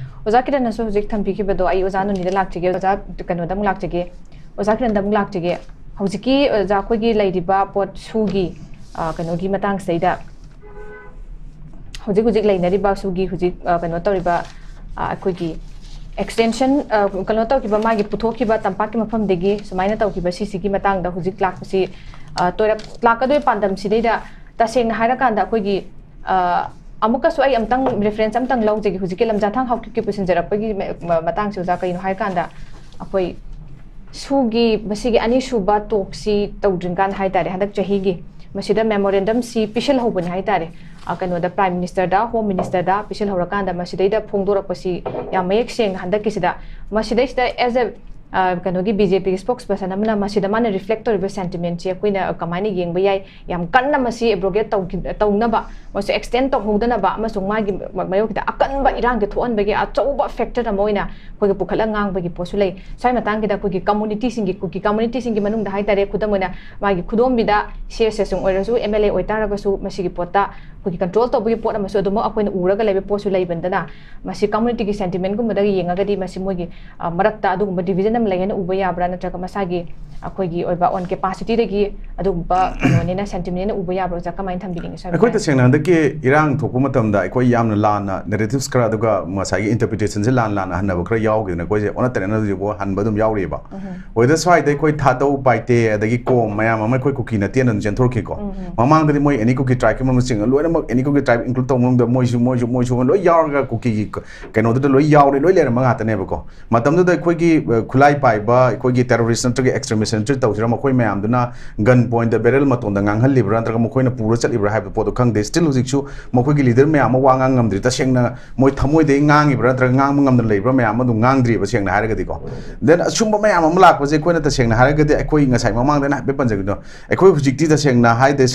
ꯑꯣꯖꯥ ꯀꯤꯔꯟꯅꯁꯨ ꯍꯧꯖꯤꯛ ꯊꯝꯕꯤꯈꯤꯕꯗꯣ ꯑꯩ ꯑꯣꯖꯥ ꯅꯨꯅꯤꯗ ꯂꯥꯛꯆꯒꯦ, ꯑꯣꯖꯥ ꯀꯩꯅꯣꯗ ꯑꯃꯨꯛ ꯂꯥꯛꯆꯒꯦ, ꯑꯣꯖꯥ ꯀꯤꯔꯟꯗ ꯑꯃꯨꯛ ꯂꯥꯛꯆꯒꯦ꯫ ꯍꯧꯖꯤꯛꯀꯤ ꯑꯣꯖꯥ ꯑꯩꯈꯣꯏꯒꯤ ꯂꯩꯔꯤꯕ ꯄꯣꯠ ꯁꯨꯒꯤ, ꯑ, ꯀꯩꯅꯣꯒꯤ ꯃꯇꯥꯡꯁꯤꯗꯩꯗ, ꯍꯧꯖꯤꯛ ꯍꯧꯖꯤꯛ ꯂꯩꯅꯔꯤꯕ ꯁꯨꯒꯤ ꯍꯧꯖꯤꯛ, ꯑ, ꯀꯩꯅꯣ ꯇꯧꯔꯤꯕ, ꯑ, ꯑꯩꯈꯣꯏꯒꯤ ꯑꯦꯛꯁꯇꯦꯟꯁꯟ, ꯑ, ꯀꯩꯅꯣ ꯇꯧꯈꯤꯕ, ꯃꯥꯒꯤ ꯄꯨꯊꯣꯛꯈꯤꯕ ꯇꯝꯄꯥꯛꯀꯤ ꯃꯐꯝꯗꯒꯤ ꯁꯨꯃꯥꯏꯅ ꯇꯧꯈꯤꯕ ꯁꯤꯁꯤꯒꯤ ꯃꯇꯥꯡꯗ ꯍꯧꯖꯤꯛ ꯂꯥꯛꯄꯁꯤ, ꯑ, ꯇꯣꯏꯔꯛ-, ꯂꯥꯛꯀꯗꯣꯏ ꯄꯥꯟꯗꯝꯁꯤꯗꯩꯗ ꯇꯁꯦꯡꯅ ꯍꯥꯏꯔꯀꯥꯟꯗ ꯑꯩꯈꯣꯏꯒꯤ, ꯑ, ꯑꯃꯨꯛꯀꯁꯨ ꯑꯩ ꯑꯝꯇꯪ ꯔꯤꯐꯔꯦꯟꯁ ꯑꯝꯇꯪ ꯂꯧꯖꯒꯦ꯫ ꯍꯧꯖꯤꯛꯀꯤ ꯂꯝꯖꯥꯊꯥꯡ ꯍꯥꯎꯀꯤꯞꯀꯤ ꯄꯨꯁꯤꯟꯖꯔꯛꯄꯒꯤ ꯃ-, ꯃ-, ꯃꯇꯥꯡꯁꯤ ꯑꯣꯖꯥ, ꯀꯩꯅꯣ ꯍꯥꯏꯔꯀꯥꯟꯗ ꯑꯩꯈꯣꯏ ꯁꯨꯒꯤ ꯃꯁꯤꯒꯤ ꯑꯅꯤꯁꯨꯕ ꯇꯣꯛꯁꯤ ꯇꯧꯗ꯭ꯔꯤꯀꯥꯟ ꯍꯥꯏ ꯇꯥꯔꯦ, ꯍꯟꯗꯛ ꯆꯍꯤꯒꯤ ꯃꯁꯤꯗ ꯃꯦꯃꯣꯔꯦꯟꯗꯝꯁꯤ ꯄꯤꯁꯤꯜꯍꯧꯕꯅꯤ ꯍꯥꯏ ꯇꯥꯔꯦ꯫ ꯑ, ꯀꯩꯅꯣꯗ, ꯄ꯭ꯔꯥꯏꯝ ꯃꯤꯅꯤꯁꯇꯔꯗ, ꯍꯣꯝ ꯃꯤꯅꯤꯁꯇꯔꯗ ꯄꯤꯁꯤꯜꯍꯧꯔꯀꯥꯟꯗ ꯃꯁꯤꯗꯩꯗ ꯐꯣꯡꯗꯣꯔꯛꯄꯁꯤ ꯌꯥꯝ ꯃꯌꯦꯛ ꯁꯦꯡꯅ ꯍꯟꯗꯛꯀꯤꯁꯤꯗ, ꯃꯁꯤꯗꯩꯁꯤꯗ as a, ꯑ, ꯀꯩꯅꯣꯒꯤ ꯕꯤ ꯖꯦ ꯄꯤꯒꯤ ꯁ꯭ꯄꯣꯛꯁ ꯄꯔꯁꯟ ꯑꯃꯅ ꯃꯁꯤꯗ ꯃꯥꯅ ꯔꯤꯐ꯭ꯂꯦꯛ ꯇꯧꯔꯤꯕ ꯁꯦꯟꯇꯤꯃꯦꯟꯁꯤ ꯑꯩꯈꯣꯏꯅ ꯀꯃꯥꯏꯅ ꯌꯦꯡꯕ ꯌꯥꯏ? ꯌꯥꯝ ꯀꯟꯅ ꯃꯁꯤ ꯑꯦꯕ꯭ꯔꯣꯒꯦꯠ ꯇꯧꯈꯤ-, ꯇꯧꯅꯕ, ꯃꯁꯤ ꯑꯦꯛꯁꯇꯦꯟ ꯇꯧꯍꯧꯗꯅꯕ ꯑꯃꯁꯨꯡ ꯃꯥꯒꯤ ꯃ-, ꯃꯥꯌꯣꯛꯇ ꯑꯀꯟꯕ ꯏꯔꯥꯡꯁꯦ ꯊꯣꯛꯍꯟꯕꯒꯤ ꯑꯆꯧꯕ ꯐꯦꯛꯇꯔ ꯑꯃ ꯑꯣꯏꯅ ꯑꯩꯈꯣꯏꯒꯤ ꯄꯨꯈꯠꯂ ꯉꯥꯡꯕꯒꯤ ꯄꯣꯠꯁꯨ ꯂꯩ꯫ ꯁ꯭ꯋꯥꯏ ꯃꯇꯥꯡꯒꯤꯗ ꯑꯩꯈꯣꯏꯒꯤ ꯀꯝꯃꯨꯅꯤꯇꯤꯁꯤꯡꯒꯤ, ꯀꯨꯀꯤ ꯀꯝꯃꯨꯅꯤꯇꯤꯁꯤꯡꯒꯤ ꯃꯅꯨꯡꯗ ꯍꯥꯏ ꯇꯥꯔꯦ, ꯈꯨꯗꯝ ꯑꯣꯏꯅ ꯃꯥꯒꯤ ꯈꯨꯗꯣꯝꯕꯤꯗ ꯁꯤ ꯑꯦꯁ ꯑꯦꯁ ꯑꯣꯏꯔꯁꯨ, ꯑꯦꯝ ꯑꯦꯜ ꯑꯦ ꯑꯣꯏꯇꯥꯔꯒꯁꯨ, ꯃꯁꯤꯒꯤ ꯄꯣꯠꯇ ꯑꯩꯈꯣꯏꯒꯤ ꯀꯟꯇ꯭ꯔꯣꯜ ꯇꯧꯕꯒꯤ ꯄꯣꯠ ꯑꯃꯁꯨ ꯑꯗꯨꯃꯛ ꯑꯩꯈꯣꯏꯅ ꯎꯔꯒ ꯂꯩꯕ ꯄꯣꯠꯁꯨ ꯂꯩꯕꯅꯤꯅ, ꯃꯁꯤ ꯀꯝꯃꯨꯅꯤꯇꯤꯒꯤ ꯁꯦꯟꯇꯤꯃꯦꯟꯒꯨꯝꯕꯗꯒꯤ ꯌꯦꯡꯉꯒꯗꯤ ꯃꯁꯤ ꯃꯣꯏꯒꯤ, ꯑ, ꯃꯔꯛꯇ ꯑꯗꯨꯒꯨꯝꯕ ꯗꯤꯕꯤꯖꯟ ꯑꯃ ꯂꯩ ꯍꯥꯏꯅ ꯎꯕ ꯌꯥꯕ꯭ꯔꯥ? ꯅꯠꯇ꯭ꯔꯒ ꯃꯁꯥꯒꯤ ꯑꯩꯈꯣꯏꯒꯤ ꯑꯣꯏꯕ ꯑꯣꯟ ꯀꯦꯄꯥꯁꯤꯇꯤꯗꯒꯤ ꯑꯗꯨꯒꯨꯝꯕ ꯀꯩꯅꯣꯅꯦꯅ, ꯁꯦꯟꯇꯤꯃꯦꯟꯅꯦꯅ ꯎꯕ ꯌꯥꯕ꯭ꯔꯥ? ꯑꯣꯖꯥ, ꯀꯃꯥꯏꯅ ꯊꯝꯕꯤꯅꯤꯡꯉꯤ ꯁ꯭ꯋꯥꯏ ꯑꯩꯈꯣꯏ ꯃꯇꯥꯡꯗ? ꯇꯁꯦꯡꯅ ꯍꯟꯗꯛꯀꯤ ꯏꯔꯥꯡ ꯊꯣꯛꯄ ꯃꯇꯝꯗ ꯑꯩꯈꯣꯏ ꯌꯥꯝꯅ ꯂꯥꯟꯅ ꯅꯦꯔꯦꯇꯤꯚꯁ ꯈꯔ, ꯑꯗꯨꯒ ꯉꯁꯥꯏꯒꯤ ꯏꯟꯇꯔꯄ꯭ꯔꯤꯇꯦꯁꯟꯁꯦ ꯂꯥꯟ ꯂꯥꯟꯅ ꯍꯟꯅꯕ ꯈꯔ ꯌꯥꯎꯈꯤꯗꯅ ꯑꯩꯈꯣꯏꯁꯦ ꯑꯣꯟꯅ ꯇꯩꯅꯅ ꯍꯧꯖꯤꯛꯐꯥꯎ ꯍꯟꯕ ꯑꯗꯨꯝ ꯌꯥꯎꯔꯤꯕ꯫ ꯎꯝ꯫ ꯋꯦꯗꯔ ꯁ꯭ꯋꯥꯏꯗ ꯑꯩꯈꯣꯏ ꯊꯥꯗꯧ, ꯄꯥꯏꯇꯦ, ꯑꯗꯒꯤ ꯀꯣꯝ ꯃꯌꯥꯝ ꯑꯃ ꯑꯩꯈꯣꯏ ꯀꯨꯀꯤ ꯅꯠꯇꯦꯅ ꯑꯗꯨꯝ ꯆꯦꯟꯊꯣꯔꯛꯈꯤꯀꯣ꯫ ꯎꯝ꯫ ꯃꯃꯥꯡꯗꯗꯤ ꯃꯣꯏ ꯑꯦꯅꯤ ꯀꯨꯀꯤ ꯇ꯭ꯔꯥꯏꯕꯀꯤ ꯃꯅꯨꯡꯗ ꯆꯤꯡꯉ ꯂꯣꯏꯅ ꯑꯦꯅꯤ ꯀꯨꯀꯤ ꯇ꯭ꯔꯥꯏꯕ ꯏꯟꯀ꯭ꯂꯨꯗ ꯇꯧꯕ ꯃꯅꯨꯡꯗ ꯃꯣꯏꯁꯨ ꯃꯣꯏꯁꯨ ꯃꯣꯏꯁꯨ ꯂꯣꯏ ꯌꯥꯎꯔꯒ ꯀꯨꯀꯤꯒꯤ ꯀꯩꯅꯣꯗꯨꯗ ꯂꯣꯏ ꯌꯥꯎꯔꯦ, ꯂꯣꯏ ꯂꯩꯔꯝꯕ ꯉꯥꯛꯇꯅꯦꯕꯀꯣ꯫ ꯃꯇꯝꯗꯨꯗ ꯑꯩꯈꯣꯏꯒꯤ ꯈꯨꯠꯂꯥꯏ ꯄꯥꯏꯕ, ꯑꯩꯈꯣꯏꯒꯤ ꯇꯦꯔꯣꯔꯤꯁ ꯅꯠꯇ꯭ꯔꯒ ꯑꯦꯛꯁꯇ꯭ꯔꯤꯃꯤꯁ ꯅꯠꯇ꯭ꯔꯒ ꯇꯧꯁꯤꯔ, ꯃꯈꯣꯏ ꯃꯌꯥꯝꯗꯨꯅ ꯒꯟ ꯄꯣꯏꯟꯗ ꯕꯦꯔꯦꯜ ꯃꯇꯣꯟꯗ ꯉꯥꯡꯍꯜꯂꯤꯕ꯭ꯔꯥ ꯅꯠꯇ꯭ꯔꯒ ꯃꯈꯣꯏꯅ ꯄꯨꯔ ꯆꯠꯂꯤꯕ꯭ꯔꯥ ꯍꯥꯏꯕ ꯄꯣꯠꯇꯣ ꯈꯪꯗꯦ꯫ ꯁ꯭ꯇꯤꯜ ꯍꯧꯖꯤꯛꯁꯨ ꯃꯈꯣꯏꯒꯤ ꯂꯤꯗꯔ ꯃꯌꯥꯝ ꯑꯃ ꯋꯥ ꯉꯥꯡ ꯉꯝꯗ꯭ꯔꯤ꯫ ꯇꯁꯦꯡꯅ ꯃꯣꯏ ꯊꯃꯣꯏꯗꯒꯤ ꯉꯥꯡꯉꯤꯕ꯭ꯔꯥ ꯅꯠꯇ꯭ꯔꯒ ꯉꯥꯡꯕ ꯉꯝꯗꯅ ꯂꯩꯕ꯭ꯔꯥ ꯃꯌꯥꯝ ꯑꯃ ꯑꯗꯨꯝ ꯉꯥꯡꯗ꯭ꯔꯤꯕ, ꯁꯦꯡꯅ ꯍꯥꯏꯔꯒꯗꯤꯀꯣ꯫ ꯗꯦꯟ ꯑꯁꯨꯝꯕ ꯃꯌꯥꯝ ꯑꯃ ꯂꯥꯛꯄꯁꯦ ꯑꯩꯈꯣꯏꯅ ꯇꯁꯦꯡꯅ ꯍꯥꯏꯔꯒꯗꯤ ꯑꯩꯈꯣꯏ ꯉꯁꯥꯏ ꯃꯃꯥꯡꯗ ꯑꯩꯅ ꯍꯥꯏꯐꯦꯠ ꯄꯟꯖꯈꯤꯕꯗꯣ, ꯑꯩꯈꯣꯏ ꯍꯧꯖꯤꯛꯇꯤ ꯇꯁꯦꯡꯅ ꯍꯥꯏꯗꯤ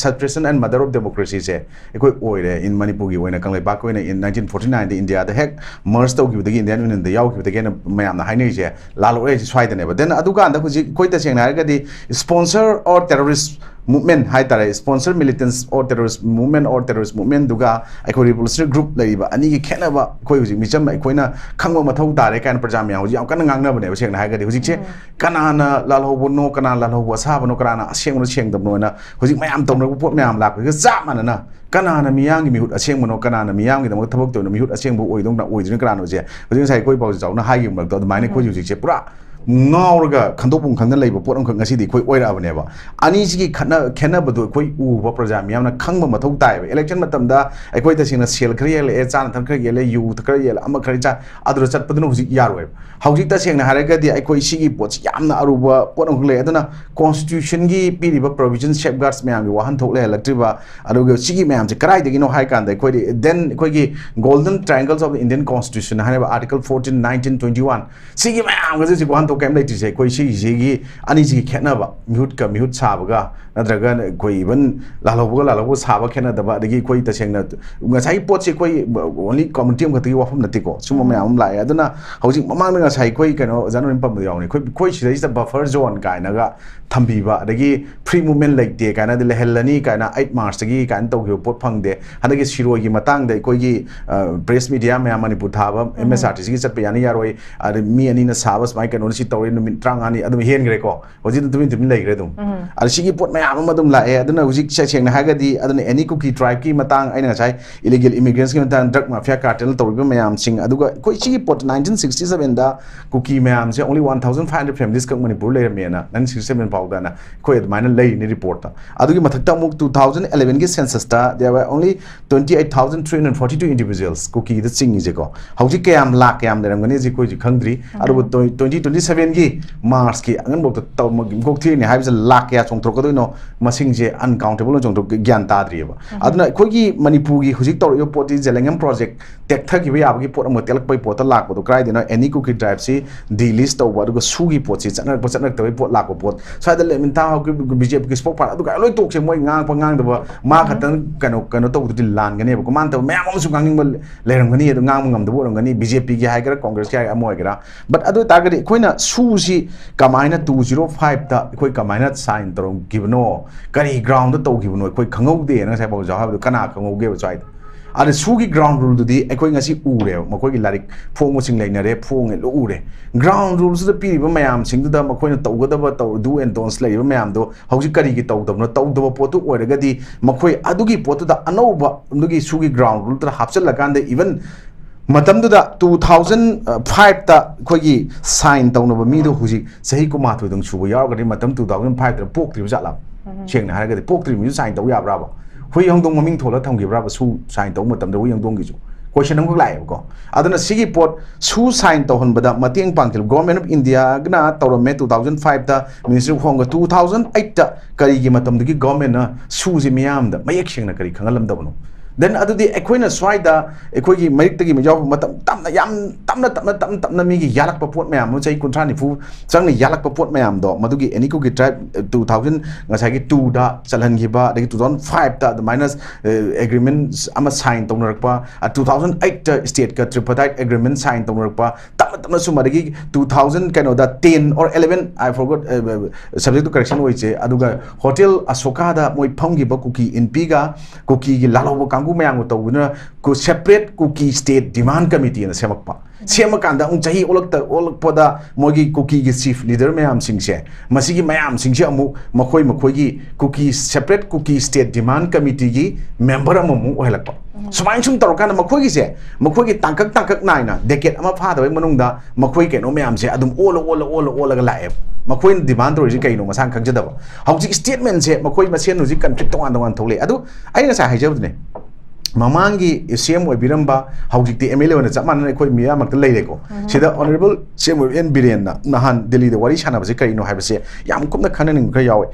suppression and murder of democracyꯁꯦ ꯑꯩꯈꯣꯏ ꯑꯣꯏꯔꯦ꯫ ꯏꯟ ꯃꯅꯤꯄꯨꯔꯒꯤ ꯑꯣꯏꯅ ꯀꯪꯂꯩꯄꯥꯛꯀꯤ ꯑꯣꯏꯅ ꯏꯟ ꯅꯥꯏꯟꯇꯤꯟ ꯐꯣꯔꯇꯤ ꯅꯥꯏꯟꯗ ꯏꯟꯗꯤꯌꯥꯗ ꯍꯦꯛ ꯃꯔꯖ ꯇꯧꯈꯤꯕꯗꯒꯤ, ꯏꯟꯗꯤꯌꯥꯟ ꯌꯨꯅꯤꯌꯟꯗ ꯌꯥꯎꯈꯤꯕꯗꯒꯤ ꯍꯦꯟꯅ ꯃꯌꯥꯝꯅ ꯍꯥꯏꯅꯔꯤꯁꯦ ꯂꯥꯜꯂꯛꯑꯦ ꯍꯥꯏꯁꯦ ꯁ꯭ꯋꯥꯏꯗꯅꯦꯕ꯫ ꯗꯦꯟ ꯑꯗꯨꯀꯥꯟꯗ ꯍꯧꯖꯤꯛ ꯑꯩꯈꯣꯏ ꯇꯁꯦꯡꯅ ꯍꯥꯏꯔꯒꯗꯤ sponsor or terrorist movement ꯍꯥꯏ ꯇꯥꯔꯦ, sponsor militants or terrorist movement or terrorist movementꯗꯨꯒ ꯑꯩꯈꯣꯏ revolutionary group ꯂꯩꯔꯤꯕ ꯑꯅꯤꯒꯤ ꯈꯦꯠꯅꯕ ꯑꯩꯈꯣꯏ ꯍꯧꯖꯤꯛ ꯃꯤꯆꯝ ꯑꯩꯈꯣꯏꯅ ꯈꯪꯕ ꯃꯊꯧ ꯇꯥꯔꯦ ꯀꯥꯏꯅ ꯄ꯭ꯔꯖꯥ ꯃꯌꯥꯝ ꯍꯧꯖꯤꯛ ꯌꯥꯝ ꯀꯟꯅ ꯉꯥꯡꯅꯕꯅꯦꯕ꯫ ꯁꯦꯡꯅ ꯍꯥꯏꯔꯒꯗꯤ ꯍꯧꯖꯤꯛꯁꯦ ꯀꯅꯥꯅ ꯂꯥꯜꯍꯧꯕꯅꯣ, ꯀꯅꯥꯅ ꯂꯥꯜꯍꯧꯕ ꯑꯁꯥꯕꯅꯣ, ꯀꯅꯥꯅ ꯑꯁꯦꯡꯕꯅꯣ ꯁꯦꯡꯗꯕꯅꯣꯅ ꯍꯧꯖꯤꯛ ꯃꯌꯥꯝ ꯇꯧꯅꯔꯛꯄ ꯄꯣꯠ ꯃꯌꯥꯝ ꯂꯥꯛꯄꯁꯤꯒ ꯆꯞ ꯃꯥꯟꯅꯅ ꯀꯅꯥꯅ ꯃꯤꯌꯥꯝꯒꯤ ꯃꯤꯍꯨꯠ ꯑꯁꯦꯡꯕꯅꯣ, ꯀꯅꯥꯅ ꯃꯤꯌꯥꯝꯒꯤꯗꯃꯛ ꯊꯕꯛ ꯇꯧꯔꯤꯅꯣ, ꯃꯤꯍꯨꯠ ꯑꯁꯦꯡꯕ ꯑꯣꯏꯗꯧꯅ ꯑꯣꯏꯗꯣꯏꯅꯣ ꯀꯅꯥꯅꯣꯁꯦ ꯍꯧꯖꯤꯛ ꯉꯁꯥꯏ ꯑꯩꯈꯣꯏ ꯄꯥꯎꯖꯦ ꯆꯥꯎꯅ ꯍꯥꯏꯈꯤꯕ ꯃꯔꯛꯇꯣ ꯑꯗꯨꯃꯥꯏꯅ ꯑꯩꯈꯣꯏ ꯍꯧꯖꯤꯛꯁꯦ ꯄꯨꯔꯥ ꯉꯥꯎꯔꯒ ꯈꯟꯗꯣꯛꯐꯝ ꯈꯪꯗꯅ ꯂꯩꯕ ꯄꯣꯠ ꯑꯃꯈꯛ ꯉꯁꯤꯗꯤ ꯑꯩꯈꯣꯏ ꯑꯣꯏꯔꯛꯑꯕꯅꯦꯕ꯫ ꯑꯅꯤꯁꯤꯒꯤ ꯈꯠꯅ ꯈꯦꯠꯅꯕꯗꯣ ꯑꯩꯈꯣꯏ ꯎꯕ ꯄ꯭ꯔꯖꯥ ꯃꯤꯌꯥꯝꯅ ꯈꯪꯕ ꯃꯊꯧ ꯇꯥꯏꯌꯦꯕ꯫ ꯏꯂꯦꯛꯁꯟ ꯃꯇꯝꯗ ꯑꯩꯈꯣꯏ ꯇꯁꯦꯡꯅ ꯁꯦꯜ ꯈꯔ ꯍꯦꯜꯂꯛꯑꯦ, ꯆꯥꯅ ꯊꯛ ꯈꯔ ꯍꯦꯜꯂꯦ, ꯌꯨ ꯈꯔ ꯍꯦꯜꯂꯦ, ꯑꯃ ꯈꯔ ꯆꯥ, ꯑꯗꯨꯗ ꯆꯠꯄꯗꯨꯅ ꯍꯧꯖꯤꯛ ꯌꯥꯔꯣꯏꯕ꯫ ꯍꯧꯖꯤꯛ ꯇꯁꯦꯡꯅ ꯍꯥꯏꯔꯒꯗꯤ ꯑꯩꯈꯣꯏ ꯁꯤꯒꯤ ꯄꯣꯠꯁꯤ ꯌꯥꯝꯅ ꯑꯔꯨꯕ ꯄꯣꯠ ꯑꯃꯈꯛ ꯂꯩ꯫ ꯑꯗꯨꯅ constitutionꯒꯤ ꯄꯤꯔꯤꯕ provision, safeguards ꯃꯌꯥꯝꯒꯤ ꯋꯥꯍꯟꯊꯣꯛ ꯂꯩꯍꯜꯂꯛꯇ꯭ꯔꯤꯕ, ꯑꯗꯨꯒ ꯁꯤꯒꯤ ꯃꯌꯥꯝꯁꯦ ꯀꯗꯥꯏꯗꯒꯤꯅꯣ ꯍꯥꯏ ꯀꯥꯟꯗ ꯑꯩꯈꯣꯏꯗꯤ then ꯑꯩꯈꯣꯏꯒꯤ Golden Triangles of the Indian Constitution ꯍꯥꯏꯔꯤꯕ Article fourteen, nineteen, twenty one ꯁꯤꯒꯤ ꯃꯌꯥꯝꯒꯁꯦ ꯍꯧꯖꯤꯛ ꯋꯥꯍꯟꯊꯣꯛ ꯀꯩꯝ ꯂꯩꯇ꯭ꯔꯤꯁꯦ ꯑꯩꯈꯣꯏ ꯁꯤꯒꯤꯁꯤꯒꯤ ꯑꯅꯤꯁꯤꯒꯤ ꯈꯦꯠꯅꯕ, ꯃꯤꯍꯨꯠꯀ ꯃꯤꯍꯨꯠ ꯁꯥꯕꯒ ꯅꯠꯇ꯭ꯔꯒ ꯑꯩꯈꯣꯏ even ꯂꯥꯜꯍꯧꯕꯒ ꯂꯥꯜꯍꯧꯕ ꯁꯥꯕ ꯈꯦꯠꯅꯗꯕ, ꯑꯗꯒꯤ ꯑꯩꯈꯣꯏ ꯇꯁꯦꯡꯅ ꯉꯁꯥꯏꯒꯤ ꯄꯣꯠꯁꯤ ꯑꯩꯈꯣꯏ only community ꯑꯃꯈꯛꯇꯒꯤ ꯋꯥꯐꯝ ꯅꯠꯇꯦꯀꯣ꯫ ꯁꯨꯝꯕ ꯃꯌꯥꯝ ꯑꯃ ꯂꯥꯛꯑꯦ꯫ ꯑꯗꯨꯅ ꯍꯧꯖꯤꯛ ꯃꯃꯥꯡꯗ ꯉꯁꯥꯏ ꯑꯩꯈꯣꯏ ꯀꯩꯅꯣ ꯑꯣꯖꯥ ꯅꯣꯔꯤꯟ ꯄꯟꯕꯗ ꯌꯥꯎꯅꯤ, ꯑꯩꯈꯣꯏ ꯑꯩꯈꯣꯏ ꯁꯤꯗꯩꯁꯤꯗ buffer zone ꯀꯥꯏꯅꯒ ꯊꯝꯕꯤꯕ, ꯑꯗꯒꯤ free movement ꯂꯩꯇꯦ ꯀꯥꯏꯅ, ꯑꯗꯩ ꯂꯩꯍꯜꯂꯅꯤ ꯀꯥꯏꯅ eight Marchꯇꯒꯤ ꯀꯥꯏꯅ ꯇꯧꯈꯤꯕ ꯄꯣꯠ ꯐꯪꯗꯦ꯫ ꯍꯟꯗꯛꯀꯤ ꯁꯤꯔꯣꯏꯒꯤ ꯃꯇꯥꯡꯗ ꯑꯩꯈꯣꯏꯒꯤ press media ꯃꯌꯥꯝ ꯃꯅꯤꯄꯨꯔ ꯊꯥꯕ MSRTCꯒꯤ ꯆꯠꯄ ꯌꯥꯅꯤ ꯌꯥꯔꯣꯏ, ꯑꯗꯩ ꯃꯤ ꯑꯅꯤꯅ ꯁꯥꯕ ꯁꯨꯃꯥꯏꯅ ꯀꯩꯅꯣꯅ ꯇꯧꯔꯦ, ꯅꯨꯃꯤꯠ ꯇꯔꯥꯃꯉꯥꯅꯤ ꯑꯗꯨꯝ ꯍꯦꯟꯈ꯭ꯔꯦꯀꯣ꯫ ꯍꯧꯖꯤꯛ ꯑꯗꯨꯝ ꯇꯨꯃꯤꯟ ꯇꯨꯃꯤꯟ ꯂꯩꯈ꯭ꯔꯦ ꯑꯗꯨꯝ꯫ ꯑꯗ ꯁꯤꯒꯤ ꯄꯣꯠ ꯃꯌꯥꯝ ꯑꯃ ꯑꯗꯨꯝ ꯂꯥꯛꯑꯦ꯫ ꯑꯗꯨꯅ ꯍꯧꯖꯤꯛ ꯁꯦꯡꯅ ꯍꯥꯏꯔꯒꯗꯤ ꯑꯗꯨꯅ any Kuki tribe ꯀꯤ ꯃꯇꯥꯡ, ꯑꯩꯅ ꯉꯁꯥꯏ illegal immigrants ꯀꯤ ꯃꯇꯥꯡ, drug mafia cartel ꯇꯧꯔꯤꯕ ꯃꯌꯥꯝꯁꯤꯡ, ꯑꯗꯨꯒ ꯑꯩꯈꯣꯏ ꯁꯤꯒꯤ ꯄꯣꯠ nineteen sixty seven ꯗ ꯀꯨꯀꯤ ꯃꯌꯥꯝꯁꯦ only one thousand five hundred families ꯈꯛ ꯃꯅꯤꯄꯨꯔ ꯂꯩꯔꯝꯃꯦꯅ nineteen sixty seven ꯐꯥꯎꯗꯅ ꯑꯩꯈꯣꯏ ꯑꯗꯨꯃꯥꯏꯅ ꯂꯩꯔꯤꯅꯤ report ꯇ꯫ ꯑꯗꯨꯒꯤ ꯃꯊꯛꯇ ꯑꯃꯨꯛ two thousand eleven ꯒꯤ census ꯇ there were only twenty eight thousand three hundred forty two individuals ꯀꯨꯀꯤꯗ ꯆꯤꯡꯉꯤꯁꯦꯀꯣ꯫ ꯍꯧꯖꯤꯛ ꯀꯌꯥꯝ ꯂꯥꯛ ꯀꯌꯥꯝ ꯂꯩꯔꯝꯒꯅꯤ ꯍꯧꯖꯤꯛ ꯑꯩꯈꯣꯏ ꯍꯧꯖꯤꯛ ꯈꯪꯗ꯭ꯔꯤ꯫ ꯑꯗꯨꯕꯨ twenty twenty seven ꯒꯤ March ꯀꯤ ꯑꯉꯟꯕꯣꯛꯇ ꯇꯧ-, ꯃꯀꯣꯛ ꯊꯤꯔꯤꯅꯤ ꯍꯥꯏꯕꯁꯦ ꯂꯥꯛ ꯀꯌꯥ ꯆꯣꯡꯊꯣꯔꯛꯀꯗꯣꯏꯅꯣ, ꯃꯁꯤꯡꯁꯦ uncountable ꯑꯣꯏꯅ ꯆꯣꯡꯊꯣꯛ-, ꯒ꯭ꯌꯥꯟ ꯇꯥꯗ꯭ꯔꯤꯑꯕ꯫ ꯑꯗꯨꯅ ꯑꯩꯈꯣꯏꯒꯤ ꯃꯅꯤꯄꯨꯔꯒꯤ ꯍꯧꯖꯤꯛ ꯇꯧꯔꯛꯏꯕ ꯄꯣꯠꯇꯤ ꯖꯦꯂꯦꯡꯉꯝ project ꯇꯦꯛꯊꯈꯤꯕ ꯌꯥꯕꯒꯤ ꯄꯣꯠ ꯑꯃ ꯇꯦꯛꯂꯛꯄꯒꯤ ꯄꯣꯠꯇ ꯂꯥꯛꯄꯗꯣ ꯀꯗꯥꯏꯗꯅꯣ? Any Kuki tribe ꯁꯤ delist ꯇꯧꯕ, ꯑꯗꯨꯒ ꯁꯨꯒꯤ ꯄꯣꯠꯁꯤ ꯆꯠꯅꯔꯛꯄ ꯆꯠꯅꯔꯛꯇꯕꯒꯤ ꯄꯣꯠ ꯂꯥꯛꯄ ꯄꯣꯠ, ꯁ꯭ꯋꯥꯏꯗ ꯂꯩꯃꯤꯟ ꯊꯥ ꯍꯧꯈꯤꯕ ꯕꯤ ꯖꯦ ꯄꯤꯒꯤ spokesperson ꯑꯗꯨ ꯀꯥꯏ ꯂꯣꯏ ꯇꯣꯛꯁꯦ꯫ ꯃꯣꯏ ꯉꯥꯡꯉꯛꯄ ꯉꯥꯡꯗꯕ, ꯃꯥ ꯈꯛꯇꯪ ꯀꯩꯅꯣ, ꯀꯩꯅꯣ ꯇꯧꯕꯗꯨꯗꯤ ꯂꯥꯟꯒꯅꯦꯕꯀꯣ꯫ ꯃꯥ ꯅꯠꯇꯕ ꯃꯌꯥꯝ ꯑꯃꯁꯨ ꯉꯥꯡꯅꯤꯡꯕ ꯂꯩꯔꯝꯒꯅꯤ, ꯑꯗꯨ ꯉꯥꯡꯕ ꯉꯝꯗꯕ ꯑꯣꯏꯔꯝꯒꯅꯤ, ꯕꯤ ꯖꯦ ꯄꯤꯒꯤ ꯍꯥꯏꯒꯦꯔꯥ, ꯀꯣꯡꯒ꯭ꯔꯦꯁꯀꯤ ꯍꯥꯏꯒꯦꯔꯥ, ꯑꯃ ꯑꯣꯏꯒꯦꯔꯥ꯫ But ꯑꯗꯨ ꯑꯣꯏꯇꯥꯔꯒꯗꯤ ꯑꯩꯈꯣꯏꯅ ꯁꯨꯁꯤ ꯀꯃꯥꯏꯅ two zero five ꯇ ꯑꯩꯈꯣꯏ ꯀꯃꯥꯏꯅ sign ꯇꯧꯔꯝꯈꯤꯕꯅꯣ, ꯀꯔꯤ ground ꯇ ꯇꯧꯈꯤꯕꯅꯣ ꯑꯩꯈꯣꯏ ꯈꯪꯍꯧꯗꯦꯅ ꯉꯁꯥꯏ ꯄꯥꯎꯖꯥꯎ ꯍꯥꯏꯕꯗꯣ ꯀꯅꯥ ꯈꯪꯍꯧꯒꯦꯕ ꯁ꯭ꯋꯥꯏꯗ? ꯑꯗ ꯁꯨꯒꯤ ground rule ꯗꯨꯗꯤ ꯑꯩꯈꯣꯏ ꯉꯁꯤ ꯎꯔꯦꯕ, ꯃꯈꯣꯏꯒꯤ ꯂꯥꯏꯔꯤꯛ ꯐꯣꯡꯕꯁꯤꯡ ꯂꯩꯅꯔꯦ, ꯐꯣꯡꯉꯦ, ꯂꯣꯏ ꯎꯔꯦ꯫ Ground rule ꯁꯤꯗ ꯄꯤꯔꯤꯕ ꯃꯌꯥꯝꯁꯤꯡꯗꯨꯗ ꯃꯈꯣꯏꯅ ꯇꯧꯒꯗꯕ ꯇꯧ-, do and don'ts ꯂꯩꯔꯤꯕ ꯃꯌꯥꯝꯗꯣ ꯍꯧꯖꯤꯛ ꯀꯔꯤꯒꯤ ꯇꯧꯗꯕꯅꯣ? ꯇꯧꯗꯕ ꯄꯣꯠꯇꯨ ꯑꯣꯏꯔꯒꯗꯤ ꯃꯈꯣꯏ ꯑꯗꯨꯒꯤ ꯄꯣꯠꯇꯨꯗ ꯑꯅꯧꯕ ꯑꯗꯨꯒꯤ ꯁꯨꯒꯤ ground rule ꯗꯨꯗ ꯍꯥꯞꯆꯤꯜꯂꯀꯥꯟꯗ even ꯃꯇꯝꯗꯨꯗ two thousand five ꯇ ꯑꯩꯈꯣꯏꯒꯤ sign ꯇꯧꯅꯕ ꯃꯤꯗꯣ ꯍꯧꯖꯤꯛ ꯆꯍꯤ ꯀꯨꯟꯃꯥꯊꯣꯏꯗꯪ ꯁꯨꯕ ꯌꯥꯎꯔꯒꯗꯤ ꯃꯇꯝ two thousand five ꯇ ꯄꯣꯛꯇ꯭ꯔꯤꯕ ꯖꯥꯠꯂꯕ? ꯁꯦꯡꯅ ꯍꯥꯏꯔꯒꯗꯤ ꯄꯣꯛꯇ꯭ꯔꯤꯕ ꯃꯤꯁꯨ sign ꯇꯧ ꯌꯥꯕ꯭ꯔꯥꯕ? ꯍꯨꯏ ꯍꯧꯗꯣꯡ ꯃꯃꯤꯡ ꯊꯣꯜꯂ ꯊꯝꯈꯤꯕ꯭ꯔꯥꯕ ꯁꯨ sign ꯇꯧꯕ ꯃꯇꯝꯗ ꯍꯨꯏ ꯍꯧꯗꯣꯡꯒꯤꯁꯨ question ꯑꯃꯈꯛ ꯂꯥꯛꯑꯦꯕꯀꯣ꯫ ꯑꯗꯨꯅ ꯁꯤꯒꯤ ꯄꯣꯠ ꯁꯨ sign ꯇꯧꯍꯟꯕꯗ ꯃꯇꯦꯡ ꯄꯥꯡꯈꯤꯕ Government of India ꯒꯅ ꯇꯧꯔꯝꯃꯦ two thousand five ꯇ Ministry of Home ꯒ, two thousand eight ꯇ ꯀꯔꯤꯒꯤ ꯃꯇꯝꯗꯒꯤ government ꯅ ꯁꯨꯁꯦ ꯃꯤꯌꯥꯝꯗ ꯃꯌꯦꯛ ꯁꯦꯡꯅ ꯀꯔꯤ ꯈꯪꯍꯜꯂꯝꯗꯕꯅꯣ? Then ꯑꯗꯨꯗꯤ ꯑꯩꯈꯣꯏꯅ ꯁ꯭ꯋꯥꯏꯗ ꯑꯩꯈꯣꯏꯒꯤ ꯃꯔꯤꯛꯇꯒꯤ ꯌꯥꯎꯕ ꯃꯇꯝ ꯇꯞꯅ, ꯌꯥꯝ ꯇꯞꯅ, ꯇꯞꯅ, ꯇꯞꯅ, ꯇꯞꯅ ꯃꯤꯒꯤ ꯌꯥꯜꯂꯛꯄ ꯄꯣꯠ ꯃꯌꯥꯝ ꯑꯃ ꯆꯍꯤ ꯀꯨꯟꯊ꯭ꯔꯥ ꯅꯤꯐꯨ ꯆꯪꯅ ꯌꯥꯜꯂꯛꯄ ꯄꯣꯠ ꯃꯌꯥꯝꯗꯣ, ꯃꯗꯨꯒꯤ any Kuki tribe two thousand ꯉꯁꯥꯏꯒꯤ two ꯗ ꯆꯜꯍꯟꯈꯤꯕ, ꯑꯗꯒꯤ two thousand five ꯇ ꯑꯗꯨꯃꯥꯏꯅ, ꯑ, agreement ꯑꯃ sign ꯇꯧꯅꯔꯛꯄ, ꯑ, two thousand eight ꯇ state ꯀ tripartite agreement sign ꯇꯧꯅꯔꯛꯄ, ꯇꯞꯅ ꯇꯞꯅ ꯁꯨꯝ, ꯑꯗꯒꯤ two thousand ꯀꯩꯅꯣꯗ ten or eleven, I forgot, ꯑ, subject ꯇꯨ correction ꯑꯣꯏꯁꯦ, ꯑꯗꯨꯒ Hotel Ashoka ꯗ ꯃꯣꯏ ꯐꯝꯈꯤꯕ ꯀꯨꯀꯤ ꯏꯟꯄꯤꯒ ꯀꯨꯀꯤꯒꯤ ꯂꯥꯜꯍꯧꯕ ꯀꯥꯡꯕꯨ ꯃꯌꯥꯝꯒ ꯇꯧꯕꯗꯨꯅ ꯀꯨ-, separate Kuki state demand committee ꯑꯅ ꯁꯦꯝꯃꯛꯄ꯫ ꯁꯦꯝꯃꯀꯥꯟꯗ ꯑꯃꯨꯛ ꯆꯍꯤ ꯑꯣꯜꯂꯛꯇ ꯑꯣꯜꯂꯛꯄꯗ ꯃꯣꯏꯒꯤ ꯀꯨꯀꯤꯒꯤ ꯆꯤꯐ ꯂꯤꯗꯔ ꯃꯌꯥꯝꯁꯤꯡꯁꯦ, ꯃꯁꯤꯒꯤ ꯃꯌꯥꯝꯁꯤꯡꯁꯦ ꯑꯃꯨꯛ ꯃꯈꯣꯏ ꯃꯈꯣꯏꯒꯤ ꯀꯨꯀꯤ, ꯁꯦꯄꯔꯦꯠ ꯀꯨꯀꯤ ꯁ꯭ꯇꯦꯠ ꯗꯤꯃꯥꯟ ꯀꯃꯤꯇꯤꯒꯤ ꯃꯦꯝꯕꯔ ꯑꯃꯃꯨꯛ ꯑꯣꯏꯍꯜꯂꯛꯄ꯫ ꯁꯨꯃꯥꯏꯅ ꯁꯨꯝ ꯇꯧꯔꯀꯥꯟꯗ ꯃꯈꯣꯏꯒꯤꯁꯦ, ꯃꯈꯣꯏꯒꯤ ꯇꯥꯡꯀꯛ ꯇꯥꯡꯀꯛ ꯅꯥꯏꯅ ꯗꯦꯀꯦꯠ ꯑꯃ ꯐꯥꯗꯕꯩ ꯃꯅꯨꯡꯗ ꯃꯈꯣꯏ ꯀꯩꯅꯣ ꯃꯌꯥꯝꯁꯦ ꯑꯗꯨꯝ ꯑꯣꯜꯂ ꯑꯣꯜꯂ ꯑꯣꯜꯂ ꯑꯣꯜꯂꯒ ꯂꯥꯛꯑꯦꯕ꯫ ꯃꯈꯣꯏꯅ ꯗꯤꯃꯥꯟ ꯇꯧꯔꯤꯁꯤ ꯀꯩꯅꯣ ꯃꯁꯥꯅ ꯈꯪꯖꯗꯕ꯫ ꯍꯧꯖꯤꯛ ꯁ꯭ꯇꯦꯠꯃꯦꯟꯁꯦ ꯃꯈꯣꯏ ꯃꯁꯦꯟ ꯍꯧꯖꯤꯛ ꯀꯟꯐ꯭ꯂꯤꯛ ꯇꯣꯉꯥꯟ ꯇꯣꯉꯥꯟ ꯊꯣꯛꯂꯛꯑꯦ꯫ ꯑꯗꯨ ꯑꯩ ꯉꯁꯥꯏ ꯍꯥꯏꯖꯕꯗꯨꯅꯦ, ꯃꯃꯥꯡꯒꯤ ꯁꯤ ꯑꯦꯝ ꯑꯣꯏꯕꯤꯔꯝꯕ, ꯍꯧꯖꯤꯛꯇꯤ ꯑꯦꯝ ꯑꯦꯜ ꯑꯦ ꯑꯣꯏꯅ ꯆꯞ ꯃꯥꯟꯅꯅ ꯑꯩꯈꯣꯏ ꯃꯤꯌꯥꯝꯃꯛꯇ ꯂꯩꯔꯦꯀꯣ꯫ ꯁꯤꯗ ꯑꯣꯅꯔꯦꯕꯜ ꯁꯤ ꯑꯦꯝ ꯑꯣꯏꯕ ꯑꯦꯟ ꯕꯤꯔꯦꯟꯅ ꯅꯍꯥꯟ ꯗꯦꯜꯂꯤꯗ ꯋꯥꯔꯤ ꯁꯥꯟꯅꯕꯁꯦ ꯀꯔꯤꯅꯣ ꯍꯥꯏꯕꯁꯦ ꯌꯥꯝ ꯀꯨꯞꯅ ꯈꯟꯅꯅꯤꯡꯕ ꯈꯔ ꯌꯥꯎꯋꯦ꯫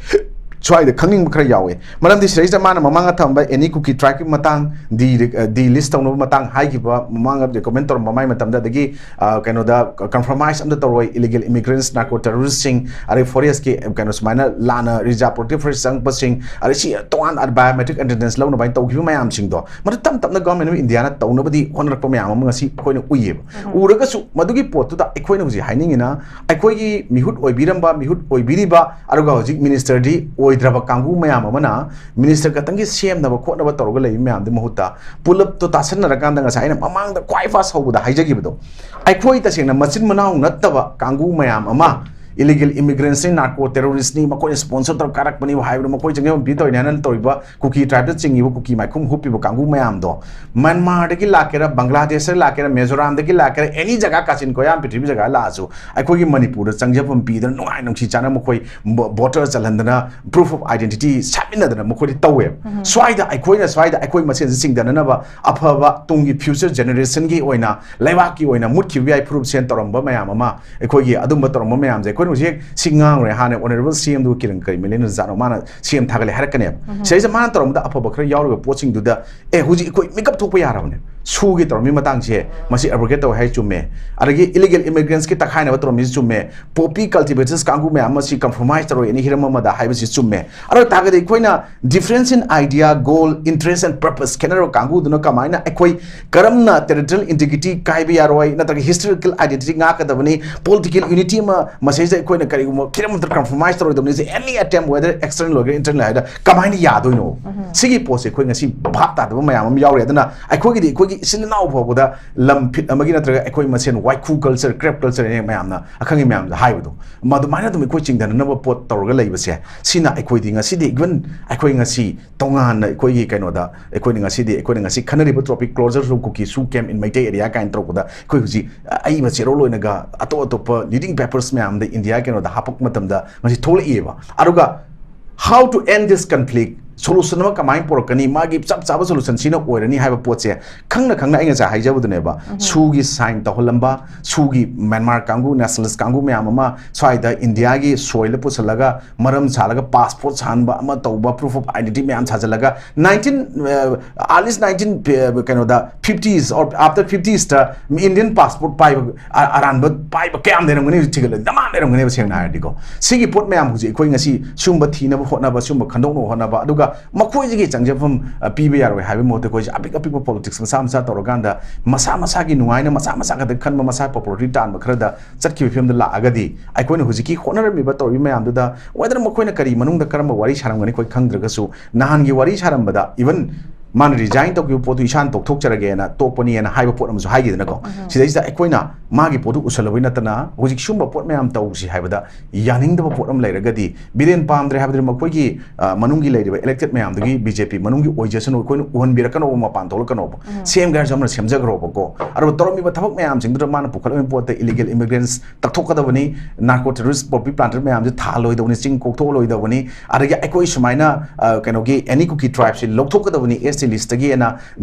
ꯁ꯭ꯋꯥꯏꯗ ꯈꯪꯅꯤꯡꯕ ꯈꯔ ꯌꯥꯎꯋꯦ꯫ ꯃꯔꯝꯗꯤ ꯁꯤꯗꯩꯁꯤꯗ ꯃꯥꯅ ꯃꯃꯥꯡꯗ ꯊꯝꯕ ꯑꯦꯅꯤ ꯀꯨꯀꯤ ꯇ꯭ꯔꯥꯏꯕꯀꯤ ꯃꯇꯥꯡ, ꯗꯤ, ꯗꯤ ꯂꯤꯁ ꯇꯧꯅꯕ ꯃꯇꯥꯡ ꯍꯥꯏꯈꯤꯕ, ꯃꯃꯥꯡꯗ ꯔꯤꯀꯃꯦꯟ ꯇꯧꯔꯝꯕ ꯃꯥꯏ ꯃꯇꯝꯗ, ꯑꯗꯒꯤ, ꯑ, ꯀꯩꯅꯣꯗ ꯀꯝꯄ꯭ꯔꯣꯃꯥꯏꯁ ꯑꯝꯇ ꯇꯧꯔꯣꯏ, ꯏꯂꯤꯒꯦꯜ ꯏꯃꯤꯒ꯭ꯔꯦꯟꯁ, ꯅꯥꯔꯀꯣ ꯇꯦꯔꯣꯔꯤꯁꯁꯤꯡ, ꯑꯗꯩ ꯐꯣꯔꯦꯁꯀꯤ, ꯀꯩꯅꯣ, ꯁꯨꯃꯥꯏꯅ ꯂꯥꯟꯅ ꯔꯤꯖꯥꯔꯕ ꯄ꯭ꯔꯣꯇꯦꯛꯇꯦꯠ ꯐꯣꯔꯦꯁ ꯆꯪꯉꯛꯄꯁꯤꯡ, ꯑꯗꯩ ꯁꯤ ꯇꯣꯉꯥꯟ ꯕꯥꯏꯑꯣꯃꯦꯇ꯭ꯔꯤꯛ ꯑꯦꯟꯇ꯭ꯔꯤ ꯇꯦꯁ ꯂꯧꯅꯕ ꯍꯥꯏꯅ ꯇꯧꯈꯤꯕ ꯃꯌꯥꯝꯁꯤꯡꯗꯣ, ꯃꯗꯨ ꯇꯞ ꯇꯞꯅ ꯒꯚꯔꯟꯃꯦꯟ ꯑꯣꯐ ꯏꯟꯗꯤꯌꯥꯅ ꯇꯧꯅꯕꯗꯤ ꯍꯣꯠꯅꯔꯛꯄ ꯃꯌꯥꯝ ꯑꯃ ꯉꯁꯤ ꯑꯩꯈꯣꯏꯅ ꯎꯏꯌꯦꯕ꯫ ꯎꯔꯒꯁꯨ ꯃꯗꯨꯒꯤ ꯄꯣꯠꯇꯨꯗ ꯑꯩꯈꯣꯏꯅ ꯍꯧꯖꯤꯛ ꯍꯥꯏꯅꯤꯡꯉꯤꯅ, ꯑꯩꯈꯣꯏꯒꯤ ꯃꯤꯍꯨꯠ ꯑꯣꯏꯕꯤꯔꯝꯕ, ꯃꯤꯍꯨꯠ ꯑꯣꯏꯕꯤꯔꯤꯕ, ꯑꯗꯨꯒ ꯍꯧꯖꯤꯛ ꯃꯤꯅꯤꯁꯇꯔꯗꯤ ꯑꯣꯏꯗ꯭ꯔꯕ ꯀꯥꯡꯕꯨ ꯃꯌꯥꯝ ꯑꯃꯅ ꯃꯤꯅꯤꯁꯇꯔ ꯈꯛꯇꯪꯒꯤ ꯁꯦꯝꯅꯕ ꯈꯣꯠꯅꯕ ꯇꯧꯔꯒ ꯂꯩꯕ ꯃꯌꯥꯝꯗꯨꯒꯤ ꯃꯍꯨꯠꯇ ꯄꯨꯂꯞꯇꯣ ꯇꯥꯁꯟꯅꯔꯀꯥꯟꯗ, ꯉꯁꯥꯏ ꯑꯩꯅ ꯃꯃꯥꯡꯗ ꯈ꯭ꯋꯥꯏ ꯐꯥꯔꯁ ꯍꯧꯕꯗ ꯍꯥꯏꯖꯈꯤꯕꯗꯣ, ꯑꯩꯈꯣꯏ ꯇꯁꯦꯡꯅ ꯃꯆꯤꯟ ꯃꯅꯥꯎ ꯅꯠꯇꯕ ꯀꯥꯡꯕꯨ ꯃꯌꯥꯝ ꯑꯃ, ꯏꯂꯤꯒꯦꯜ ꯏꯃꯤꯒ꯭ꯔꯦꯟꯁꯅꯤ, ꯅꯥꯔꯀꯣ ꯇꯦꯔꯣꯔꯤꯁꯅꯤ, ꯃꯈꯣꯏꯅ ꯁ꯭ꯄꯣꯟꯁꯔ ꯇꯧꯔ ꯀꯥꯔꯛꯄꯅꯤꯕꯨ ꯍꯥꯏꯕꯗꯣ, ꯃꯈꯣꯏ ꯆꯪꯖꯐꯝ ꯄꯤ ꯇꯧꯔꯤꯅꯦ ꯍꯥꯏꯅ ꯇꯧꯔꯤꯕ ꯀꯨꯀꯤ ꯇ꯭ꯔꯥꯏꯕꯇ ꯆꯤꯡꯉꯤꯕ ꯀꯨꯀꯤ ꯃꯥꯏꯈꯨꯝ ꯍꯨꯞꯄꯤꯕ ꯀꯥꯡꯕꯨ ꯃꯌꯥꯝꯗꯣ, ꯃ꯭ꯌꯥꯟꯃꯥꯔꯗꯒꯤ ꯂꯥꯛꯀꯦꯔꯥ, ꯕꯪꯒ꯭ꯂꯥꯗꯦꯁꯇ ꯂꯥꯛꯀꯦꯔꯥ, ꯃꯤꯖꯣꯔꯥꯝꯗꯒꯤ ꯂꯥꯛꯀꯦꯔꯥ, ꯑꯦꯅꯤ ꯖꯒꯥ, ꯀꯥꯆꯤꯟ ꯀꯣꯌꯥꯝ ꯄ꯭ꯔꯤꯊꯤꯕꯤ ꯖꯒꯥ ꯂꯥꯛꯑꯁꯨ, ꯑꯩꯈꯣꯏꯒꯤ ꯃꯅꯤꯄꯨꯔꯗ ꯆꯪꯖꯐꯝ ꯄꯤꯗꯅ, ꯅꯨꯡꯉꯥꯏ ꯅꯨꯡꯁꯤ ꯆꯥꯅ ꯃꯈꯣꯏ ꯚꯣ-, ꯚꯣꯇꯔ ꯆꯜꯍꯟꯗꯅ, ꯄ꯭ꯔꯨꯐ ꯑꯣꯐ ꯑꯥꯏꯗꯦꯟꯇꯤꯇꯤ ꯁꯥꯃꯤꯟꯅꯗꯅ ꯃꯈꯣꯏꯗꯤ ꯇꯧꯋꯦꯕ꯫ ꯁ꯭ꯋꯥꯏꯗ ꯑꯩꯈꯣꯏꯅ, ꯁ꯭ꯋꯥꯏꯗ ꯑꯩꯈꯣꯏ ꯃꯁꯦꯟꯁꯤ ꯆꯤꯡꯗꯅꯅꯕ, ꯑꯐꯕ ꯇꯨꯡꯒꯤ ꯐ꯭ꯌꯨꯆꯔ ꯖꯦꯅꯦꯔꯦꯁꯟꯒꯤ ꯑꯣꯏꯅ, ꯂꯩꯕꯥꯛꯀꯤ ꯑꯣꯏꯅ ꯃꯨꯠꯈꯤꯕ ꯌꯥꯏ ꯐꯨꯔꯨꯞ ꯁꯦꯟ ꯇꯧꯔꯝꯕ ꯃꯌꯥꯝ ꯑꯃ, ꯑꯩꯈꯣꯏꯒꯤ ꯑꯗꯨꯝꯕ ꯇꯧꯔꯝꯕ ꯃꯌꯥꯝꯁꯦ ꯑꯩꯈꯣꯏꯅ ꯍꯧꯖꯤꯛ ꯁꯤ ꯉꯥꯡꯉꯨꯔꯦ꯫ ꯍꯥꯟꯅ ꯑꯣꯅꯔꯦꯕꯜ ꯁꯤ ꯑꯦꯝꯗꯨ ꯀꯤꯔꯟ ꯀꯔꯤꯃꯤꯂꯤꯅ ꯖꯥꯠꯅꯣ, ꯃꯥꯅ ꯁꯤ ꯑꯦꯝ ꯊꯥꯒꯠꯂꯦ ꯍꯥꯏꯔꯛꯀꯅꯦꯕ꯫ ꯁꯤꯗꯩꯁꯤꯗ ꯃꯥꯅ ꯇꯧꯔꯝꯕꯗ ꯑꯐꯕ ꯈꯔ ꯌꯥꯎꯔꯤꯕ ꯄꯣꯠꯁꯤꯡꯗꯨꯗ, ꯑꯦ, ꯍꯧꯖꯤꯛ ꯑꯩꯈꯣꯏ ꯃꯤꯀꯞ ꯊꯣꯛꯄ ꯌꯥꯔꯕꯅꯦ꯫ ꯁꯨꯒꯤ ꯇꯧꯔꯝꯃꯤ ꯃꯇꯥꯡꯁꯦ, ꯃꯁꯤ ꯑꯦꯕ꯭ꯔꯣꯒꯦꯠ ꯇꯧꯋꯦ ꯍꯥꯏ ꯆꯨꯝꯃꯦ꯫ ꯑꯗꯒꯤ ꯏꯂꯤꯒꯦꯜ ꯏꯃꯤꯒ꯭ꯔꯦꯟꯁꯀꯤ ꯇꯛꯈꯥꯏꯅꯕ ꯇꯧꯔꯝꯃꯤꯁꯤ ꯆꯨꯝꯃꯦ꯫ ꯄꯣꯄꯤ ꯀꯜꯇꯤꯚꯦꯇꯔꯁ ꯀꯥꯡꯕꯨ ꯃꯌꯥꯝ ꯑꯃ ꯁꯤ ꯀꯝꯄ꯭ꯔꯣꯃꯥꯏꯁ ꯇꯧꯔꯣꯏ ꯑꯦꯅꯤ ꯍꯤꯔꯝ ꯑꯃꯗ ꯍꯥꯏꯕꯁꯤ ꯆꯨꯝꯃꯦ꯫ ꯑꯗꯨ ꯑꯣꯏ ꯇꯥꯔꯒꯗꯤ ꯑꯩꯈꯣꯏꯅ difference in idea, goal, interest and purpose ꯈꯦꯠꯅꯔꯕ ꯀꯥꯡꯕꯨꯗꯨꯅ ꯀꯃꯥꯏꯅ ꯑꯩꯈꯣꯏ ꯀꯔꯝꯅ ꯇꯦꯔꯤꯇꯣꯔꯤꯌꯦꯜ ꯏꯟꯇꯤꯒ꯭ꯔꯤꯇꯤ ꯀꯥꯏꯕ ꯌꯥꯔꯣꯏ, ꯅꯠꯇ꯭ꯔꯒ ꯍꯤꯁꯇꯣꯔꯤꯀꯦꯜ ꯑꯥꯏꯗꯦꯟꯇꯤꯇꯤ ꯉꯥꯛꯀꯗꯕꯅꯤ, ꯄꯣꯂꯤꯇꯤꯀꯦꯜ ꯌꯨꯅꯤꯇꯤ ꯑꯃ ꯃꯁꯤꯗꯩꯁꯤꯗ ꯑꯩꯈꯣꯏꯅ ꯀꯔꯤꯒꯨꯝꯕ ꯈꯤꯇꯪ ꯑꯃꯠꯇ compromise ꯇꯧꯔꯣꯏꯗꯕꯅꯤ, any attempt, whether external ꯑꯣꯏꯒꯦꯔꯥ internal ꯍꯥꯏꯗ ꯀꯃꯥꯏꯅ ꯌꯥꯗꯣꯏꯅꯣ? ꯁꯤꯒꯤ ꯄꯣꯠꯁꯦ ꯑꯩꯈꯣꯏ ꯉꯁꯤ ꯚꯥꯞ ꯇꯥꯗꯕ ꯃꯌꯥꯝ ꯑꯃ ꯌꯥꯎꯔꯤ꯫ ꯑꯗꯨꯅ ꯑꯩꯈꯣꯏꯒꯤꯗꯤ ꯑꯩꯈꯣꯏꯒꯤ ꯏꯆꯤꯜ ꯏꯅꯥꯎ ꯐꯥꯎꯕꯗ ꯂꯝ ꯐꯤꯠ ꯑꯃꯒꯤ ꯅꯠꯇ꯭ꯔꯒ ꯑꯩꯈꯣꯏ ꯃꯁꯦꯟ ꯋꯥꯏꯈꯨ ꯀꯜꯆꯔ, ꯀ꯭ꯔꯦꯞ ꯀꯜꯆꯔ ꯍꯥꯏꯅ ꯃꯌꯥꯝꯅ ꯑꯈꯪꯒꯤ ꯃꯌꯥꯝꯗ ꯍꯥꯏꯕꯗꯣ, ꯃꯗꯨꯃꯥꯏꯅ ꯑꯗꯨꯝ ꯑꯩꯈꯣꯏ ꯆꯤꯡꯊꯅꯅꯕ ꯄꯣꯠ ꯇꯧꯔꯒ ꯂꯩꯕꯁꯦ, ꯁꯤꯅ ꯑꯩꯈꯣꯏꯗꯤ ꯉꯁꯤꯗꯤ ꯏꯚꯟ ꯑꯩꯈꯣꯏ ꯉꯁꯤ ꯇꯣꯉꯥꯟꯅ ꯑꯩꯈꯣꯏꯒꯤ ꯀꯩꯅꯣꯗ ꯑꯩꯈꯣꯏꯅ ꯉꯁꯤꯗꯤ ꯑꯩꯈꯣꯏꯅ ꯉꯁꯤ ꯈꯟꯅꯔꯤꯕ ꯇꯣꯄꯤꯛ ꯀ꯭ꯂꯣꯖꯔ ꯇꯨ ꯀꯨꯀꯤ ꯁꯨ ꯀꯦꯝ ꯏꯟ ꯃꯩꯇꯩ ꯑꯦꯔꯤꯌꯥ ꯀꯥꯏꯅ ꯇꯧꯔꯛꯄꯗ ꯑꯩꯈꯣꯏ ꯍꯧꯖꯤꯛ ꯑꯏꯕ ꯆꯦꯔꯣꯜ ꯑꯣꯏꯅꯒ ꯑꯇꯣꯞ ꯑꯇꯣꯞꯄ ꯂꯤꯗꯤꯡ ꯄꯦꯄꯔꯁ ꯃꯌꯥꯝꯗ ꯏꯟꯗꯤꯌꯥ ꯀꯩꯅꯣꯗ ꯍꯥꯄꯛꯄ ꯃꯇꯝꯗ ꯉꯁꯤ ꯊꯣꯛꯂꯛꯏꯑꯕ꯫ ꯑꯗꯨꯒ how to end this conflict, solution ꯑꯃ ꯀꯃꯥꯏꯅ ꯄꯨꯔꯛꯀꯅꯤ, ꯃꯥꯒꯤ ꯆꯞ ꯆꯥꯕ ꯁꯣꯂꯨꯁꯟ ꯁꯤꯅ ꯑꯣꯏꯔꯅꯤ ꯍꯥꯏꯕ ꯄꯣꯠꯁꯦ ꯈꯪꯅ ꯈꯪꯅ ꯑꯩ ꯉꯁꯥꯏ ꯍꯥꯏꯖꯕꯗꯨꯅꯦꯕ, ꯁꯨꯒꯤ ꯁꯥꯏꯟ ꯇꯧꯍꯜꯂꯝꯕ, ꯁꯨꯒꯤ ꯃ꯭ꯌꯥꯟꯃꯥꯔ ꯀꯥꯡꯕꯨ, ꯅꯦꯁꯅꯦꯂꯤꯁ ꯀꯥꯡꯕꯨ ꯃꯌꯥꯝ ꯑꯃ ꯁ꯭ꯋꯥꯏꯗ ꯏꯟꯗꯤꯌꯥꯒꯤ ꯁꯣꯏꯜꯗ ꯄꯨꯁꯜꯂꯒ ꯃꯔꯝ ꯁꯥꯜꯂꯒ ꯄꯥꯁꯄꯣꯔꯠ ꯁꯥꯍꯟꯕ ꯑꯃ ꯇꯧꯕ, ꯄ꯭ꯔꯨꯐ ꯑꯣꯐ ꯑꯥꯏꯗꯦꯟꯇꯤꯇꯤ ꯃꯌꯥꯝ ꯁꯥꯖꯜꯂꯒ ꯅꯥꯏꯟꯇꯤꯟ ꯑꯥꯔꯂꯤꯁ ꯅꯥꯏꯟꯇꯤꯟ ꯀꯩꯅꯣꯗ ꯐꯤꯐꯇꯤꯁ ꯑꯣꯔ ꯑꯥꯐꯇꯔ ꯐꯤꯐꯇꯤꯁꯇ ꯏꯟꯗꯤꯌꯟ ꯄꯥꯁꯄꯣꯔꯠ ꯄꯥꯏꯕ ꯑ- ꯑꯔꯥꯟꯕ ꯄꯥꯏꯕ ꯀꯌꯥꯝ ꯂꯩꯔꯝꯒꯅꯤ ꯍꯧꯖꯤꯛ ꯊꯤꯒꯠꯂꯗꯤ ꯗꯃꯥ ꯂꯩꯔꯝꯒꯅꯦꯕ ꯁꯦꯡꯅ ꯍꯥꯏꯔꯗꯤꯀꯣ꯫ ꯁꯤꯒꯤ ꯄꯣꯠ ꯃꯌꯥꯝ ꯍꯧꯖꯤꯛ ꯑꯩꯈꯣꯏ ꯉꯁꯤ ꯁꯨꯝꯕ ꯊꯤꯅꯕ ꯍꯣꯠꯅꯕ, ꯁꯨꯝꯕ ꯈꯟꯗꯣꯛꯅꯕ ꯍꯣꯠꯅꯕ, ꯑꯗꯨꯒ ꯃꯈꯣꯏꯁꯤꯒꯤ ꯆꯪꯖꯐꯝ ꯑ, ꯄꯤꯕ ꯌꯥꯔꯣꯏ ꯍꯥꯏꯕꯒꯤ ꯃꯍꯨꯠꯇ ꯑꯩꯈꯣꯏꯁꯦ ꯑꯄꯤꯛ ꯑꯄꯤꯛꯄ ꯄꯣꯂꯤꯇꯤꯛꯁ ꯃꯆꯥ ꯃꯆꯥ ꯇꯧꯔꯀꯥꯟꯗ ꯃꯁꯥ ꯃꯁꯥꯒꯤ ꯅꯨꯡꯉꯥꯏꯅ ꯃꯁꯥ ꯃꯁꯥ ꯈꯛꯇ ꯈꯟꯕ, ꯃꯁꯥ ꯄꯣꯄꯨꯂꯔꯤꯇꯤ ꯇꯥꯟꯕ ꯈꯔꯗ ꯆꯠꯈꯤꯕ ꯐꯤꯕꯝꯗ ꯂꯥꯛꯑꯒꯗꯤ ꯑꯩꯈꯣꯏꯅ ꯍꯧꯖꯤꯛꯀꯤ ꯍꯣꯠꯅꯔꯝꯃꯤꯕ ꯇꯧꯔꯤꯕ ꯃꯌꯥꯝꯗꯨꯗ ꯋꯦꯗꯔ ꯃꯈꯣꯏꯅ ꯀꯔꯤ ꯃꯅꯨꯡꯗ ꯀꯔꯝꯕ ꯋꯥꯔꯤ ꯁꯥꯔꯝꯒꯅꯤ ꯑꯩꯈꯣꯏ ꯈꯪꯗ꯭ꯔꯒꯁꯨ ꯅꯍꯥꯟꯒꯤ ꯋꯥꯔꯤ ꯁꯥꯔꯝꯕꯗ ꯏꯚꯟ ꯃꯥꯅ ꯔꯤꯖꯥꯏꯟ ꯇꯧꯈꯤꯕ ꯄꯣꯠꯇꯨ ꯏꯁꯥꯅ ꯇꯣꯛꯊꯣꯛꯆꯔꯒꯦꯅ ꯇꯣꯛꯄꯅꯤꯅ ꯍꯥꯏꯕ ꯄꯣꯠ ꯑꯃꯁꯨ ꯍꯥꯏꯈꯤꯗꯅꯀꯣ꯫ ꯁꯤꯗꯩꯁꯤꯗ ꯑꯩꯈꯣꯏꯅ ꯃꯥꯒꯤ ꯄꯣꯠꯇꯨ ꯎꯁꯜꯂꯕꯩ ꯅꯠꯇꯅ ꯍꯧꯖꯤꯛ ꯁꯨꯝꯕ ꯄꯣꯠ ꯃꯌꯥꯝ ꯇꯧꯁꯤ ꯍꯥꯏꯕꯗ ꯌꯥꯅꯤꯡꯗꯕ ꯄꯣꯠ ꯑꯃ ꯂꯩꯔꯒꯗꯤ ꯕꯤꯔꯦꯟ ꯄꯥꯝꯗ꯭ꯔꯦ ꯍꯥꯏꯕꯗꯤ ꯃꯈꯣꯏꯒꯤ ꯑ, ꯃꯅꯨꯡꯒꯤ ꯂꯩꯔꯤꯕ ꯏꯂꯦꯛꯇꯦꯠ ꯃꯌꯥꯝꯗꯨꯒꯤ ꯕꯤ ꯖꯦ ꯄꯤ ꯃꯅꯨꯡꯒꯤ ꯑꯣꯏꯖꯁꯅꯨ, ꯑꯩꯈꯣꯏꯅ ꯎꯍꯟꯕꯤꯔꯛꯀꯅꯣꯕ, ꯃꯄꯥꯟ ꯊꯣꯛꯂꯛꯀꯅꯣꯕ꯫ ꯁꯦꯝꯒꯦ ꯍꯥꯏꯔꯁꯨ ꯑꯃꯅ ꯁꯦꯝꯖꯈ꯭ꯔꯣꯕꯀꯣ꯫ ꯑꯗꯨꯒ ꯇꯧꯔꯝꯃꯤꯕ ꯊꯕꯛ ꯃꯌꯥꯝꯁꯤꯡꯗꯨꯗ ꯃꯥꯅ ꯄꯨꯈꯠꯂꯝꯃꯤꯕ ꯄꯣꯠꯇ illegal ꯏꯃꯤꯒ꯭ꯔꯦꯟꯁ ꯇꯛꯊꯣꯛꯀꯗꯕꯅꯤ, narco terrorist poppy planter ꯃꯌꯥꯝꯁꯦ ꯊꯥꯍꯜꯂꯣꯏꯗꯕꯅꯤ, ꯆꯤꯡ ꯀꯣꯛꯊꯣꯛꯍꯜꯂꯣꯏꯗꯕꯅꯤ꯫ ꯑꯗꯒꯤ ꯑꯩꯈꯣꯏ ꯁꯨꯃꯥꯏꯅ ꯑ, ꯀꯩꯅꯣꯒꯤ ꯑꯦꯅꯤ ꯀꯨꯀꯤ ꯇ꯭ꯔꯥꯏꯕꯁꯤ ꯂꯧꯊꯣꯛꯀꯗꯕꯅꯤ, ꯑꯦꯁ ꯇꯤ ꯂꯤꯁꯇꯒꯤꯅ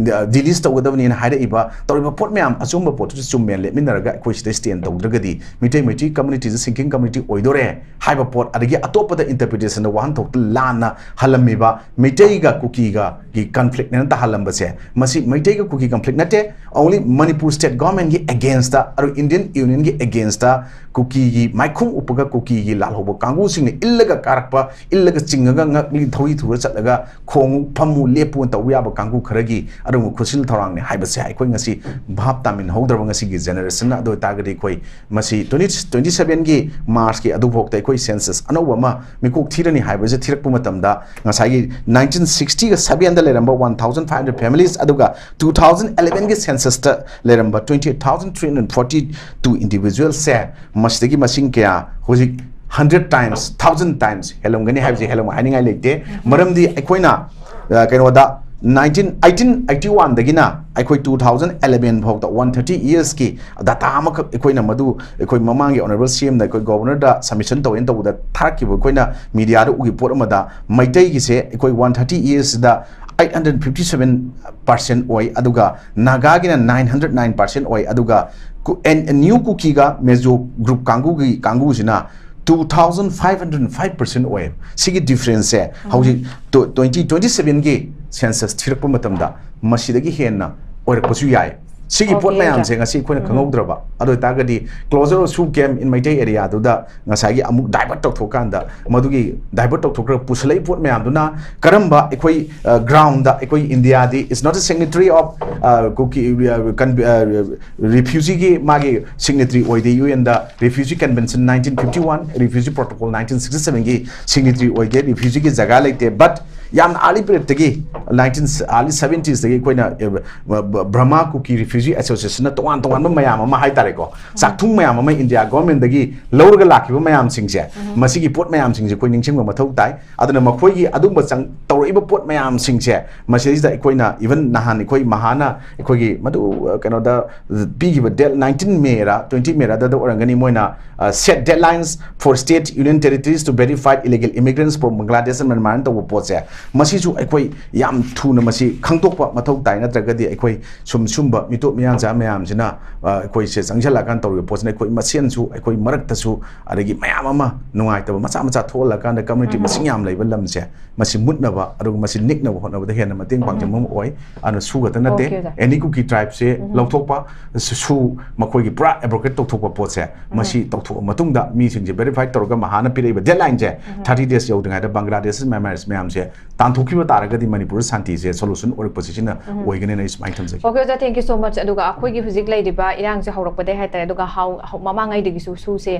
ꯗꯤꯂꯤꯁ ꯇꯧꯒꯗꯕꯅꯤꯅ ꯍꯥꯏꯔꯛꯏꯕ ꯇꯧꯔꯤꯕ ꯄꯣꯠ ꯃꯌꯥꯝ ꯑꯆꯨꯝꯕ ꯄꯣꯠꯇꯨꯁꯨ ꯆꯨꯝꯃꯦꯅ ꯂꯦꯞꯃꯤꯟꯅꯔꯒ ꯑꯩꯈꯣꯏ ꯁꯤꯗ stand ꯇꯧꯗ꯭ꯔꯒꯗꯤ Meitei Meitei ꯀꯝꯃꯨꯅꯤꯇꯤꯁꯦ sinking community ꯑꯣꯏꯗꯣꯔꯦ ꯍꯥꯏꯕ ꯄꯣꯠ, ꯑꯗꯒꯤ ꯑꯇꯣꯞꯄꯗ ꯏꯟꯇꯔꯄ꯭ꯔꯤꯇꯦꯁꯟꯗ ꯋꯥꯍꯟꯊꯣꯛꯇ ꯂꯥꯟꯅ ꯍꯜꯂꯝꯃꯤꯕ ꯃꯩꯇꯩꯒ ꯀꯨꯀꯤꯒꯒꯤ ꯀꯟꯐ꯭ꯂꯤꯛꯅꯦꯅ ꯇꯥꯍꯜꯂꯝꯕꯁꯦ, ꯃꯁꯤ ꯃꯩꯇꯩꯒ ꯀꯨꯀꯤ ꯀꯟꯐ꯭ꯂꯤꯛ ꯅꯠꯇꯦ, ꯑꯣꯡꯂꯤ ꯃꯅꯤꯄꯨꯔ ꯁ꯭ꯇꯦꯠ ꯒꯣꯔꯃꯦꯟꯒꯤ ꯑꯦꯒꯦꯟꯁꯇ ꯑꯗꯨ ꯏꯟꯗꯤꯌꯟ ꯌꯨꯅꯤꯌꯟꯒꯤ ꯑꯦꯒꯦꯟꯁꯇ ꯀꯨꯀꯤꯒꯤ ꯃꯥꯏꯈꯨꯝ ꯎꯞꯄꯒ ꯀꯨꯀꯤꯒꯤ ꯂꯥꯜꯍꯧꯕ ꯀꯥꯡꯕꯨꯁꯤꯡꯅ ꯏꯜꯂꯒ ꯀꯥꯔꯛꯄ, ꯏꯜꯂꯒ ꯆꯤꯡꯉꯒ ꯉꯛꯂꯤ ꯊꯧꯔꯤ ꯊꯨꯔ ꯆꯠꯂꯒ ꯈꯣꯡꯉꯨ ꯐꯝꯃꯨ ꯂꯦꯞꯄꯨ ꯇꯧꯕ ꯌꯥꯕ ꯀꯥꯡꯕꯨ ꯈꯔꯒꯤ ꯑꯗꯨꯒꯨꯝꯕ ꯈꯨꯠꯁꯤꯜ ꯊꯧꯔꯥꯡꯅꯤ ꯍꯥꯏꯕꯁꯦ ꯑꯩꯈꯣꯏ ꯉꯁꯤ ꯚꯥꯞ ꯇꯥꯃꯤꯟꯍꯧꯗ꯭ꯔꯕ ꯉꯁꯤꯒꯤ ꯖꯦꯅꯦꯔꯦꯁꯟꯅ꯫ ꯑꯗꯨ ꯑꯣꯏꯇꯥꯔꯒꯗꯤ ꯑꯩꯈꯣꯏ ꯃꯁꯤ ꯇ꯭ꯋꯦꯟꯇꯤ ꯇ꯭ꯋꯦꯟꯇꯤ ꯁꯕꯦꯟꯒꯤ ꯃꯥꯔꯆꯀꯤ ꯑꯗꯨꯐꯥꯎꯗ ꯑꯩꯈꯣꯏ ꯁꯦꯟꯁꯁ ꯑꯅꯧꯕ ꯑꯃ ꯃꯤꯀꯣꯛ ꯊꯤꯔꯅꯤ ꯍꯥꯏꯕꯁꯦ ꯊꯤꯔꯛꯄ ꯃꯇꯝꯗ ꯉꯁꯥꯏꯒꯤ ꯅꯥꯏꯟꯇꯤꯟ ꯁꯤꯛꯁꯇꯤꯒ ꯁꯕꯦꯟꯗ ꯂꯩꯔꯝꯕ one thousand five hundred families ꯑꯗꯨꯒ ꯇꯨ ꯊꯥꯎꯖꯟ ꯑꯦꯂꯦꯚꯦꯟꯒꯤ ꯁꯦꯟꯁꯁꯇ ꯂꯩꯔꯝꯕ twenty eight thousand three hundred forty two ꯏꯟꯗꯤꯚꯤꯖꯨꯋꯦꯜꯁꯦ ꯃꯁꯤꯗꯒꯤ ꯃꯁꯤꯡ ꯀꯌꯥ ꯍꯧꯖꯤꯛ ꯍꯟꯗ꯭ꯔꯦꯠ ꯇꯥꯏꯝꯁ, ꯊꯥꯎꯖꯟ ꯇꯥꯏꯝꯁ ꯍꯦꯜꯂꯝꯒꯅꯤ ꯍꯥꯏꯕꯁꯦ ꯍꯦꯜꯂꯝꯒꯅꯤ ꯍꯥꯏꯅꯤꯡꯉꯥꯏ ꯂꯩꯇꯦ꯫ ꯃꯔꯝꯗꯤ ꯑꯩꯈꯣꯏꯅ ꯑ, ꯀꯩꯅꯣꯗ ꯅꯥꯏꯟꯇꯤꯟ ꯑꯩꯠꯇꯤꯟ ꯑꯩꯠꯇꯤ ꯋꯥꯟꯗꯒꯤꯅ ꯑꯩꯈꯣꯏ ꯇꯨ ꯊꯥꯎꯖꯟ ꯑꯦꯂꯦꯚꯦꯟ ꯐꯥꯎꯗ ꯋꯥꯟ ꯊꯥꯔꯇꯤ ꯏꯌꯔꯁꯀꯤ ꯗꯥꯇꯥ ꯑꯃꯈꯛ ꯑꯩꯈꯣꯏꯅ ꯃꯗꯨ ꯑꯩꯈꯣꯏ ꯃꯃꯥꯡꯒꯤ ꯑꯣꯅꯔꯦꯕꯜ ꯁꯤ ꯑꯦꯝꯅ ꯑꯩꯈꯣꯏ ꯒꯣꯕꯔꯅꯔꯗ ꯁꯕꯃꯤꯁꯟ ꯇꯧꯋꯦꯅ ꯇꯧꯕꯗ ꯊꯥꯔꯛꯈꯤꯕ ꯑꯩꯈꯣꯏꯅ ꯃꯤꯗꯤꯌꯥꯗ ꯎꯈꯤꯕ ꯄꯣꯠ ꯑꯃꯗ ꯃꯩꯇꯩꯒꯤꯁꯦ ꯑꯩꯈꯣꯏ ꯋꯥꯟ ꯊꯥꯔꯇꯤ ꯏꯌꯔꯁꯤꯗ eight hundred fifty seven percent ꯑꯣꯏ, ꯑꯗꯨꯒ ꯅꯥꯒꯥꯒꯤꯅ ꯅꯥꯏꯟ ꯍꯟꯗ꯭ꯔꯦꯠ ꯅꯥꯏꯟ ꯄꯥꯔꯁꯦꯟ ꯑꯣꯏ, ꯑꯗꯨꯒ ꯀꯨ-, ꯑꯦꯟ-, ꯅ꯭ꯌꯨ ꯀꯨꯀꯤꯒ ꯃꯦꯖꯣ ꯒ꯭ꯔꯨꯞ ꯀꯥꯡꯕꯨꯒꯤ ꯀꯥꯡꯕꯨꯁꯤꯅ two thousand five hundred five percent ꯑꯣꯏ꯫ ꯁꯤꯒꯤ ꯗꯤꯐ꯭ꯔꯦꯟꯁꯁꯦ ꯍꯧꯖꯤꯛ ꯇ꯭ꯋꯦꯟꯇꯤ ꯇ꯭ꯋꯦꯟꯇꯤ ꯁꯕꯦꯟꯒꯤ ꯁꯦꯟꯁꯁ ꯊꯤꯔꯛꯄ ꯃꯇꯝꯗ ꯃꯁꯤꯗꯒꯤ ꯍꯦꯟꯅ ꯑꯣꯏꯔꯛꯄꯁꯨ ꯌꯥꯏ꯫ ꯁꯤꯒꯤ ꯄꯣꯠ ꯑꯣꯀꯦ, ꯃꯌꯥꯝꯁꯦ ꯑꯣꯀꯦ꯫ ꯉꯁꯤ ꯑꯩꯈꯣꯏꯅ ꯎꯝ꯫ ꯈꯪꯍꯧꯗ꯭ꯔꯕ, ꯑꯗꯨ ꯑꯣꯏꯇꯥꯔꯒꯗꯤ closer also came in Meitei ꯑꯦꯔꯤꯌꯥꯗꯨꯗ ꯉꯁꯥꯏꯒꯤ ꯑꯃꯨꯛ ꯗꯥꯏꯚꯔꯠ ꯇꯧꯊꯣꯛꯀꯥꯟꯗ ꯃꯗꯨꯒꯤ ꯗꯥꯏꯚꯔꯠ ꯇꯧꯊꯣꯛꯈ꯭ꯔꯒ ꯄꯨꯁꯜꯂꯛꯏ ꯄꯣꯠ ꯃꯌꯥꯝꯗꯨꯅ ꯀꯔꯝꯕ ꯑꯩꯈꯣꯏ, ꯑ, ꯒ꯭ꯔꯥꯎꯟꯗ ꯑꯩꯈꯣꯏ ꯏꯟꯗꯤꯌꯥꯗꯤ is not a signatory of, ꯑ, ꯀꯨꯀꯤ, ꯑ, ꯀꯟ-, ꯑ, ꯔꯤꯐ꯭ꯌꯨꯖꯤꯒꯤ ꯃꯥꯒꯤ ꯁꯤꯒꯅꯦꯇ꯭ꯔꯤ ꯑꯣꯏꯗꯦ, U N refugee convention nineteen fifty one, refugee protocol nineteen sixty ꯁꯕꯦꯟꯒꯤ ꯁꯤꯒꯅꯦꯇ꯭ꯔꯤ ꯑꯣꯏꯗꯦ, ꯔꯤꯐ꯭ꯌꯨꯖꯤꯒꯤ ꯖꯒꯥ ꯂꯩꯇꯦ꯫ ꯕꯠ ꯌꯥꯝꯅ ꯑꯥꯔꯂꯤ ꯄꯤꯔꯤꯌꯠꯇꯒꯤ ꯅꯥꯏꯟꯇꯤꯟ, ꯑꯥꯔꯂꯤ ꯁꯕꯦꯟꯇꯤꯁꯇꯒꯤ ꯑꯩꯈꯣꯏꯅ, ꯑꯦ, ꯕ-, ꯕ-, ꯕ꯭ꯔꯍꯃꯥ ꯀꯨꯀꯤ ꯔꯤꯐ꯭ꯌꯨꯖꯤ ꯑꯦꯁꯣꯁꯤꯌꯦꯁꯟꯅ ꯇꯣꯉꯥꯟ ꯇꯣꯉꯥꯟꯕ ꯃꯌꯥꯝ ꯑꯃ ꯍꯥꯏꯇꯥꯔꯦꯀꯣ, ꯆꯥꯛꯊꯨꯡ ꯃꯌꯥꯝ ꯑꯃ ꯏꯟꯗꯤꯌꯥ ꯒꯣꯔꯃꯦꯟꯗꯒꯤ ꯂꯧꯔꯒ ꯂꯥꯛꯈꯤꯕ ꯃꯌꯥꯝꯁꯤꯡꯁꯦ, ꯃꯁꯤꯒꯤ ꯄꯣꯠ ꯃꯌꯥꯝꯁꯤꯡꯁꯦ ꯑꯩꯈꯣꯏ ꯅꯤꯡꯁꯤꯡꯕ ꯃꯊꯧ ꯇꯥꯏ꯫ ꯑꯗꯨꯅ ꯃꯈꯣꯏꯒꯤ ꯑꯗꯨꯒꯨꯝꯕ ꯆꯪ-, ꯇꯧꯔꯛꯏꯕ ꯄꯣꯠ ꯃꯌꯥꯝꯁꯤꯡꯁꯦ ꯃꯁꯤꯗꯩꯁꯤꯗ ꯑꯩꯈꯣꯏꯅ even ꯅꯍꯥꯟ ꯑꯩꯈꯣꯏ ꯃꯍꯥꯅ ꯑꯩꯈꯣꯏꯒꯤ ꯃꯗꯨ, ꯑ, ꯀꯩꯅꯣꯗ ꯄꯤꯈꯤꯕ date nineteen Mera, twenty Mera ꯑꯗꯨꯗ ꯑꯣꯏꯔꯝꯒꯅꯤ, ꯃꯣꯏꯅ, ꯑ, set deadlines for state union territories to verify illegal immigrants from Bangladesh and Myanmar ꯇꯧꯕ ꯄꯣꯠꯁꯦ, ꯃꯁꯤꯁꯨ ꯑꯩꯈꯣꯏ ꯌꯥꯝ ꯊꯨꯅ ꯃꯁꯤ ꯈꯪꯗꯣꯛꯄ ꯃꯊꯧ ꯇꯥꯏ꯫ ꯅꯠꯇ꯭ꯔꯒꯗꯤ ꯑꯩꯈꯣꯏ ꯁꯨꯝ ꯁꯨꯝꯕ ꯃꯤꯇꯣꯞ ꯃꯤꯌꯥꯟꯆꯥ ꯃꯌꯥꯝꯁꯤꯅ, ꯑ, ꯑꯩꯈꯣꯏꯁꯦ ꯆꯪꯁꯤꯜꯂꯛꯑꯀꯥꯟꯗ ꯇꯧꯔꯤꯕ ꯄꯣꯠꯁꯤꯅ ꯑꯩꯈꯣꯏ ꯃꯁꯦꯟꯁꯨ, ꯑꯩꯈꯣꯏ ꯃꯔꯛꯇꯁꯨ, ꯑꯗꯒꯤ ꯃꯌꯥꯝ ꯑꯃ ꯅꯨꯡꯉꯥꯏꯇꯕ ꯃꯆꯥ ꯃꯆꯥ ꯊꯣꯛꯍꯜꯂꯀꯥꯟꯗ ꯀꯝꯃ꯭ꯌꯨꯅꯤꯇꯤ ꯃꯁꯤꯡ ꯌꯥꯝ ꯂꯩꯕ ꯂꯝꯁꯦ ꯃꯁꯤ ꯃꯨꯠꯅꯕ, ꯑꯗꯨꯒ ꯃꯁꯤ ꯅꯤꯛꯅꯕ ꯍꯣꯠꯅꯕꯗ ꯍꯦꯟꯅ ꯃꯇꯦꯡ ꯄꯥꯡꯖꯕ ꯑꯃ ꯑꯣꯏ꯫ ꯑꯗꯨꯅ ꯁꯨ ꯈꯛꯇ ꯅꯠꯇꯦ, ꯑꯣꯀꯦ, ꯑꯣꯖꯥ꯫ ꯑꯦꯅꯤ ꯀꯨꯀꯤ ꯇ꯭ꯔꯥꯏꯕꯁꯦ ꯂꯧꯊꯣꯛꯄ, ꯁꯨ, ꯁꯨ ꯃꯈꯣꯏꯒꯤ ꯄꯨꯔꯥ ꯑꯦꯕ꯭ꯔꯣꯀꯦꯠ ꯇꯧꯊꯣꯛꯄ ꯄꯣꯠꯁꯦ, ꯃꯁꯤ ꯇꯧꯊꯣꯛꯑ ꯃꯇꯨꯡꯗ ꯃꯤꯁꯤꯡꯁꯦ ꯚꯦꯔꯤꯐꯥꯏ ꯇꯧꯔꯒ ꯃꯍꯥꯅ ꯄꯤꯔꯛꯏꯕ ꯗꯦꯗꯂꯥꯏꯟꯁꯦ ꯊꯥꯔꯇꯤ ꯗꯦꯖ ꯌꯧꯗ꯭ꯔꯤꯉꯩꯗ ꯕꯪꯒ꯭ꯂꯥꯗꯦꯁ, ꯃꯌꯥꯟꯃꯥꯔ ꯃꯌꯥꯝꯁꯦ ꯇꯥꯟꯊꯣꯛꯈꯤꯕ ꯇꯥꯔꯒꯗꯤ ꯃꯅꯤꯄꯨꯔꯗ ꯁꯥꯟꯇꯤꯁꯦ solution ꯑꯣꯏꯔꯛꯄꯁꯦ ꯁꯤꯅ ꯑꯣꯏꯒꯅꯤꯅ ꯑꯩ ꯁꯨꯃꯥꯏꯅ ꯊꯝꯖꯒꯦ꯫ Okay, ꯑꯣꯖꯥ, thank you so much. ꯑꯗꯨꯒ ꯑꯩꯈꯣꯏꯒꯤ ꯍꯧꯖꯤꯛ ꯂꯩꯔꯤꯕ ꯏꯔꯥꯡꯁꯦ ꯍꯧꯔꯛꯄꯗꯒꯤ ꯍꯥꯏꯇꯥꯔꯦ, ꯑꯗꯨꯒ ꯍꯧ- ꯍꯧ- ꯃꯃꯥꯡꯉꯩꯗꯒꯤꯁꯨ ꯁꯨꯁꯦ,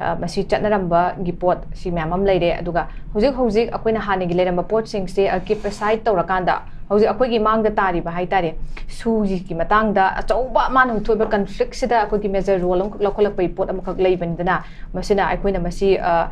ꯑ, ꯃꯁꯤ ꯆꯠꯅꯔꯝꯕꯒꯤ ꯄꯣꯠ ꯁꯤ ꯃꯌꯥꯝ ꯑꯃ ꯂꯩꯔꯦ꯫ ꯑꯗꯨꯒ ꯍꯧꯖꯤꯛ ꯍꯧꯖꯤꯛ ꯑꯩꯈꯣꯏꯅ ꯍꯥꯟꯅꯒꯤ ꯂꯩꯔꯝꯕ ꯄꯣꯠꯁꯤꯡꯁꯦ, ꯑ, keep aside ꯇꯧꯔꯀꯥꯟꯗ ꯍꯧꯖꯤꯛ ꯑꯩꯈꯣꯏꯒꯤ ꯃꯥꯡꯗ ꯇꯥꯔꯤꯕ ꯍꯥꯏꯇꯥꯔꯦ, ꯁꯨꯁꯤꯒꯤ ꯃꯇꯥꯡꯗ ꯑꯆꯧꯕ ꯃꯥꯅ ꯍꯧꯊꯣꯛꯏꯕ conflict ꯁꯤꯗ ꯑꯩꯈꯣꯏꯒꯤ major role ꯑꯃꯈꯛ ꯂꯧꯈꯠꯂꯛꯄꯒꯤ ꯄꯣꯠ ꯑꯃꯈꯛ ꯂꯩꯕꯅꯤꯗꯅ, ꯃꯁꯤꯅ ꯑꯩꯈꯣꯏꯅ ꯃꯁꯤ, ꯑ,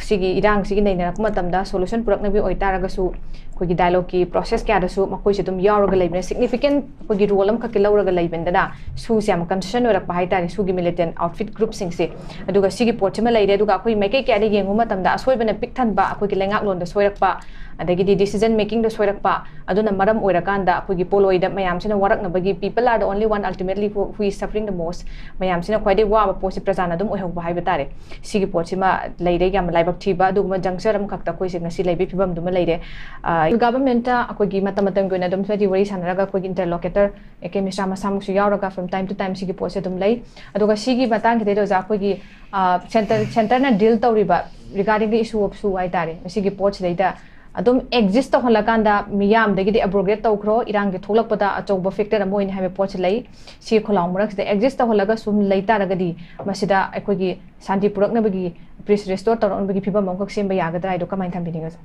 ꯁꯤꯒꯤ ꯏꯔꯥꯡꯁꯤꯒꯤ ꯅꯩꯅꯔꯛꯄ ꯃꯇꯝꯗ solution ꯄꯨꯔꯛꯅꯕꯒꯤ ꯑꯣꯏꯇꯥꯔꯒꯁꯨ ꯑꯩꯈꯣꯏꯒꯤ dialogue ꯀꯤ process ꯀꯌꯥꯗꯁꯨ ꯃꯈꯣꯏꯁꯦ ꯑꯗꯨꯝ ꯌꯥꯎꯔꯒ ꯂꯩꯕꯅ, significant ꯑꯩꯈꯣꯏꯒꯤ role ꯑꯃꯈꯛꯀꯤ ꯂꯧꯔꯒ ꯂꯩꯕꯅꯤꯗꯅ, ꯁꯨꯁꯦ ꯌꯥꯝ concern ꯑꯣꯏꯔꯛꯄ ꯍꯥꯏꯇꯥꯔꯦ, ꯁꯨꯒꯤ militant outfit group ꯁꯤꯡꯁꯦ꯫ ꯑꯗꯨꯒ ꯁꯤꯒꯤ ꯄꯣꯠꯁꯤꯃ ꯂꯩꯔꯦ꯫ ꯑꯗꯨꯒ ꯑꯩꯈꯣꯏ ꯃꯥꯏꯀꯩ ꯀꯌꯥꯗ ꯌꯦꯡꯕ ꯃꯇꯝꯗ ꯑꯁꯣꯏꯕꯅ ꯄꯤꯛ ꯊꯟꯕ, ꯑꯩꯈꯣꯏꯒꯤ ꯂꯩꯉꯥꯛꯂꯣꯟꯗ ꯁꯣꯏꯔꯛꯄ, ꯑꯗꯒꯤꯗꯤ decision making ꯗ ꯁꯣꯏꯔꯛꯄ, ꯑꯗꯨꯅ ꯃꯔꯝ ꯑꯣꯏꯔꯀꯥꯟꯗ ꯑꯩꯈꯣꯏꯒꯤ ꯄꯣꯠꯂꯣꯏꯗ ꯃꯌꯥꯝꯁꯤꯅ ꯋꯥꯔꯛꯅꯕꯒꯤ, people are the only one ultimately who, who is suffering the most, ꯃꯌꯥꯝꯁꯤꯅ ꯈ꯭ꯋꯥꯏꯗꯒꯤ ꯋꯥꯕ ꯄꯣꯠꯁꯤ ꯄ꯭ꯔꯖꯥꯅ ꯑꯗꯨꯝ ꯑꯣꯏꯍꯧꯕ ꯍꯥꯏꯕ ꯇꯥꯔꯦ꯫ ꯁꯤꯒꯤ ꯄꯣꯠꯁꯤꯃ ꯂꯩꯔꯦ, ꯌꯥꯝꯅ ꯂꯥꯏꯕꯛ ꯊꯤꯕ ꯑꯗꯨꯒꯨꯝꯕ juncture ꯑꯃꯈꯛꯇ ꯑꯩꯈꯣꯏꯁꯦ ꯉꯁꯤ ꯂꯩꯕꯒꯤ ꯐꯤꯕꯝꯗꯨꯃ ꯂꯩꯔꯦ꯫ ꯑ, government ꯇ ꯑꯩꯈꯣꯏꯒꯤ ꯃꯇꯝ ꯃꯇꯝꯒꯤ ꯑꯣꯏꯅ ꯑꯗꯨꯝ ꯍꯥꯏꯗꯤ ꯋꯥꯔꯤ ꯁꯥꯟꯅꯔꯒ ꯑꯩꯈꯣꯏꯒꯤ interlocutor ꯑꯦ ꯀꯦ ꯃꯤꯁ꯭ꯔꯥ ꯃꯁꯥꯃꯛꯁꯨ ꯌꯥꯎꯔꯒ from time to time ꯁꯤꯒꯤ ꯄꯣꯠꯁꯦ ꯑꯗꯨꯝ ꯂꯩ꯫ ꯑꯗꯨꯒ ꯁꯤꯒꯤ ꯃꯇꯥꯡꯁꯤꯗꯩꯗ ꯑꯣꯖꯥ ꯑꯩꯈꯣꯏꯒꯤ, ꯑ, centre, centre ꯅ deal ꯇꯧꯔꯤꯕ regarding the issue of ꯁꯨ ꯍꯥꯏꯇꯥꯔꯦ, ꯃꯁꯤꯒꯤ ꯄꯣꯠꯁꯤꯗꯩꯗ ꯑꯗꯨꯝ exist ꯇꯧꯍꯜꯂꯀꯥꯟꯗ ꯃꯤꯌꯥꯝꯗꯒꯤꯗꯤ abrogate ꯇꯧꯈ꯭ꯔꯣ, ꯏꯔꯥꯡꯒꯤ ꯊꯣꯛꯂꯛꯄꯗ ꯑꯆꯧꯕ factor ꯑꯃ ꯑꯣꯏꯅꯤ ꯍꯥꯏꯕ ꯄꯣꯠꯁꯤ ꯂꯩ꯫ ꯁꯤ ꯈꯣꯜꯂꯥꯎ ꯃꯔꯛꯁꯤꯗ exist ꯇꯧꯍꯜꯂꯒ ꯁꯨꯝ ꯂꯩ ꯇꯥꯔꯒꯗꯤ ꯃꯁꯤꯗ ꯑꯩꯈꯣꯏꯒꯤ ꯁꯥꯟꯇꯤ ꯄꯨꯔꯛꯅꯕꯒꯤ, peace restore ꯇꯧꯔꯛꯅꯕꯒꯤ ꯐꯤꯕꯝ ꯑꯃꯈꯛ ꯁꯦꯝꯕ ꯌꯥꯒꯗ꯭ꯔꯥ ꯍꯥꯏꯗꯣ ꯀꯃꯥꯏꯅ ꯊꯝꯕꯤꯅꯤꯡꯉꯤ ꯑꯣꯖꯥ?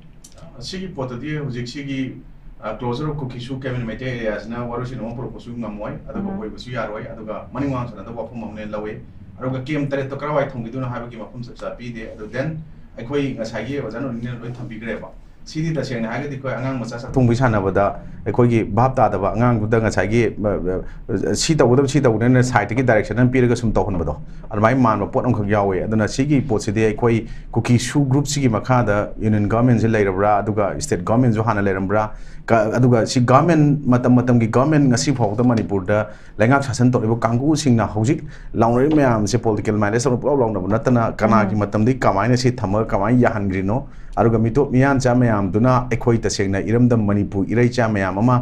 ꯁꯤꯒꯤ ꯄꯣꯠꯇꯗꯤ ꯍꯧꯖꯤꯛ ꯁꯤꯒꯤ, ꯑ, closure of ꯀꯨꯀꯤ ꯁꯨ camp in ꯃꯩꯇꯩ ꯑꯦꯔꯤꯌꯥꯁꯤꯅ ꯋꯥꯔꯣꯏꯁꯤꯟ ꯑꯃ ꯄꯨꯔꯛꯄꯁꯨ ꯉꯝꯃꯣꯏ, ꯑꯗꯨꯒ ꯎꯝ꯫ ꯑꯣꯏꯕꯁꯨ ꯌꯥꯔꯣꯏ꯫ ꯑꯗꯨꯒ ꯃꯅꯤꯡ ꯃꯃꯥꯡ ꯁꯥꯟꯅꯗꯕ ꯋꯥꯐꯝ ꯑꯃꯅꯦ ꯂꯧꯋꯦ꯫ ꯑꯗꯨꯒ camp ꯇꯔꯦꯠꯇꯣ ꯀꯔꯥꯏꯋꯥꯏ ꯊꯝꯈꯤꯗꯣꯏꯅꯣ ꯍꯥꯏꯕꯒꯤ ꯃꯐꯝ ꯆꯞ ꯆꯥ ꯄꯤꯗꯦ꯫ ꯑꯗꯨ then ꯑꯩꯈꯣꯏ ꯉꯁꯥꯏꯒꯤ ꯑꯣꯖꯥ ꯅꯣꯔꯤꯟꯅ ꯂꯣꯏ ꯊꯝꯕꯤꯈ꯭ꯔꯦꯕ꯫ ꯁꯤꯗꯤ ꯇꯁꯦꯡꯅ ꯍꯥꯏꯔꯒꯗꯤ ꯑꯩꯈꯣꯏ ꯑꯉꯥꯡ ꯃꯆꯥ ꯆꯥꯛꯊꯣꯡꯕꯤ ꯁꯥꯟꯅꯕꯗ ꯑꯩꯈꯣꯏꯒꯤ ꯚꯥꯞ ꯇꯥꯗꯕ ꯑꯉꯥꯡꯗꯨꯗ ꯉꯁꯥꯏꯒꯤ, ꯑ, ꯑ, ꯁꯤ ꯇꯧꯒꯗꯕ, ꯁꯤ ꯇꯧꯒꯗꯕꯅ side ꯇꯒꯤ direction ꯑꯃ ꯄꯤꯔꯒ ꯁꯨꯝ ꯇꯧꯍꯟꯕꯗꯣ, ꯑꯗꯨꯃꯥꯏꯅ ꯃꯥꯟꯕ ꯄꯣꯠ ꯑꯃꯈꯛ ꯌꯥꯎꯋꯦ꯫ ꯑꯗꯨꯅ ꯁꯤꯒꯤ ꯄꯣꯠꯁꯤꯗꯤ ꯑꯩꯈꯣꯏ ꯀꯨꯀꯤ ꯁꯨ group ꯁꯤꯒꯤ ꯃꯈꯥꯗ union government ꯁꯦ ꯂꯩꯔꯕ꯭ꯔꯥ, ꯑꯗꯨꯒ state government ꯁꯨ ꯍꯥꯟꯅ ꯂꯩꯔꯝꯕ꯭ꯔꯥ, ꯀ-, ꯑꯗꯨꯒ ꯁꯤ government, ꯃꯇꯝ ꯃꯇꯝꯒꯤ government ꯉꯁꯤ ꯐꯥꯎꯕꯗ ꯃꯅꯤꯄꯨꯔꯗ ꯂꯩꯉꯥꯛ ꯁꯥꯁꯟ ꯇꯧꯔꯤꯕ ꯀꯥꯡꯕꯨꯁꯤꯡꯅ ꯍꯧꯖꯤꯛ ꯂꯥꯎꯅꯔꯤꯕ ꯃꯌꯥꯝꯁꯦ political mileage ꯇꯧꯔ ꯄꯨꯂꯞ ꯂꯥꯎꯅꯕ ꯅꯠꯇꯅ ꯀꯅꯥꯒꯤ ꯎꯝ꯫ ꯃꯇꯝꯗꯒꯤ ꯀꯃꯥꯏꯅ ꯁꯤ ꯊꯝꯃꯒ ꯀꯃꯥꯏꯅ ꯌꯥꯍꯟꯈ꯭ꯔꯤꯅꯣ, ꯑꯗꯨꯒ ꯃꯤꯇꯣꯞ ꯃꯤꯌꯥꯟꯆꯥ ꯃꯌꯥꯝ ꯃꯌꯥꯝꯗꯨꯅ ꯑꯩꯈꯣꯏ ꯇꯁꯦꯡꯅ ꯏꯔꯝꯗꯝ ꯃꯅꯤꯄꯨꯔ ꯏꯔꯩꯆꯥ ꯃꯌꯥꯝ ꯑꯃ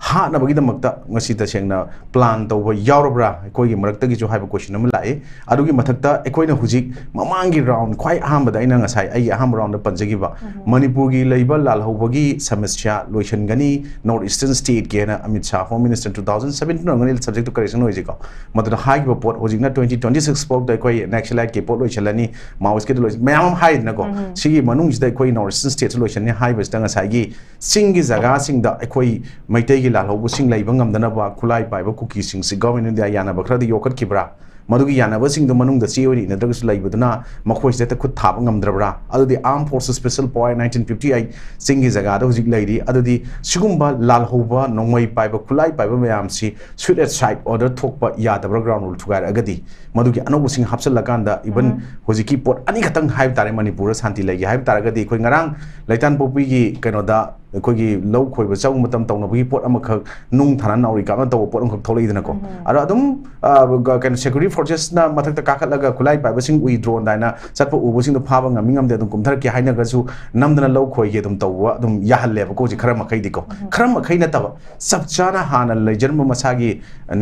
ꯍꯥꯠꯅꯕꯒꯤꯗꯃꯛꯇ ꯉꯁꯤ ꯇꯁꯦꯡꯅ ꯄ꯭ꯂꯥꯟ ꯇꯧꯕ ꯌꯥꯎꯔꯕ꯭ꯔꯥ ꯑꯩꯈꯣꯏꯒꯤ ꯃꯔꯛꯇꯒꯤꯁꯨ ꯍꯥꯏꯕ ꯀꯣꯏꯁꯟ ꯑꯃ ꯂꯥꯛꯏ꯫ ꯑꯗꯨꯒꯤ ꯃꯊꯛꯇ ꯑꯩꯈꯣꯏꯅ ꯍꯧꯖꯤꯛ ꯃꯃꯥꯡꯒꯤ ꯔꯥꯎꯟ, ꯈ꯭ꯋꯥꯏ ꯑꯍꯥꯟꯕꯗ ꯑꯩꯅ ꯉꯁꯥꯏ ꯑꯩꯒꯤ ꯑꯍꯥꯟꯕ ꯔꯥꯎꯟꯗ ꯄꯟꯖꯈꯤꯕ ꯃꯅꯤꯄꯨꯔꯒꯤ ꯂꯩꯕ ꯂꯥꯜꯍꯧꯕꯒꯤ ꯁꯃꯁ꯭ꯌꯥ ꯂꯣꯏꯁꯤꯟꯒꯅꯤ, ꯅꯣꯔꯠ ꯏꯁꯇꯔꯟ ꯁ꯭ꯇꯦꯠꯀꯤ ꯍꯥꯏꯅ Amit Shah, home minister, two thousand seventeen ꯑꯣꯏꯔꯝꯒꯅꯤ, ꯁꯕꯖꯦꯛꯇꯨ ꯀꯔꯦꯛꯁꯟ ꯑꯣꯏꯁꯤꯀꯣ, ꯃꯗꯨꯗ ꯍꯥꯏꯈꯤꯕ ꯄꯣꯠ ꯍꯧꯖꯤꯛꯅ ꯇ꯭ꯋꯦꯟꯇꯤ ꯇ꯭ꯋꯦꯟꯇꯤ ꯁꯤꯛꯁ ꯐꯥꯎꯗ ꯑꯩꯈꯣꯏ ꯅꯦꯛꯁꯂꯥꯏꯠꯀꯤ ꯄꯣꯠ ꯂꯣꯏꯁꯤꯜꯂꯅꯤ, ꯃꯥꯑꯣꯏꯁꯀꯤꯗ ꯂꯣꯏꯁꯤꯜ ꯃꯌꯥꯝ ꯑꯃ ꯍꯥꯏꯗꯅꯀꯣ꯫ ꯁꯤꯒꯤ ꯃꯅꯨꯡꯁꯤꯗ ꯑꯩꯈꯣꯏ ꯅꯣꯔꯠ ꯏꯁꯇꯔꯟ ꯁ꯭ꯇꯦꯠꯁꯨ ꯂꯣꯏꯁꯤꯟꯅꯤ ꯍꯥꯏꯕꯁꯤꯗ ꯉꯁꯥꯏꯒꯤ ꯆꯤꯡꯒꯤ ꯖꯒꯥꯁꯤꯡꯗ ꯑꯩꯈꯣꯏ ꯃꯩꯇꯩꯒꯤ ꯂꯥꯜꯍꯧꯕꯁꯤꯡ ꯂꯩꯕ ꯉꯝꯗꯅꯕ ꯈꯨꯠꯂꯥꯏ ꯄꯥꯏꯕ ꯀꯨꯀꯤꯁꯤꯡꯁꯤ ꯒꯚꯔꯟꯃꯦꯟꯠ ꯑꯣꯐ ꯏꯟꯗꯤꯌꯥ ꯌꯥꯅꯕ ꯈꯔꯗꯤ ꯌꯣꯛꯈꯠꯈꯤꯕ꯭ꯔꯥ? ꯃꯗꯨꯒꯤ ꯌꯥꯅꯕꯁꯤꯡꯗꯨ ꯃꯅꯨꯡꯗ ꯆꯦ ꯑꯣꯏꯅ ꯏꯅꯗ꯭ꯔꯒꯁꯨ ꯂꯩꯕꯗꯨꯅ ꯃꯈꯣꯏꯁꯤꯗ ꯍꯦꯛꯇ ꯈꯨꯠ ꯊꯥꯕ ꯉꯝꯗ꯭ꯔꯕ꯭ꯔꯥ? ꯑꯗꯨꯗꯤ Armed Forces Special Power nineteen fifty eight ꯆꯤꯡꯒꯤ ꯖꯒꯥꯗ ꯍꯧꯖꯤꯛ ꯂꯩꯔꯤ꯫ ꯑꯗꯨꯗꯤ ꯁꯤꯒꯨꯝꯕ ꯂꯥꯜꯍꯧꯕ, ꯅꯣꯡꯃꯩ ꯄꯥꯏꯕ, ꯈꯨꯠꯂꯥꯏ ꯄꯥꯏꯕ ꯃꯌꯥꯝꯁꯤ suit and strike order ꯊꯣꯛꯄ ꯌꯥꯗꯕ꯭ꯔꯥ? Ground rule ꯊꯨꯒꯥꯏꯔꯛꯑꯒꯗꯤ ꯃꯗꯨꯒꯤ ꯑꯅꯧꯕꯁꯤꯡ ꯍꯥꯞꯆꯤꯜꯂꯀꯥꯟꯗ, even ꯍꯧꯖꯤꯛꯀꯤ ꯄꯣꯠ ꯑꯅꯤꯈꯛꯇꯪ ꯍꯥꯏꯕ ꯇꯥꯔꯦ, ꯃꯅꯤꯄꯨꯔꯗ ꯁꯥꯟꯇꯤ ꯂꯩꯒꯦ ꯍꯥꯏꯕ ꯇꯥꯔꯒꯗꯤ, ꯑꯩꯈꯣꯏ ꯉꯔꯥꯡ ꯂꯩꯇꯥꯟꯄꯣꯛꯄꯤꯒꯤ ꯀꯩꯅꯣꯗ ꯑꯩꯈꯣꯏꯒꯤ ꯂꯧ ꯈꯣꯏꯕ ꯆꯪꯕ ꯃꯇꯝ ꯇꯧꯅꯕꯒꯤ ꯄꯣꯠ ꯑꯃꯈꯛ, ꯅꯨꯡ ꯊꯥꯅ ꯅꯥꯎꯔꯤ ꯀꯥꯞꯅ ꯇꯧꯕ ꯄꯣꯠ ꯑꯃꯈꯛ ꯊꯣꯛꯂꯛꯏꯗꯅꯀꯣ꯫ ꯑꯗꯣ ꯑꯗꯨꯝ, ꯑ, ꯒ-, ꯀꯩꯅꯣ, security forcesꯅ ꯃꯊꯛꯇ ꯀꯥꯈꯠꯂꯒ ꯈꯨꯠꯂꯥꯏ ꯄꯥꯏꯕꯁꯤꯡ ꯎꯏ, drone ꯍꯥꯏꯅ ꯆꯠꯄ ꯎꯕꯁꯤꯡꯗꯣ ꯐꯥꯕ ꯉꯝꯃꯤ ꯉꯝꯗꯦ ꯑꯗꯨꯝ ꯀꯨꯝꯊꯔꯛꯀꯦ ꯍꯥꯏꯅꯔꯒꯁꯨ ꯅꯝꯗꯅ ꯂꯧ ꯈꯣꯏꯒꯦ ꯑꯗꯨꯝ ꯇꯧꯕ ꯑꯗꯨꯝ ꯌꯥꯍꯜꯂꯦꯕꯀꯣ ꯍꯧꯖꯤꯛ ꯈꯔ ꯃꯈꯩꯗꯤꯀꯣ꯫ ꯈꯔ ꯃꯈꯩ ꯅꯠꯇꯕ, ꯆꯞ ꯆꯥꯅ ꯍꯥꯟꯅ ꯂꯩꯖꯔꯝꯕ ꯃꯁꯥꯒꯤ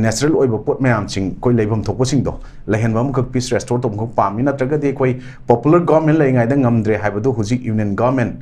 natural ꯑꯣꯏꯕ ꯄꯣꯠ ꯃꯌꯥꯝꯁꯤꯡ, ꯑꯩꯈꯣꯏ ꯂꯩꯐꯝ ꯊꯣꯛꯄꯁꯤꯡꯗꯣ ꯂꯩꯍꯟꯕ ꯑꯃꯈꯛ, peace restore ꯇꯧꯕ ꯑꯃꯈꯛ ꯄꯥꯝꯃꯤ꯫ ꯅꯠꯇ꯭ꯔꯒꯗꯤ ꯑꯩꯈꯣꯏ popular government ꯂꯩꯔꯤꯉꯩꯗ ꯉꯝꯗ꯭ꯔꯦ ꯍꯥꯏꯕꯗꯨ ꯍꯧꯖꯤꯛ union government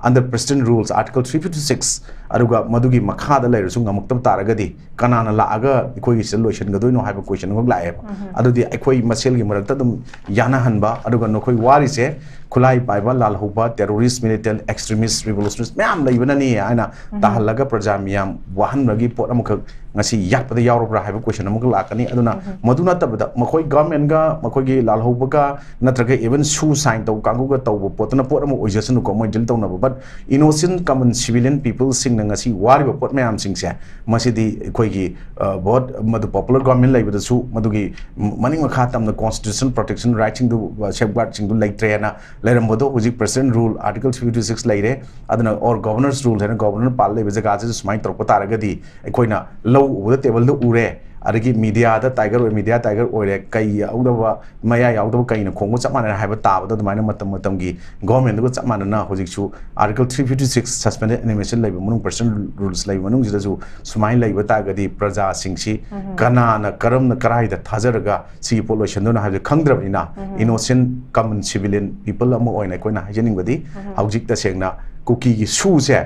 under President rules, Article three fifty six, ꯑꯗꯨꯒ ꯃꯗꯨꯒꯤ ꯃꯈꯥꯗ ꯂꯩꯔꯁꯨ ꯉꯝꯃꯛꯇꯕ ꯇꯥꯔꯒꯗꯤ ꯀꯅꯥꯅ ꯂꯥꯛꯑꯒ ꯑꯩꯈꯣꯏꯒꯤ ꯁꯤꯗ ꯂꯣꯏꯁꯤꯟꯒꯗꯣꯏꯅꯣ ꯍꯥꯏꯕ ꯀꯣꯏꯁꯟ ꯑꯃꯈꯛ ꯂꯥꯛꯑꯦꯕ꯫ ꯑꯗꯨꯗꯤ ꯑꯩꯈꯣꯏ ꯃꯁꯦꯜꯒꯤ ꯃꯔꯛꯇ ꯑꯗꯨꯝ ꯌꯥꯅꯍꯟꯕ, ꯑꯗꯨꯒ ꯅꯈꯣꯏ ꯋꯥꯔꯤꯁꯦ ꯈꯨꯠꯂꯥꯏ ꯄꯥꯏꯕ, ꯂꯥꯜꯍꯧꯕ, terrorist, militant, extremist, revolutionist ꯃꯌꯥꯝ ꯂꯩꯕꯅꯅꯤ ꯍꯥꯏꯅ ꯇꯥꯍꯜꯂꯒ ꯄ꯭ꯔꯖꯥ ꯃꯤꯌꯥꯝ ꯋꯥꯍꯟꯕꯒꯤ ꯄꯣꯠ ꯑꯃꯈꯛ ꯉꯁꯤ ꯌꯥꯠꯄꯗ ꯌꯥꯎꯔꯕ꯭ꯔꯥ ꯍꯥꯏꯕ ꯀꯣꯏꯁꯟ ꯑꯃꯈꯛ ꯂꯥꯛꯀꯅꯤ꯫ ꯑꯗꯨꯅ ꯃꯗꯨ ꯅꯠꯇꯕꯗ ꯃꯈꯣꯏ ꯒꯚꯔꯟꯃꯦꯟꯠꯒ, ꯃꯈꯣꯏꯒꯤ ꯂꯥꯜꯍꯧꯕꯒ ꯅꯠꯇ꯭ꯔꯒ even ꯁꯨ ꯁꯥꯏꯟ ꯇꯧ ꯀꯥꯡꯕꯨꯒ ꯇꯧꯕ ꯄꯣꯠꯇꯨꯅ ꯄꯣꯠ ꯑꯃ ꯑꯣꯏꯖꯁꯅꯨꯀꯣ, ꯃꯣꯏ ꯗꯤꯜ ꯇꯧꯅꯕ, but innocent common civilian peopleꯁꯤꯡꯅ ꯉꯁꯤ ꯋꯥꯔꯤꯕ ꯄꯣꯠ ꯃꯌꯥꯝꯁꯤꯡꯁꯦ, ꯃꯁꯤꯗꯤ ꯑꯩꯈꯣꯏꯒꯤ, ꯑ, ꯚꯣꯠ ꯃꯗꯨ popular government ꯂꯩꯕꯗꯁꯨ ꯃꯗꯨꯒꯤ ꯃꯅꯤꯡ ꯃꯈꯥ ꯇꯝꯅ constitution protection rightꯁꯤꯡꯗꯨ, ꯑ, safeguardꯁꯤꯡꯗꯨ ꯂꯩꯇ꯭ꯔꯦꯅ ꯂꯩꯔꯝꯕꯗꯣ ꯍꯧꯖꯤꯛ President rule Article three fifty six ꯂꯩꯔꯦ꯫ ꯑꯗꯨꯅ or Governor's rule ꯍꯥꯏꯅ ꯒꯣꯕꯔꯅꯔ ꯄꯥꯜ ꯂꯩꯕ ꯖꯒꯥꯁꯤꯗ ꯁꯨꯃꯥꯏꯅ ꯇꯧꯔꯛꯄ ꯇꯥꯔꯒꯗꯤ ꯑꯩꯈꯣꯏꯅ ꯂꯧ ꯎꯕꯗ ꯇꯦꯕꯜꯗ ꯎꯔꯦ, ꯑꯗꯒꯤ ꯃꯤꯗꯤꯌꯥꯗ ꯇꯥꯏꯒꯔ ꯑꯣꯏ, ꯃꯤꯗꯤꯌꯥ ꯇꯥꯏꯒꯔ ꯑꯣꯏꯔꯦ, ꯀꯩ ꯌꯥꯎꯗꯕ, ꯃꯌꯥ ꯌꯥꯎꯗꯕ ꯀꯩꯅ ꯈꯣꯡꯕ ꯆꯞ ꯃꯥꯟꯅꯔꯦ ꯍꯥꯏꯕ ꯇꯥꯕꯗ, ꯑꯗꯨꯃꯥꯏꯅ ꯃꯇꯝ ꯃꯇꯝꯒꯤ ꯒꯣꯔꯃꯦꯟꯗꯨꯒ ꯆꯞ ꯃꯥꯟꯅꯅ ꯍꯧꯖꯤꯛꯁꯨ Article three fifty six suspended animation ꯂꯩꯕ ꯃꯅꯨꯡ, personal rules ꯂꯩꯕ ꯃꯅꯨꯡꯁꯤꯗꯁꯨ ꯁꯨꯃꯥꯏꯅ ꯂꯩꯕ ꯇꯥꯔꯒꯗꯤ ꯄ꯭ꯔꯖꯥꯁꯤꯡꯁꯤ ꯀꯅꯥꯅ, ꯀꯔꯝꯅ, ꯀꯗꯥꯏꯗ ꯊꯥꯖꯔꯒ ꯁꯤꯒꯤ ꯄꯣꯠ ꯂꯣꯏꯁꯤꯟꯗꯣꯏꯅꯣ ꯍꯥꯏꯕꯁꯦ ꯈꯪꯗ꯭ꯔꯕꯅꯤꯅ, innocent common civilian people ꯑꯃ ꯑꯣꯏꯅ ꯑꯩꯈꯣꯏꯅ ꯍꯥꯏꯖꯅꯤꯡꯕꯗꯤ, ꯍꯧꯖꯤꯛ ꯇꯁꯦꯡꯅ ꯀꯨꯀꯤꯒꯤ ꯁꯨꯁꯦ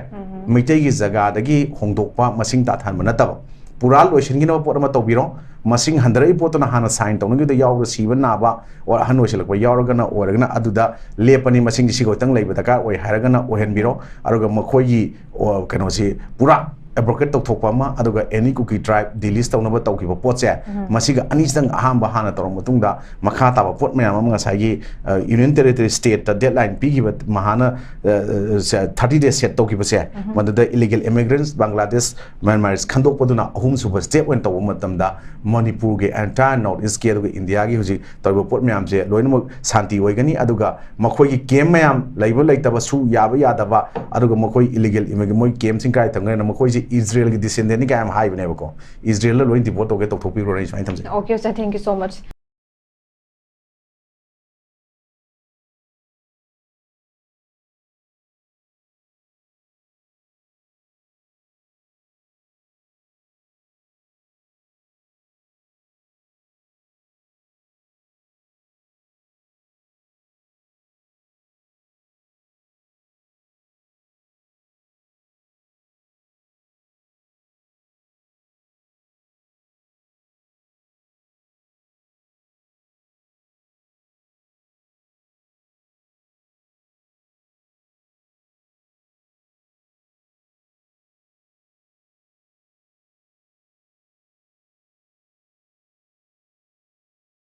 ꯃꯩꯇꯩꯒꯤ ꯖꯒꯥꯗꯒꯤ ꯍꯣꯡꯗꯣꯛꯄ, ꯃꯁꯤꯡ ꯇꯥꯊꯍꯟꯕ ꯅꯠꯇꯕ, ꯄꯨꯔꯥ ꯂꯣꯏꯁꯤꯟꯈꯤꯅꯕ ꯄꯣꯠ ꯑꯃ ꯇꯧꯕꯤꯔꯣ꯫ ꯃꯁꯤꯡ ꯍꯟꯊꯔꯛꯏ ꯄꯣꯠꯇꯨꯅ ꯍꯥꯟꯅ ꯁꯥꯏꯟ ꯇꯧꯅꯈꯤꯕꯗ ꯌꯥꯎꯔꯒ ꯁꯤꯕ ꯅꯥꯕ ꯑꯣꯔ ꯑꯍꯟ ꯑꯣꯏꯁꯤꯜꯂꯛꯄ ꯌꯥꯎꯔꯒꯅ, ꯑꯣꯏꯔꯒꯅ ꯑꯗꯨꯗ ꯂꯦꯞꯄꯅꯤ, ꯃꯁꯤꯡꯁꯤ ꯁꯤꯒ ꯈꯛꯇꯪ ꯂꯩꯕ ꯗꯔꯀꯥꯔ ꯑꯣꯏ ꯍꯥꯏꯔꯒꯅ ꯑꯣꯏꯍꯟꯕꯤꯔꯣ꯫ ꯑꯗꯨꯒ ꯃꯈꯣꯏꯒꯤ, ꯑꯣ, ꯀꯩꯅꯣꯁꯤ ꯄꯨꯔꯥ ꯑꯦꯕ꯭ꯔꯣꯀꯦꯠ ꯇꯧꯊꯣꯛꯄ ꯑꯃ, ꯑꯗꯨꯒ ꯑꯦꯅꯤ ꯀꯨꯀꯤ ꯇ꯭ꯔꯥꯏꯕ ꯗꯤꯂꯤꯁ ꯇꯧꯅꯕ ꯇꯧꯈꯤꯕ ꯄꯣꯠꯁꯦ, ꯃꯁꯤꯒ ꯑꯅꯤꯁꯤꯗꯪ ꯑꯍꯥꯟꯕ ꯍꯥꯟꯅ ꯇꯧꯔꯕ ꯃꯇꯨꯡꯗ, ꯃꯈꯥ ꯇꯥꯕ ꯄꯣꯠ ꯃꯌꯥꯝ ꯑꯃ ꯉꯁꯥꯏꯒꯤ, ꯑ, ꯌꯨꯅꯤꯌꯟ ꯇꯦꯔꯤꯇꯣꯔꯤ ꯁ꯭ꯇꯦꯠꯇ ꯗꯦꯗꯂꯥꯏꯟ ꯄꯤꯈꯤꯕ ꯃꯍꯥꯅ, ꯑ, ꯑ, ꯁ-, thirty days set ꯇꯧꯈꯤꯕꯁꯦ, ꯃꯗꯨꯗ illegal immigrants, Bangladesh, Myanmar ꯈꯟꯗꯣꯛꯄꯗꯨꯅ ꯑꯍꯨꯝꯁꯨꯕ ꯁ꯭ꯇꯦꯞ ꯑꯣꯏꯅ ꯇꯧꯕ ꯃꯇꯝꯗ, ꯃꯅꯤꯄꯨꯔꯒꯤ entire North East ꯀꯤ ꯑꯗꯨꯒ ꯏꯟꯗꯤꯌꯥꯒꯤ ꯍꯧꯖꯤꯛ ꯇꯧꯔꯤꯕ ꯄꯣꯠ ꯃꯌꯥꯝꯁꯦ ꯂꯣꯏꯅꯃꯛ ꯁꯥꯟꯇꯤ ꯑꯣꯏꯒꯅꯤ꯫ ꯑꯗꯨꯒ ꯃꯈꯣꯏꯒꯤ ꯀꯦꯝ ꯃꯌꯥꯝ ꯂꯩꯕ ꯂꯩꯇꯕꯁꯨ ꯌꯥꯕ ꯌꯥꯗꯕ, ꯑꯗꯨꯒ ꯃꯈꯣꯏ illegal immigrant, ꯃꯣꯏ ꯀꯦꯝꯁꯤꯡ ꯀꯥꯏ ꯊꯝꯈ꯭ꯔꯦꯅ, ꯃꯈꯣꯏꯁꯦ ꯏꯖꯔꯦꯜꯒꯤ ꯗꯤꯁꯦꯟꯗꯦꯟꯅꯤ ꯀꯥꯏ ꯌꯥꯝ ꯍꯥꯏꯕꯅꯦꯕꯀꯣ꯫ ꯏꯖꯔꯦꯜꯗ ꯂꯣꯏꯅ ꯗꯤꯄꯣꯔꯠ ꯇꯧꯒꯦ, ꯇꯧꯊꯣꯛꯄꯤꯈ꯭ꯔꯣꯅ ꯑꯩ ꯁꯨꯃꯥꯏꯅ ꯊꯝꯖꯒꯦ꯫ Okay, sir, thank you so much.